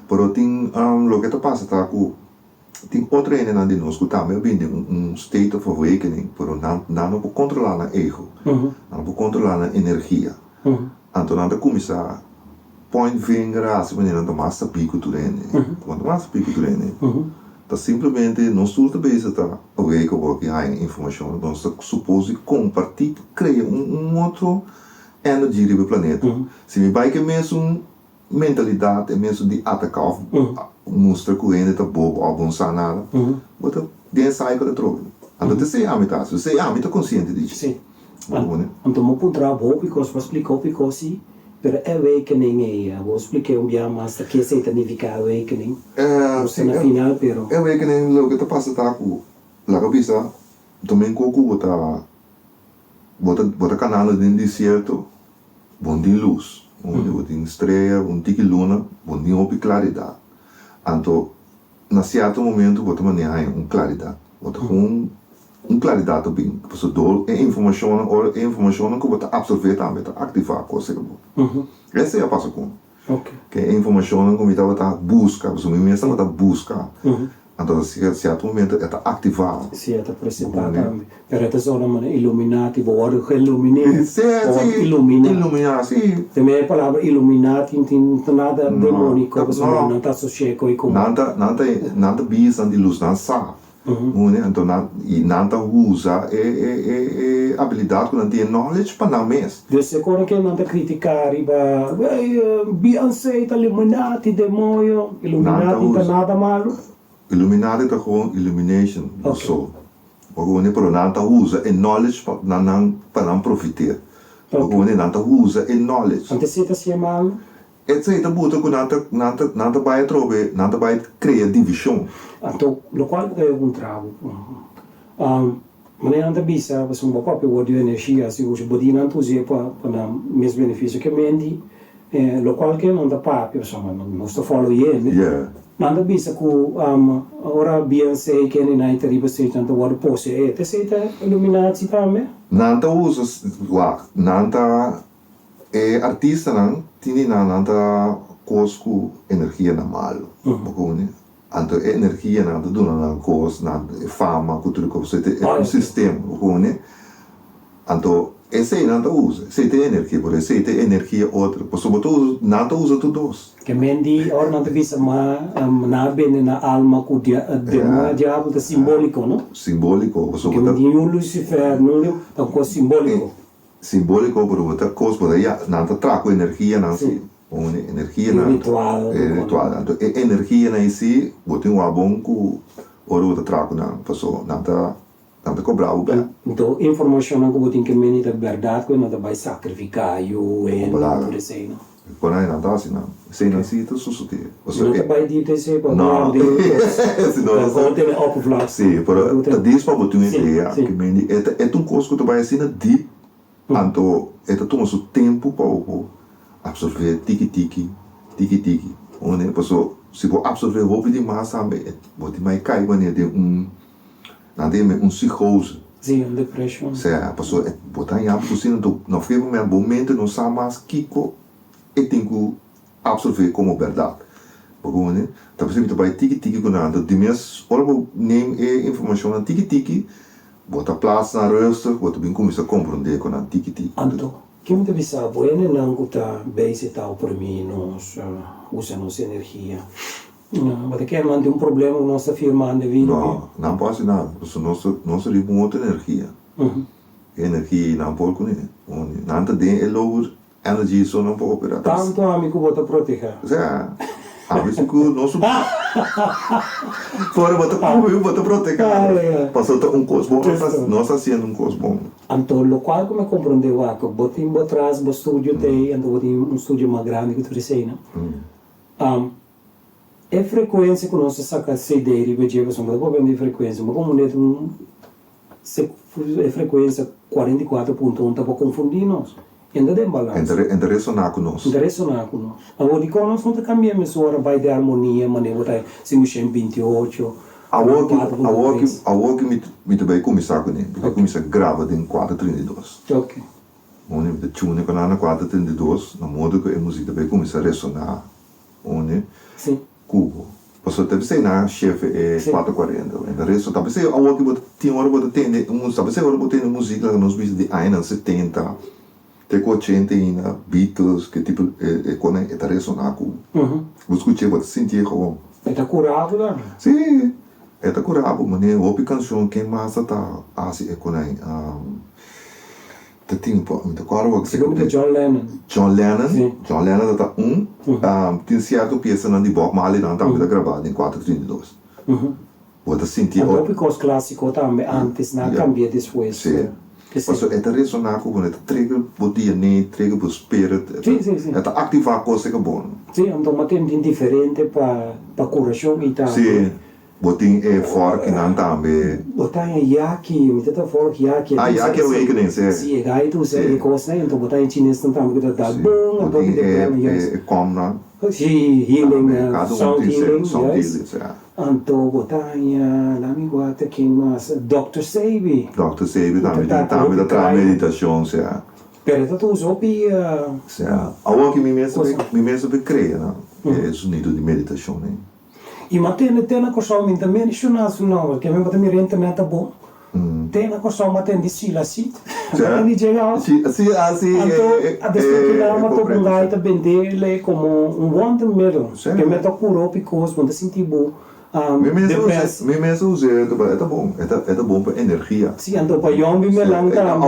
S2: Pero tin loke ta pasa ta ku tin otro hendenan di nos ku tambe a bini den un un state of awakening pero nan nan no por kontrolá nan ego, nan no por kontrolá nan energia. Anto nan ta kuminsá point vinger hasi manera nan ta mas sabí ku tur hende. Bo no ta mas sabí ku tur hende. Ta simplemente nos tur ta bezig ta awake awor ki haña informashon. Nos ta supos di kompartí pa krea un otro energy riba e planeta. Si mi bai ku e mesun mentalidat, e mesun di ataká òf mustra ku hende ta bobo òf bo no sa nada, bo ta den e cycle atrobe. Anto ta esei ami ta hasi, esei ami ta konsiente di dje.
S1: Anto mi puntra bo hopi kos, bo a splika hopi kos si, pero e awakening ei, bo splik'é un bia mas ta ke esei ta nifiká awakening? Bo sta na final pero.
S2: E awakening loke ta pasa ta ku laga bisa domingo ku bo ta bo ta bo ta kanando den desierto bo no tin lus, bo tin strea, un tiki luna, bo no tin hopi klaridat. Anto Na sierto momento bo ta manera haña un klaridat. Bo ta kon un klaridat ta bin. Pasobra dor e informashonnan, ora e informashonnan ku bo ta apsorbé tambe ta aktivá kos serka bo. Esei a pasa ku mi. Ke e informashonnan ku mi tabata buska, pasobra mi mes tabata buska. Anto na sierto momento e ta aktivá.
S1: Sí, e ta presentá tambe. Pero e ta zona manera Illuminati, bo wòrdu geluminé, bo wòrdu iluminá.
S2: Iluminá, sí.
S1: Te mei e palabra Illuminati no tin nada demóniko, pasobra nan ta asosiá ku e komo.
S2: Nan ta, nan ta, nan ta bisa di lus, nan sa. Hone, anto nan, i nan ta usa e, e, e, e abilidat ku nan tin, e knowledge pa nan mes.
S1: Dus e kore ke nan ta kritiká riba, Ey, Beyoncé ta Illuminati, demoño, Illuminati ta nada malu.
S2: Illuminati ta gewoon illumination, no so. Hone, pero nan ta usa e knowledge pa nan, nan, pa nan profiteer. Hone, nan ta usa e knowledge.
S1: Anto esei ta siña malu?
S2: Esei ta buta ku nan ta nan ta nan ta bai atrobe nan ta bai krea divishon.
S1: Anto lokual ku ta e kontra bo? Manera nan ta bisa pasobra bo papia wòrdu energia si bo di nan ta us'é pa pa nan mes benefisio ke menti lokual ke nan ta papia pasobra nos ta follow hende nan ta bisa ku ora Beyoncé Kenny Knight ta riba stage nan ta wòrdu poseé esei ta illuminati tambe?
S2: Nan ta usa wak nan ta E artistanan tin di nan nan ta kos ku energianan malu, bo kono? Anto e energianan ta duna nan kos, nan e fama ku tur kos, e ta un sistema, bo kono? Anto esei nan ta usa, esei ta e energia, pero esei ta e energia otro, pasobra bo ta usa, nan ta usa tur dos.
S1: Ke men di ora nan ta bisa ma nan a bende nan alma ku demoño, diabel, ta simboliko, no?
S2: Simboliko,
S1: pasobra bo ta. Ke men di un Lucifer, nun ta un kos simboliko.
S2: Simbóliko pero bo ta kos bo ta ya nan ta traha ku energianan si un energianan
S1: Ritual
S2: e ritual anto e energianan ei si bo tin wak bon ku ora bo ta traha ku nan paso nan ta nan ta kobra bo bek.
S1: Anto informashonnan ku bo tin ke meni ta bèrdat ku nan ta bai sakrifiká yu hende tur esei no.
S2: Kon ai nan ta hasi nan esei nan si ta sosodé
S1: paso e. Nan ta bai diep esei pa
S2: No
S1: si no ta tene oppervlak.
S2: Si pero ta dis pa bo tin un idea ke meni e ta e ta un kos ku ta bai asina diep Anto e ta tuma su tempu pa bo por absorvé tiki tiki, tiki tiki. Hone, paso si bo absorvé hopi di mas tambe e bo tin mai kai manera den un, nan ta yama un psicose.
S1: Sí, un depresion.
S2: Sea, paso e bo ta haña bo kusina anto na un gegeven moment bo mente no sa mas kiko e tin ku absorvé komo bèrdat. Bo hone, ta p'esei mi ta bai tiki tiki ku nan. Anto di mes ora bo neem e informashonnan tiki tiki, Bo ta plas nan rustig, bo ta bin kuminsá komprondé ku nan tiki tiki.
S1: Anto, kin ta bisa bo hendenan ku ta bezig ta oprimí nos, usa nos energia? Bo ta kere nan tin un problema ku nos ta firmando e video
S2: aki? No, nan por hasi nada, pasobra nos ta nos ta riba un otro energia. E energia ei nan por kuné. Nan ta den e lower Energy so no por opera.
S1: Tanto ami ku bo ta proteha.
S2: Osea, ami si ku no su Fora bo ta kubi bo ta proteha. Pasobra ta un kos bon nos ta nos ta hasiendo un kos bon.
S1: Anto lokual ku mi a komprondé wak, bo tin bo tras bo studio t'ei, anto bo tin un studio mas grandi ku tur esei, no? E frekuensia ku nos ta saka CD riba dje pasobra bo ta papia di frekuensia, bo komprondé ta un e frekuensia 44.1 ta pa konfundí nos. E no ta den balansa.
S2: E ta resoná ku nos.
S1: E ta resoná ku nos. Awor dikon nos no ta kambia mesora bai den armonia manera bo ta sinku shen binti ocho,
S2: Awor ki awor ki awor ki mi ta bai kuminsá kuné. Mi ta kuminsá graba den kuater 32.
S1: Oke.
S2: Unda mi ta tune ku nan na kuater 32 na modo ku e muzik ta bai kuminsá resoná. Uni ku bo. Pasobra ta bisei nan shefe e kuater kuarenta. E ta resto ta bisei awor ki bo ta tin ora bo ta tende un ta bisei ora bo tende muzik laga nos bisa di añanan setenta te ku ochenta ainda Beatles ke tipo e e kos e ta resona ku bo. Bo skuch'é bo ta sintié gewoon.
S1: E ta kura bo tambe?
S2: Si e ta kura bo manera hopi kanshon ken mas ta ta hasi e konai. Ta tin po, mi ta kòrda wak
S1: Segun mi ta John Lennon.
S2: John Lennon, Si. John Lennon ta ta un, tin sierto piesanan di Bob Marley nan tambe ta grabá den kuater 32. Bo ta sinti
S1: Anto hopi kos klásiko tambe ántes, nan a kambia despues.
S2: Si. Pasobra e ta resoná ku bo, e ta trigger bo DNA, trigger bo spirit, e ta
S1: Si, si, si.
S2: e ta aktivá kos ke bon.
S1: Si, anto maten tin diferente pa pa kurashon i tambe.
S2: Si. Bo tin e fòrkinan tambe.
S1: Bo ta haña yaki, mi ta ta fòrk yaki.
S2: Ah, yaki awakening, si.
S1: Si, e gai ta usa e kosnan, anto bo ta haña chinesnan tambe ku ta dal bon,
S2: anto
S1: bo
S2: tin e e kòmnan.
S1: Si, healing, sound healing, juist. Anto bo ta haña, laat mi wak ta ken mas, Dòkter Sebi.
S2: Dòkter Sebi tambe tin, tambe ta traha meditashon, si.
S1: Pero e ta ta usa hopi.
S2: Si, awor ki mi mes mi mes a krea e sonido di meditashon ei.
S1: I m'a tende te na Kòrsou mi ta menshoná su nòmber, ke mi bo ta mira internet ta bon. Te na Kòrsou m'a tende Sheila Sheet. Bo ta tende dje gau?
S2: Si, si, ah si.
S1: Anto a despues kila m'a topa un gai ta bendele komo un wondermiddel. Ke mi ta kura hopi kos, bo ta sinti bo
S2: Mi mes a us'é, mi mes a us'é, e ta bon, e ta, e ta bon pa energia.
S1: Si, anto pa yòmbi melan tambe.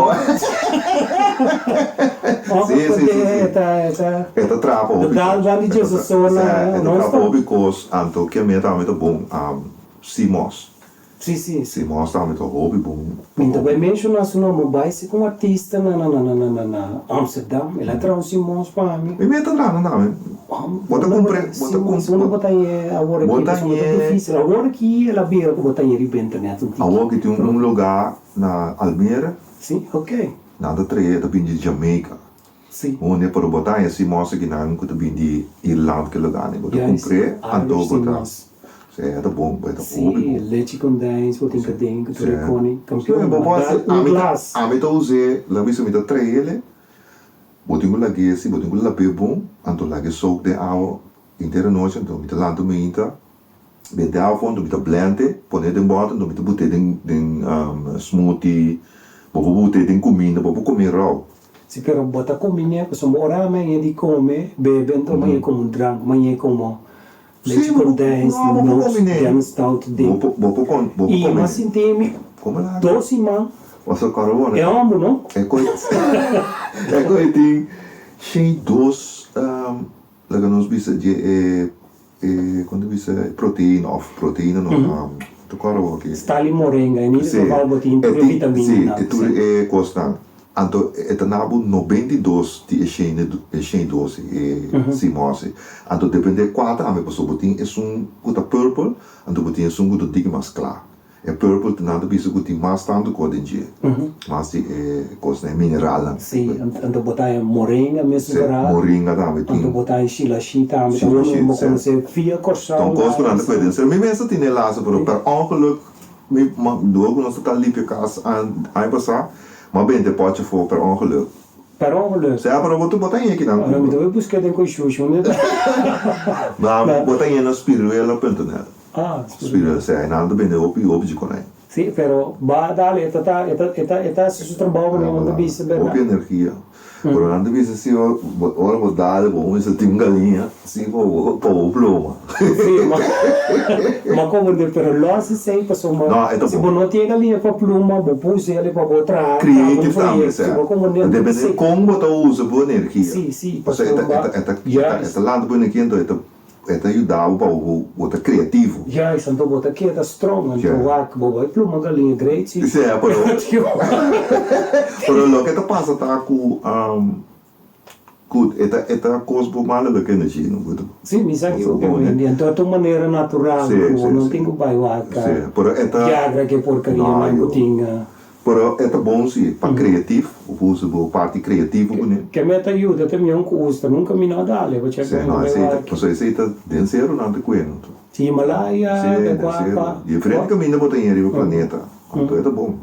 S2: Si, si, si, si.
S1: E ta, e ta.
S2: E ta traha pa hopi kos.
S1: De dal ban di Jesus so na,
S2: E ta traha pa hopi kos, anto ke mia tambe ta bon, sea moss.
S1: Si, si.
S2: Sea moss tambe ta hopi bon.
S1: Mi ta bai menshoná su nomber, bai si ku un artista na, na, na, na, na Amsterdam, el a traha un sea moss pa mi.
S2: Mi mia ta traha nan tambe. Bo ta cumpre, bo ta cumpre.
S1: Unda bo ta ye awor aki? Pasobra ta dificil. Awor aki el a bira cu bo ta ye riba internet un tiki.
S2: Awor aki tin un lugar na Almere.
S1: Si, ok.
S2: Nan ta trae, ta bin di Jamaica.
S1: Si.
S2: Hunde, pero bo ta haña sea moss aki nan cu ta bin di Irland ke lugar nan. Bo ta cumpre, anto bo ta. Si, e ta bon, e ta hopi bon.
S1: Si, lechi condens bo tin caden cu tur e coni. Campeon, bo dal un glas.
S2: Ami ta us'e, laga bisa mi ta traele. Bo tin ku lag'é si bo tin ku lab'é bon, anto lag'é soak den awa henter anochi, anto mi ta lanta mainta, bente awa afó, anto mi ta blend e, pon'é den bòter, anto mi ta but'é den den smoothie, bo por but'é den kuminda, bo por kom'é rou.
S1: Si, pero bo ta kombiné, pasobra ora mi a ñe di kome, bebe, anto mi a ñe komo un drank, mi a ñe komo lechi kondens, noot, den stout, den.
S2: Bo por bo por
S1: I mi a sinti mi dos siman e homber no.
S2: E koe e koe tin shen dos laga nos bisa dje e e kon ta bisa proteina of proteina no ta kòrda awor aki.
S1: Stali moringa e ni ta bo tin tur e vitamina
S2: si e tur e kosnan. Anto e ta na bo 92 di e shen e shen dos e sea moss ei. Anto depende kua tambe pasobra bo tin esun ku ta purple anto bo tin esun ku ta diki mas kla. E purple ta nan ta bisa ku tin mas tantu kos den dje, mas di e kosnan e mineralnan.
S1: Si, anto bo ta e moringa mes bra.
S2: Si, moringa tambe tin.
S1: Anto bo ta e shilashi tambe, ta unu bo konosé via Kòrsou.
S2: Ta un kos ku nan ta kue den. Mi mes ta tin e laso pero per ongeluk Mi ma luego ku nos ta ta limpia kas aña pasá, m'a benta e pòchi afó per ongeluk.
S1: Per ongeluk?
S2: Sea, pero bo ta bo ta haña kinan
S1: Ahora mi ta bai buska den koishushi unda ta.
S2: No, bo ta haña na spiruela punto net.
S1: Ah, spiruela.
S2: Spiruela, sea, einan ta bende hopi hopi djikonai.
S1: Sí, pero ba dale, e ta ta e ta e ta e ta hasi su trabou manera nan ta bisa, berdad?
S2: Hopi energia. Pero nan ta bisa si ora bo dal bo cuminsa tin un galiña si pa bo pa bo pluma.
S1: Sí, ma ma como de pero los esey pasobra
S2: No, e ta
S1: si
S2: bon.
S1: bo no tin e galiña pa pluma bo por usa el pa bo traha traha un
S2: Creative tambe
S1: proyecto
S2: sea.
S1: bo como
S2: Ta depende con bo ta usa bo energia.
S1: Sí, sí,
S2: Pasobra e ta
S1: pasobra
S2: e ta e ta
S1: juist.
S2: e ta lanta bo energia enton e ta E ta yuda bo pa bo bo ta creativo.
S1: Juist, anto bo ta keda strong, anto wak bo bai pluma galiña great si.
S2: Sea, pero pero loke ta pasa ta cu cu e ta e ta cos bo manda loke energia no bo ta.
S1: Si, mi sa kico ke mendi, anto ta un manera natural cu bo no tin cu bai wak Viagra ke porcarianan cu tin.
S2: Pero e ta bon si, pa creatief, bo por usa bo parti creativo kuné.
S1: Ke me ta yuda ta mi un ku usta, nunka mi no a dale, bo chek
S2: no ta bai wak. Pasobra esei ta den seru nan ta kue no.
S1: Si Himalaya,
S2: Si, den seru. Diferente kaminda bo ta yen riba planeta, anto e ta bon.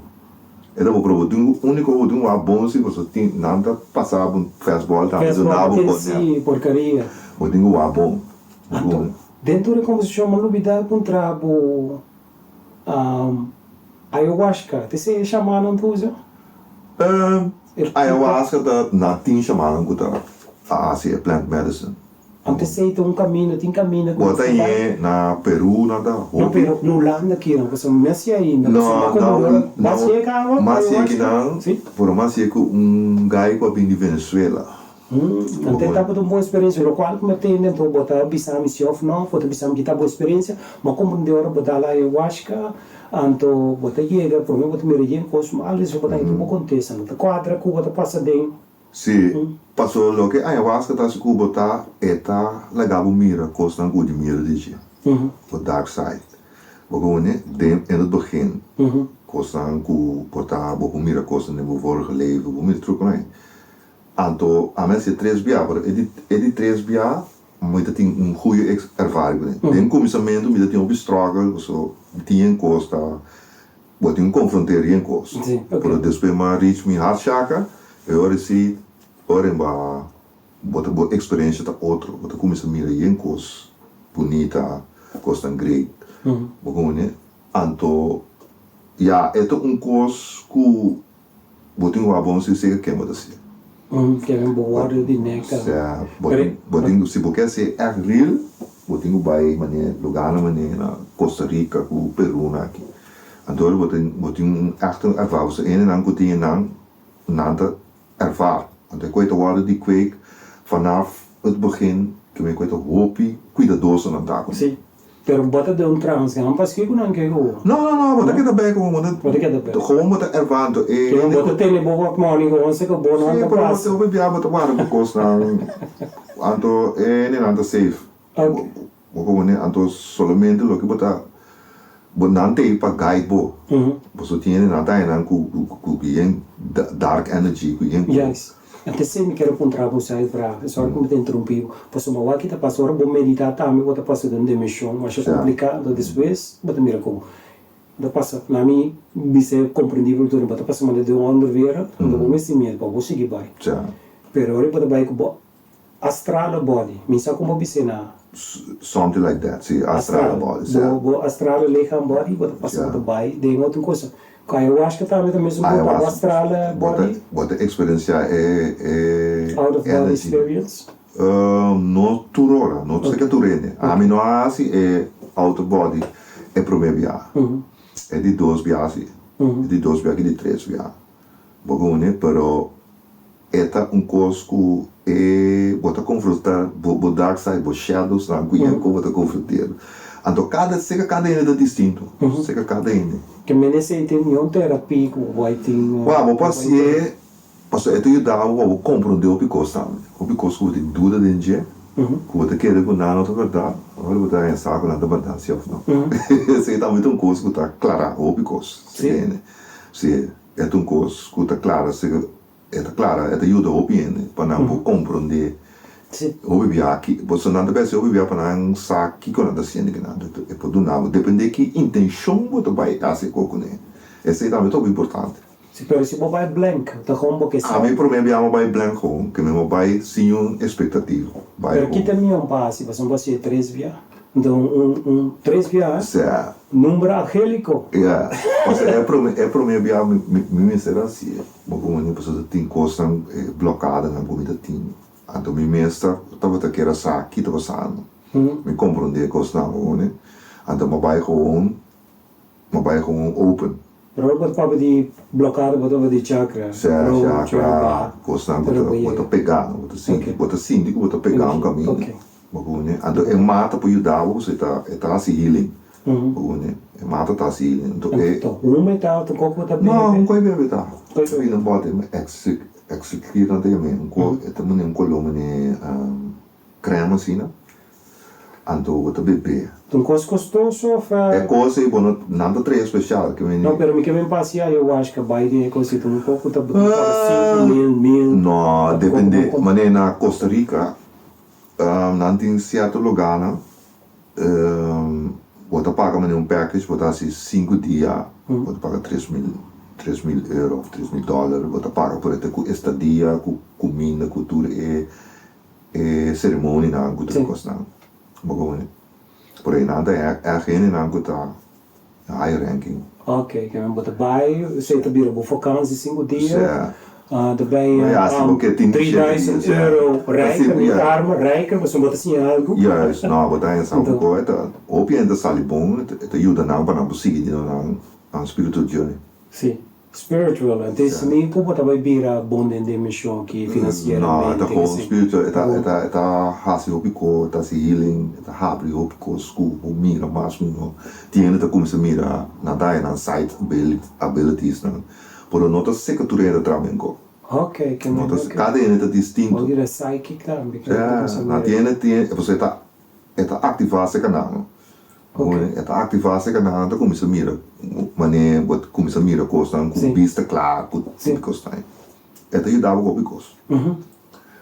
S2: E ta bon, pero bo tin ku uniko bo tin wak bon si pasobra tin nan ta pasa bo fastball tambe duna bo
S1: Fastball tin si porkaria.
S2: Bo tin ku wak bon.
S1: Anto, den tur e kombersashon mi a lubida puntra bo. Ayahuasca, ta esei e shamanan ta usa?
S2: Ayahuasca ta na tin shamanan ku ta hasi e plant medicine.
S1: Anto esei ta un kaminda, tin kaminda ku
S2: Bo ta
S1: nos ta bai?
S2: ñe na Peru nan ta
S1: No,
S2: hopi.
S1: pero na Hulanda kinan, pasobra mi a siña ainda,
S2: No,
S1: pasobra
S2: na
S1: como
S2: na
S1: bo a siña kaba
S2: mi a siña
S1: ayahuasca?
S2: kinan,
S1: Si.
S2: pero mi a siña ku un guy ku a bini di Venezuela.
S1: Anto e tabata un bon experiencia, locual cu mi a tende, anto bo ta bisa mi si of no, bo ta bisa mi ki ta bo experiencia, ma comprende ora bo dal ayahuasca, anto bo ta yega, prome bo ta mira yen cos mal, despues bo ta haña tur bo contesta, no ta cuadra cu bo ta pasa den.
S2: Si, paso loke ayahuasca ta haci cu bo ta, e ta laga bo mira cosnan cu di mira di dje, bo dark side, bo comprende, den in het begin, cosnan cu por ta bo por mira cosnan den bo vorige leven, bo mira tur con Anto ami a hasi e tres bia, pero e di e di tres bia mi ta tin un goeie ex ervaring kuné. Den kuminsamentu mi ta tin hopi struggle paso mi tin yen kos ta bo tin ku konfronter yen kos. Pero despues mi a reach mi hart chakra e ora si ora bo a bo ta bo eksperensha ta otro bo ta kuminsa mira yen kos bunita. Kosnan great. Bo kono? Anto, ya, e ta un kos ku bo tin wak bon si seka ken bo ta hasié.
S1: Ken bo wòrdu di neka.
S2: Sea, bo tin, bo tin, si bo ke hasié ègt real, bo tin ku bai manera lugánan manera na Costa Rica ku Peru nan aki. Anto bo tin, bo tin un ègt un ervaar, pasobra hendenan ku tin e nan, nan ta ervaar. Anto e koe ta wòrdu di kweek vanaf het begin, ke men koe ta hopi kuidadoso nan ta ku nan.
S1: Sí. Pero bo ta den un trans gan paske ku nan ke ku.
S2: No, no, no, bo ta keda bek gewoon, bo ta.
S1: Bo ta keda bek.
S2: Gewoon bo ta ervaar anto e.
S1: Ke bo ta tene bo portmoni gewoon seka bo nan ta
S2: Sí, pero bo
S1: pasa.
S2: ta hopi bia bo ta warda bo kosnan anto e hendenan ta safe.
S1: Ok.
S2: Bo komo anto solamente loke bo ta bo nan ta ei pa guide bo. Pasobra tin hendenan ta haña ku ku yen dark energy ku yen kos.
S1: Juist. Antes mi kier a puntra bo un vraag, sorry ku mi ta interumpi bo, pasobra wak ta pasa ora bo medita tambe bo ta pasa den un dimension masha kompliká, anto despues bo ta mira ku bo ta pasa, na mi bisa komprendibel tur, bo ta pasa manera den un onderwereld, anto bo mester miedu pa bo sigui bai. Pero ora bo ta bai ku bo Astrale body, mi sa como bis'é na.
S2: Something like that, si, astrale body, si.
S1: Bo bo astrale lichaam body, bo ta pasa bo ta bai den otro cosa. Cu ayahuasca tambe ta mesun cu pa bo astrale body.
S2: Bo ta experiencia e e
S1: Out of body experience?
S2: No tur ora, no ta tur hende. Ami no a haci e out of body e prome biaha. E di dos biaha si. E di dos biaha ki di tres biaha. Bo gune, pero e ta un kos ku e bo ta konfronta bo bo dark side, bo shadows nan ku yen ku bo ta konfronteer. Anto kada seka kada hende ta distinto, seka kada hende.
S1: Ke mene esei tin niun terapia ku bo bai tin?
S2: Wou, bo por hasié pasobra e ta yuda bo pa bo komprondé hopi kos tambe, hopi kos ku bo tin duda den dje, ku bo ta kere ku nan no ta bèrdat, ora bo ta haña sa ku nan ta bèrdat si òf no. Esei tambe ta un kos ku ta klará hopi kos, si hende. Si. E ta un kos ku ta klara si e ta klara e ta yuda hopi hende pa nan por komprondé hopi bia ki pasobra nan ta pensa hopi bia pa nan sa kiko nan ta hasiendo ki nan e por duna bo depende ki intenshon bo ta bai hasi e kos kuné esei tambe ta hopi importante.
S1: Si pero si bo bai blank ta kon bo ke sa.
S2: Ami prome bia bo bai blank gewoon ke mi bo bai sin un espektativa bai
S1: Pero
S2: gewoon.
S1: kita mi un pa hasi pasobra bo hasi e tres bia Enton un un tres bia
S2: Sea.
S1: Number angélico.
S2: Ya, osea e prome e prome bia mi mi mester hasié, bo komo pasobra ta tin kosnan e blokadanan ku mi ta tin, anto mi mes ta tabata kier a sa ki ta pasando, mi komprondé kosnan bo anto mi a bai gewoon mi a bai gewoon open.
S1: Robert papia di blokada bo ta di chakra.
S2: Sea chakra, kosnan ku ta bo ta pegá, bo ta sinti bo ta sinti ku bo ta pegá un kaminda. Bo kune. Anto e mata por yuda bo pasobra e ta e ta hasi healing. Bo kune. E mata ta hasi healing. Anto e.
S1: Anto huma e ta otro koko bo ta bebe?
S2: No, un koi bebe ta. Koi bebe. Bini un bote exikir nan ta yama un ko e ta mane un kolo mane crema asina. Anto bo ta bebe.
S1: Ta un kos kostoso of?
S2: E kos ei bo no nan ta trae special ke meni.
S1: No pero mi ke bin pasia ayahuasca bai den e kosita un koko ta paga 5000, 1000.
S2: No, depende. Mane na Costa Rica Nan tin sierto loganan bo ta paga manera un package bo ta hasi sinku dia bo ta paga 3000 3000 euro of 3000 dollar bo ta paga por ete ku estadia ku kuminda ku tur e e seremonianan ku tur e kosnan bo komo por ei nan ta e hendenan ku ta High ranking.
S1: Ok, ke men bo ta bai, esei ta bira bo vakansi sinku dia, ta bai 3000 euro rijker, niet armer, rijker, pasobra bo ta siña algu.
S2: Juist, no, bo ta haña sa un poko, e ta, hopi hende ta sali bon, e ta yuda nan pa nan por sigui di nan spiritual journey.
S1: Si. Spiritual, anto e mi ku bo ta bai bira bon den den mishon aki finansieramente.
S2: No, e ta gewoon spiritual, e ta e ta e ta hasi hopi kos, e ta hasi healing, e ta habri hopi kos ku bo mira mas mihó. Tin hende ta kuminsá mira nan ta haña nan sight abilities nan, pero no ta seka tur hende ta traha men kos.
S1: Ok, ke
S2: No ta, kada hende ta distinto.
S1: Bo bira psychic tambe, ke hende ta kuminsá mira.
S2: Nan tin hende tin, pasobra e ta e ta aktivá seka nan. E ta aktivá se kanal ta kuminsá mira manera bo ta kuminsá mira kosnan ku bista kla ku hopi kosnan. E ta yuda bo ku hopi kos.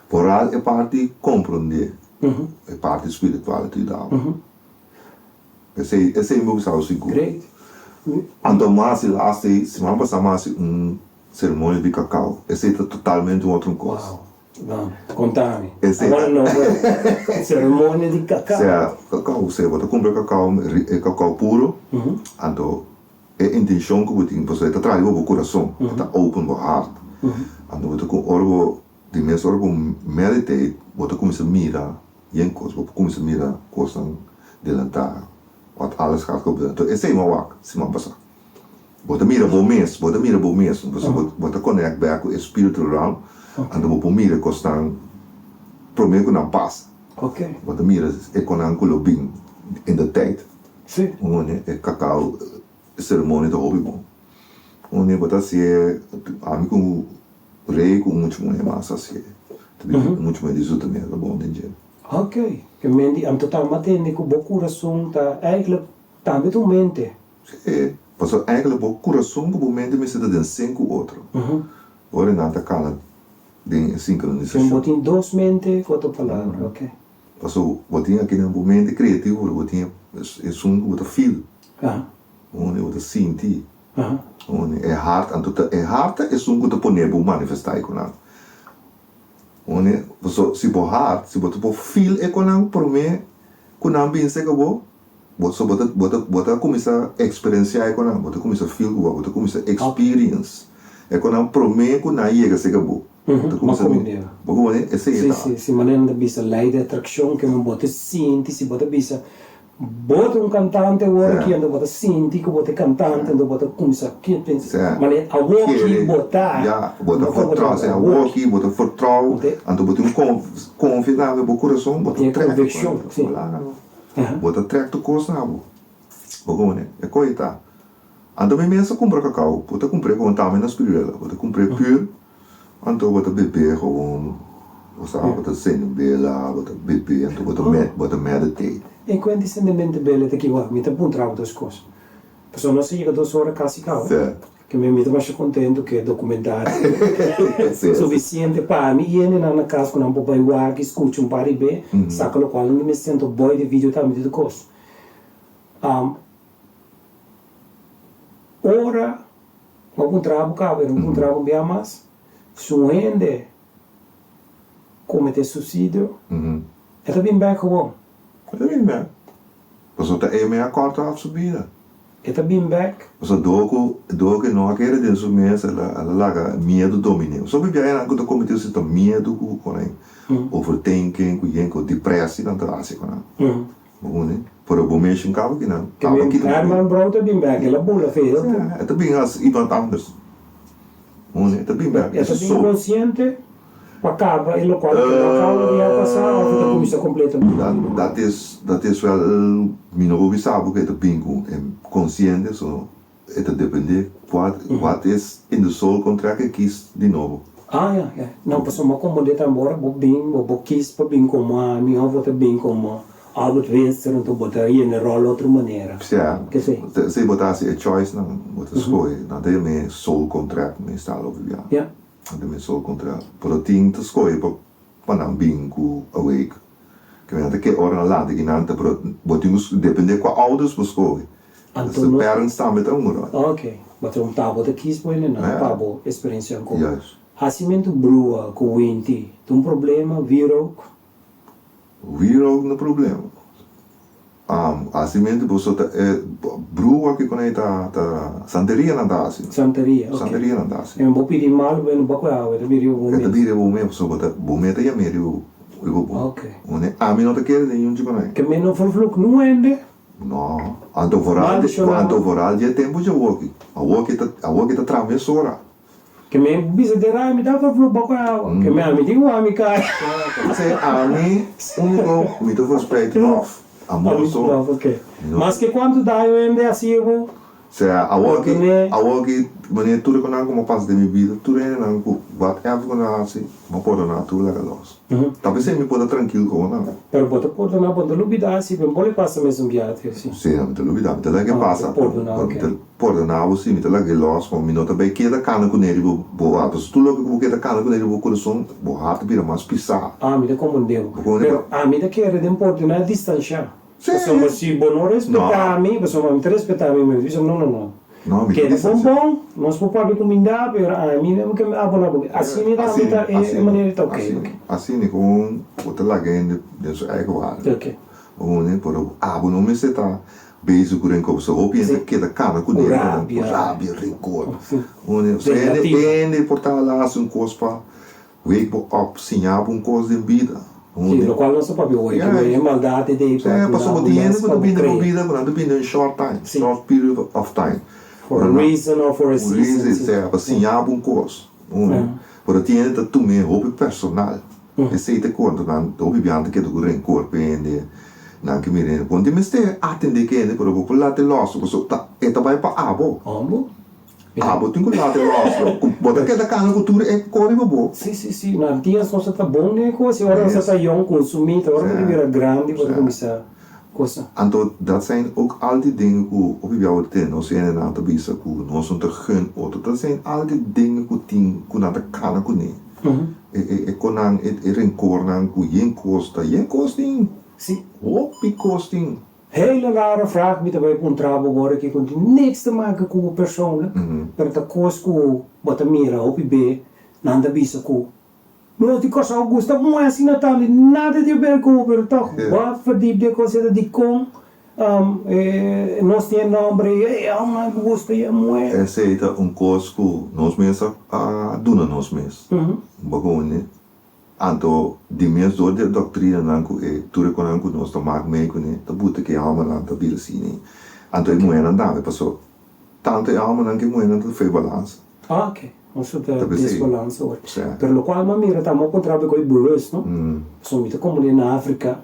S2: Foral e parti komprondé, e parti spiritual e ta yuda bo. Esei esei mi bisa bo sigur. Anto mi hasi laatste siman pasá mi hasi un seremonia di kakao. Esei ta totalmente un otro kos.
S1: No, konta mi. I wanna know more. Seremonia di kakao.
S2: Sea, kakao, sea bo ta kumpra kakao, e kakao puro, anto e intenshon ku bo tin, pasobra e ta traha riba bo kurason, e ta open bo hart. Anto bo ta ku ora bo, di mes ora bo meditate, bo ta kuminsá mira yen kos, bo por kuminsá mira kosnan delantá, wat alles gaat gebeuren. Anto esei mi a wak siman pasá. Bo ta mira bo mes, bo ta mira bo mes, pasobra bo ta connect back cu e spiritual realm, anto bo por mira e cosnan prome cu nan pasa. Bo ta mira e conan cu lo bin in de tijd. Un e cacao ceremonia ta hopi bon. Un bo ta hacié, ami cu Rey cu un mucha muhe mas a hacié. Ta bin un mucha muhe di Zoetermeer ta bon den dje.
S1: Ok. Ke men di, anto ta matende cu bo curason ta eigenlijk tambe ta un mente.
S2: Sí, pasobra eigenlijk bo kurason ku bo mente mester ta den sin ku otro. Ora nan ta kana den e sinkronisashon.
S1: Bo tin dos mente ku otro palabra, ok.
S2: Pasobra bo tin aki den bo mente kreativo, pero bo tin esun ku bo ta feel, unda bo ta sinti, unda e hart, anto ta e hart ta esun ku ta pone bo manifestá e ku nan. Unda, pasobra si bo hart, si bo ta por feel e ku nan promé ku nan bin serka bo, Bo so bo ta bo ta bo ta kuminsá eksperensiá e konan, bo ta kuminsá feel ku bo, bo ta kuminsá experience e konan promé ku nan yega serka bo. Bo ta kuminsá mi bo komo esei e
S1: Sí,
S2: ta.
S1: sí, sí, manera nan ta bisa lei di atrakshon ke men bo ta sinti si bo ta bisa bo ta un kantante awor aki anto bo ta sinti ku bo ta e kantante anto bo ta kuminsá pensa manera awor ki bo ta
S2: Ya, bo ta vertrou, si awor ki bo ta vertrou anto bo tin un konfia tambe bo kurason bo ta trek e konan. Bo ta trek tur kos na bo. Bo komo e koe ta. Anto mi mes a kumpra kakao. Bo ta kumpr'é gewoon tambe na Spiriwela. Bo ta kumpr'é pur, anto bo ta bebé gewoon. Bo sa, bo ta sende un bela, bo ta bebé, anto bo ta bo ta meditate.
S1: E kuent di sendemente bela ta kiwa? Mi ta puntra bo dos kos. Pasobra nos a yega dos ora kasi kaba. Ke mi mi ta masha kontentu ke dokumentario sufisiente pa mi yende nan na kas ku nan por bai wak i skucha un par di be, saka lokual nan ta mester anto boy di video tambe di tur kos. Ora bo a puntra bo kaba i no puntra bo un bia mas, si un hende komete suisidio e ta bin bek gewoon.
S2: E ta bin bek. Pasobra ta e me a kòrta òf su bida.
S1: E ta bin bèk.
S2: Pasobra dor ku dor ku e no a kere den su mes el a el a laga miedu domin'é. Pasobra hopi biaha nan ku ta kometé esei ta miedu ku ku nan overthinking ku yen ku depresi nan ta hasi ku nan. Bo huni? Pero bo mes un kaba kinan
S1: kaba kita bo Herman Brood ta bin bèk el a bula fe el.
S2: E ta bin as iemand anders. Huni? E ta bin bèk.
S1: E ta bin konsiente. Pa kaba e lokual ku no a kaba di a pasá òf e ta kuminsá kompletamente di nobo?
S2: Dat is, dat is wèl, mi no por bisa bo ku e ta bin ku e konsiente, so e ta dependé wat, wat is in de soul contract e kis di nobo.
S1: Ah, ya, ya. No, pasobra mi a komprondé tambe ora bo bin, bo bo kis pa bin komo ami òf bo ta bin komo Albert Winster, anto bo ta yena e ròl otro manera.
S2: Sea,
S1: Kesei.
S2: si bo ta hasi e choice nan, bo ta skohe, nan ta yam'é soul contract, mi stalo bibiá.
S1: Ya.
S2: Nan ta mester al kontra. Pero tin ta skohe pa pa nan bin ku awake. Ke nan ta ke ora nan lanta ki nan ta pero bo tin ku depende kua ouders bo skohe.
S1: Anto no.
S2: Parents tambe ta un ròl.
S1: Ok. Bo ta un ta bo ta kis bo hende nan pa bo esperensia ku.
S2: Juist.
S1: Hasimentu brua ku winti ta un problema, wierook?
S2: Wierook no problema. Hasimentu boso ta e brua ki konei ta ta santeria nan ta hasi.
S1: Santeria, ok.
S2: Santeria nan ta hasi.
S1: En bo pidi mal bueno bo koe awe ta bira riba bo mes.
S2: E ta bira riba bo mes pasobra bo ta bo mes ta yam'é riba riba bo.
S1: Ok.
S2: Une ami no ta kere den yunchi konei.
S1: Ke men no vervloek nu hende.
S2: No, anto vooral anto vooral dje tempu dje awoki. Awoki ta awoki ta traha mesora.
S1: Ke men bisa den rai mi ta vervloek boko awa. Ke men ami tin ku ami kai.
S2: Se ami uniko mi ta verspreid love. Amor so.
S1: Love ok. Maske kuantu daño hende hasi bo.
S2: Sea awor ki awor ki manera tur e konan ku mi a pasa den mi bida tur hendenan ku whatever ku nan a hasi mi a pordona tur laga los. Ta p'esei mi por ta trankil ku nan.
S1: Pero bo ta pordona, bo no ta lubida si bo no pasa mesun biaha si.
S2: Si, mi ta lubida, mi ta laga e pasa.
S1: Pordona,
S2: ok. Mi ta pordona bo si, mi ta laga e los, ma mi no ta bay keda kana kuné riba bo hart. Pasobra tur loke ku bo keda kana kuné riba bo kurason, bo hart ta bira mas pisá.
S1: Ah, mi ta komprendé bo. Pero ami ta kere den pordona distanshá.
S2: Si.
S1: Pasobra si bo no respetá mi, pasobra mi ta respetá mi mes, mi bisa no, no, no.
S2: No, mi ta
S1: Keda
S2: bisa
S1: bon
S2: asina.
S1: bon, nos por papia kuminda, pero ami no ke abona bo. Asina tambe ta e manera ta oke,
S2: Asina,
S1: oke.
S2: asina kon bo ta laga hende den su eigen waarde.
S1: Oke.
S2: Hone, pero abo no mester ta bezig ku renkor, pasobra hopi hende ta keda kana ku
S1: Ku
S2: den
S1: rabia.
S2: ku rabia, renkor.
S1: Si.
S2: Hone, pasobra hende,
S1: Vengativo.
S2: hende por ta la hasi un kos pa wake bo op, siña bo un kos den bida.
S1: Si, lokual nos ta papia hoy, ku e maldat e dei pa
S2: Sí,
S1: duna
S2: pasobra
S1: bo
S2: tin hende
S1: mes
S2: ku
S1: pa
S2: ta
S1: bo
S2: bini den bo
S1: krea.
S2: bida ku nan ta bini den short time,
S1: Si.
S2: short period of time.
S1: For a reason or for a
S2: Un
S1: season,
S2: reason,
S1: si.
S2: sea, pa siña bo un kos. Pero tin hende ta tum'é hopi personal. Esei ta konta nan hopi biaha ta keda ku renkor pa hende, nan ke mira hende. Bon, tin mester atendé ku hende, pero bo por lata e lòs, pasobra ta e ta bai pa abo.
S1: Abo?
S2: Abo tin ku lata e lòs. Bo ta keda kana ku tur e kos riba bo.
S1: Sí, sí, sí. Na antias nos ta bon den e kos i ora nos ta yòn konsumí, ta ora bo ta bira grandi bo ta kuminsá kosa.
S2: Anto dat zijn ook al die dingen ku hopi biaha bo ta tende nos hendenan ta bisa ku nos no ta gun otro. Dat zijn al die dingen ku tin ku nan ta kana kuné. E e e konan e e renkornan ku yen kos ta yen kos tin.
S1: Sí.
S2: Hopi kos tin.
S1: Hele rare vraag mi ta bai puntra bo ora ki ku no tin niks te maka ku bo persoonlijk, pero ta kos ku bo ta mira hopi be nan ta bisa ku nos di Kòrsou gusta muhe asina tantu i nada di aber ku bo pero tòg bo a verdiep den e kos ei ta dikon nos tin e nòmber ei e hòmber nan gusta e muhe.
S2: Esei ta un kos ku nos mes a duna nos mes. Bo koni? Anto di mes dor di e doktrinanan ku e tur e konan ku nos ta mak mei kuné ta buta ku e hòmbernan ta bira asina. Anto e muhénan tambe paso tantu e hòmbernan ku e muhénan ta fei balansa.
S1: Ah, ok. Nos ta
S2: Ta p'esei.
S1: desbalansa ora.
S2: Sí.
S1: Pero lokual mi a mira ta mo kontra bo ku e bewust, no? Pasobra mi ta komprendé na Afrika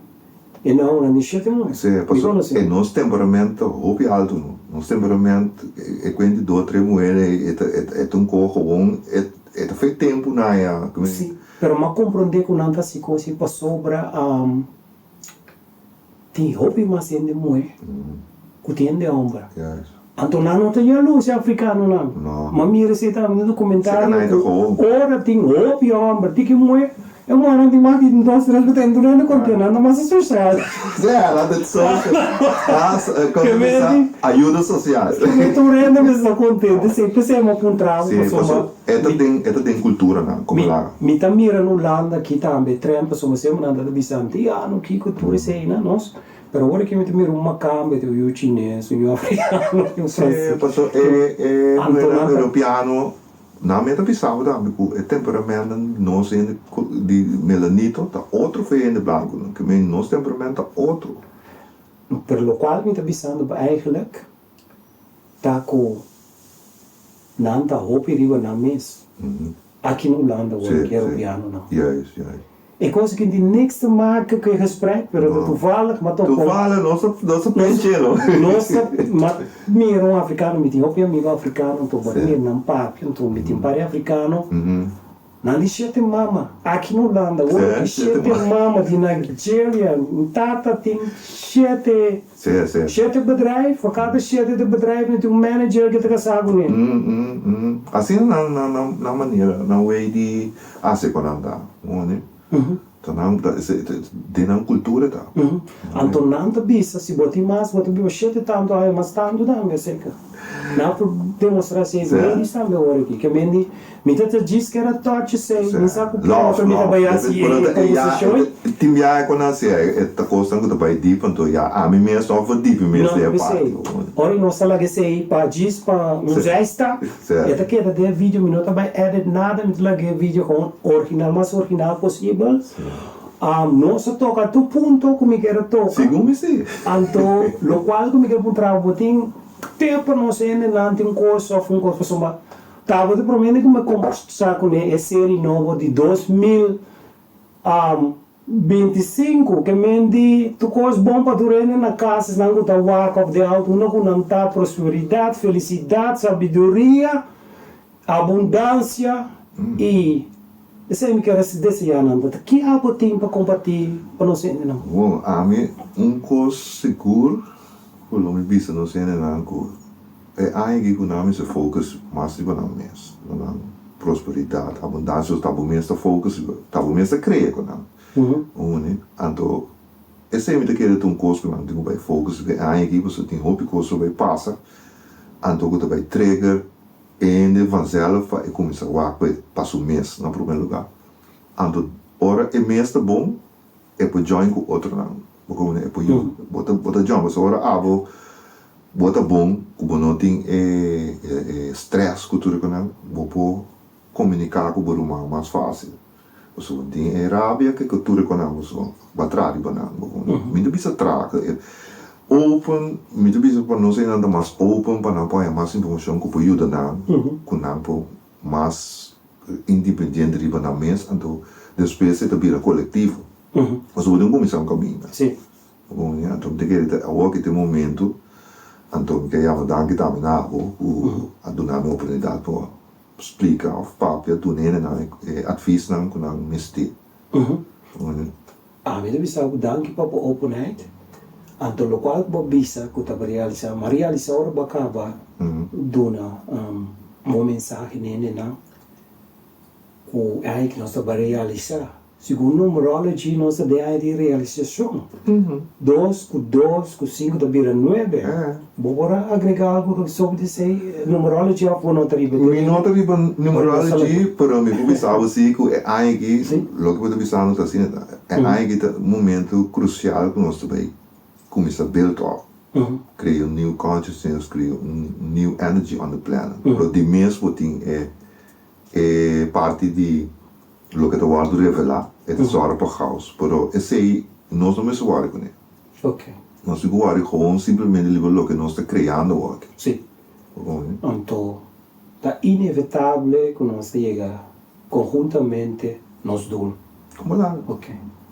S1: e nan di shete muhé.
S2: Sí,
S1: Mi
S2: pasobra
S1: konosé.
S2: e nos temperamento hopi altu, no? Nos temperamento, e kuenti dos tres muhé e ta e ta un koho gewoon e e ta fei tempu na ya.
S1: Sí, pero mi a komprendé ku nan ta hasi kos ei pasobra Tin hopi mas hende muhé ku tin hende hòmber. Anto nan no ta yalus e afrikanonan. Ma mira esei tambe den dokumentario ku ora tin hopi hòmber tiki muhé, e muhénan tin mas di dos tres ku ta entra nan ta konten, nan ta mas sosial.
S2: Ayuda sosial.
S1: Tur hende mester ta kontento. Esei p'esei mi a puntra bo pasobra.
S2: E ta den e ta den kulturanan komo la.
S1: Mi ta mira na Hulanda aki tambe tren pasobra semper nan ta bisa antiano kiko tur esei na nos pero awor aki mi ta mira un makambe un yu chines un yu afrikano un franses.
S2: Si pasobra e e muhernan europeano nan mi ta bisa bo tambe ku e temperamentonan di nos hende di melanito ta otro for e hende blankonan ke men nos temperamento ta otro.
S1: Pero lokual mi ta bisando bo eigenlijk ta ku nan ta hopi riba nan mes. Aki na Hulanda wor ki Europeanonan. E kos aki no tin niks te maken ku e gesprek, pero ta toevallig, ma toch
S2: Toevallig, nos ta nos ta penche no.
S1: Nos ta ma mira un afrikano, mi tin hopi amigo afrikano, anto bo ta mira nan papia, anto mi tin par e afrikano. Nan di shete mama, aki na Hulanda wor ki shete mama di Nigeria, un tata tin shete shete bedrijf, for kada shete de bedrijf nan tin un manager ke ta kasá kuné.
S2: Asina nan nan nan nan manera, nan way di hasi ku nan ta, wone. Ta nan ta den nan kultura ta.
S1: Anto nan ta bisa si bo tin mas bo ta biba shete tantu aña mas tantu tambe seka. Nan por demostra si e ladies tambe ora aki. Ke men di mi ta ta djis keda touch esei mi sa ku ki otro mi ta bai hasi e kombersashon.
S2: Tin biaha ku nan hasi e ta kosnan ku ta bai dip anto ya ami mes no por dip mi mes den e parti.
S1: Ora nos ta laga esei pa djis pa un zijstap E ta keda den e video, mi no ta bai edit nada, mi ta laga e video gewoon original, mas original posibel. Nos a toka tur punto ku mi kier a toka.
S2: Segun mi si.
S1: Anto lokual ku mi kier puntra bo, bo tin tep pa nos hendenan tin kos òf un kos pasobra tabata promé ku mi kombersa kuné e seri nobo di 2000 25, ke men di tur kos bon pa tur hende na kas, esnan ku ta wak òf den outo, unda ku nan ta, prosperidat, felisidat, sabiduria, abundansia i esei mi kier deseá nan. Ta ki abo tin pa kompartí pa nos hendenan?
S2: Bon, ami un kos sigur ku lo mi bisa nos hendenan ku E aña aki ku nan mester focus mas riba nan mes, riba nan prosperidat, abundansia, ta bo mes ta focus riba, ta bo mes ta krea ku nan. Uni, anto esei mi ta kere ta un kos ku nan tin ku bai focus riba e aña aki pasobra tin hopi kos ku bai pasa. anto ku ta bai trigger e hende vanzelf pa e kuminsá wak pa su mes na promé lugá. Anto ora e mes ta bon e por join ku otronan. Bo komo e por yuda. Bo ta bo ta join pasobra ora abo bo ta bon ku bo no tin e e stress ku tur e konan bo por komuniká ku bo ruman mas fásil. Pasobra bo tin e rabia ke ku tur e konan bo bo a traha riba nan. Bo komo mi ta bisa traha ku e open mi ta bisa pa nos einan ta mas open pa nan por haña mas informashon ku por yuda nan ku nan por mas independiente riba nan mes anto despues e ta bira kolektivo. Pasobra bo tin kuminsá un kaminda. Anto mi ta kere ta awor ki ta e momento anto mi ke yama danki tambe na abo ku a duna mi oportunidat pa splika òf papia duna hendenan e advisnan ku nan mester.
S1: Ami ta bisa bo danki pa bo openheid. Anto lokual ku bo bisa ku ta bo realisá, ma realisá ora bo a kaba duna bo mensahe na hendenan ku e aña ku nos ta bai realisá. Segun numerology nos ta den aña di realisashon. Dos ku dos ku sinku ta bira nuebe. Bo por a agrega algu sobre esei numerology of bo no ta riba e
S2: Mi no ta riba numerology, pero mi por bisa bo si ku e aña aki, loke bo ta bisando ta asina ta. E aña aki ta un momento krusial ku nos ta bai kuminsá build up, krea un new consciousness, krea un new energy on the planet. Pero di mes bo tin e e parti di loke ta wòrdu revelá, e ta sòru pa chaos, pero esei nos no mester wòri kuné. Nos tin ku wòri gewoon simplemente riba loke nos ta kreando awor aki.
S1: Sí. Anto ta inevitable ku nos ta yega konhuntamente nos doel.
S2: Komo la?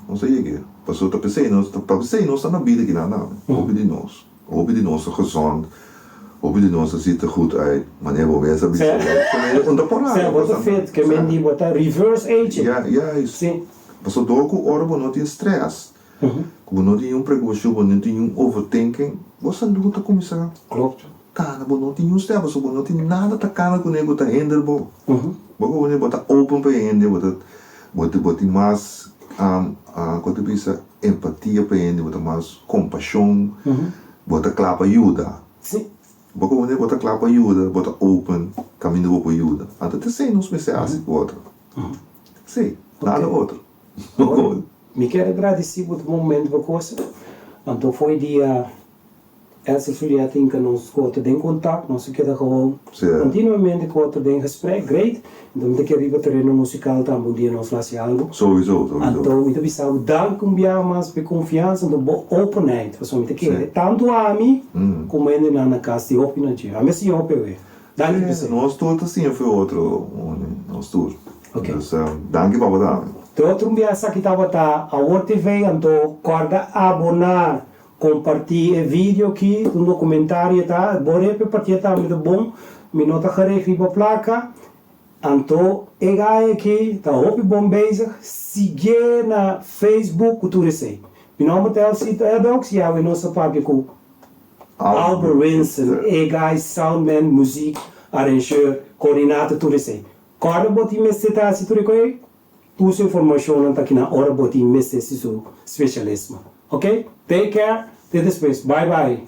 S2: Nos ta yega. Pasobra ta p'esei nos ta p'esei nos ta na bida kinan tambe. Hopi di nos. Hopi di nos ta gezond, hopi di nos ta ziet er goed uit, manera bo mes a bisa bo, un ta por
S1: Sea, bo ta fit, ke men di bo ta reverse aging.
S2: Ja, juist.
S1: Si.
S2: Pasobra dor ku ora bo no tin stress, ku bo no tin niun preokupashon, bo no tin niun overthinking, bo salud ta kuminsá
S1: Klopt.
S2: kana, bo no tin niun stress, pasobra bo no tin nada ta kana kuné ku ta hinder bo. Bo komo bo ta open pa e hende, bo ta bo tin mas, kon ta bisa, Empatia pa hende, bo ta mas kompashon, bo ta kla pa yuda.
S1: Sí.
S2: Bo komo hende bo ta kla pa yuda, bo ta open kaminda bo por yuda. Anto ta esei nos mester hasi ku otro. Sí, nada otro.
S1: Mi kier agradeci bo ta momento pa cosa. Anto fo'i dia Elsa Juliet tin nos ku otro den kontak, nos a keda gewoon kontinuamente ku otro den gesprek, great. Anto mi ta kere riba tereno musikal tambe un dia nos lo hasi algu.
S2: Sowieso, sowieso.
S1: Anto mi ta bisa bo danki un biaha mas pa e konfiansa, anto bo openheid, pasobra mi ta kere tantu ami komo hendenan na kas di hopi na dje. Ami a siña hopi awe. Danki pa esei.
S2: Nos tur ta siña for otro, nos tur. Dus danki pa bo tambe.
S1: Te otro un biaha esaki tabata Awor TV, anto kòrda aboná. Comparti e video aki, un documentario ta, bo repe partia tambe ta bon, mi no ta gerecht riba placa, anto e guy aki ta hopi bon bezig, sigue na Facebook cu tur esey. Mi nomber ta Elcito Edox y awe nos a papia cu Albert Winson, e guy soundman, muziek, arrangeur, coordinator tur esey. Corda bo tin mester ta haci tur e coe? Tur su informacionnan ta kina ora bo tin mester si su specialismo. Ok? Take care, te despues. Bye bye.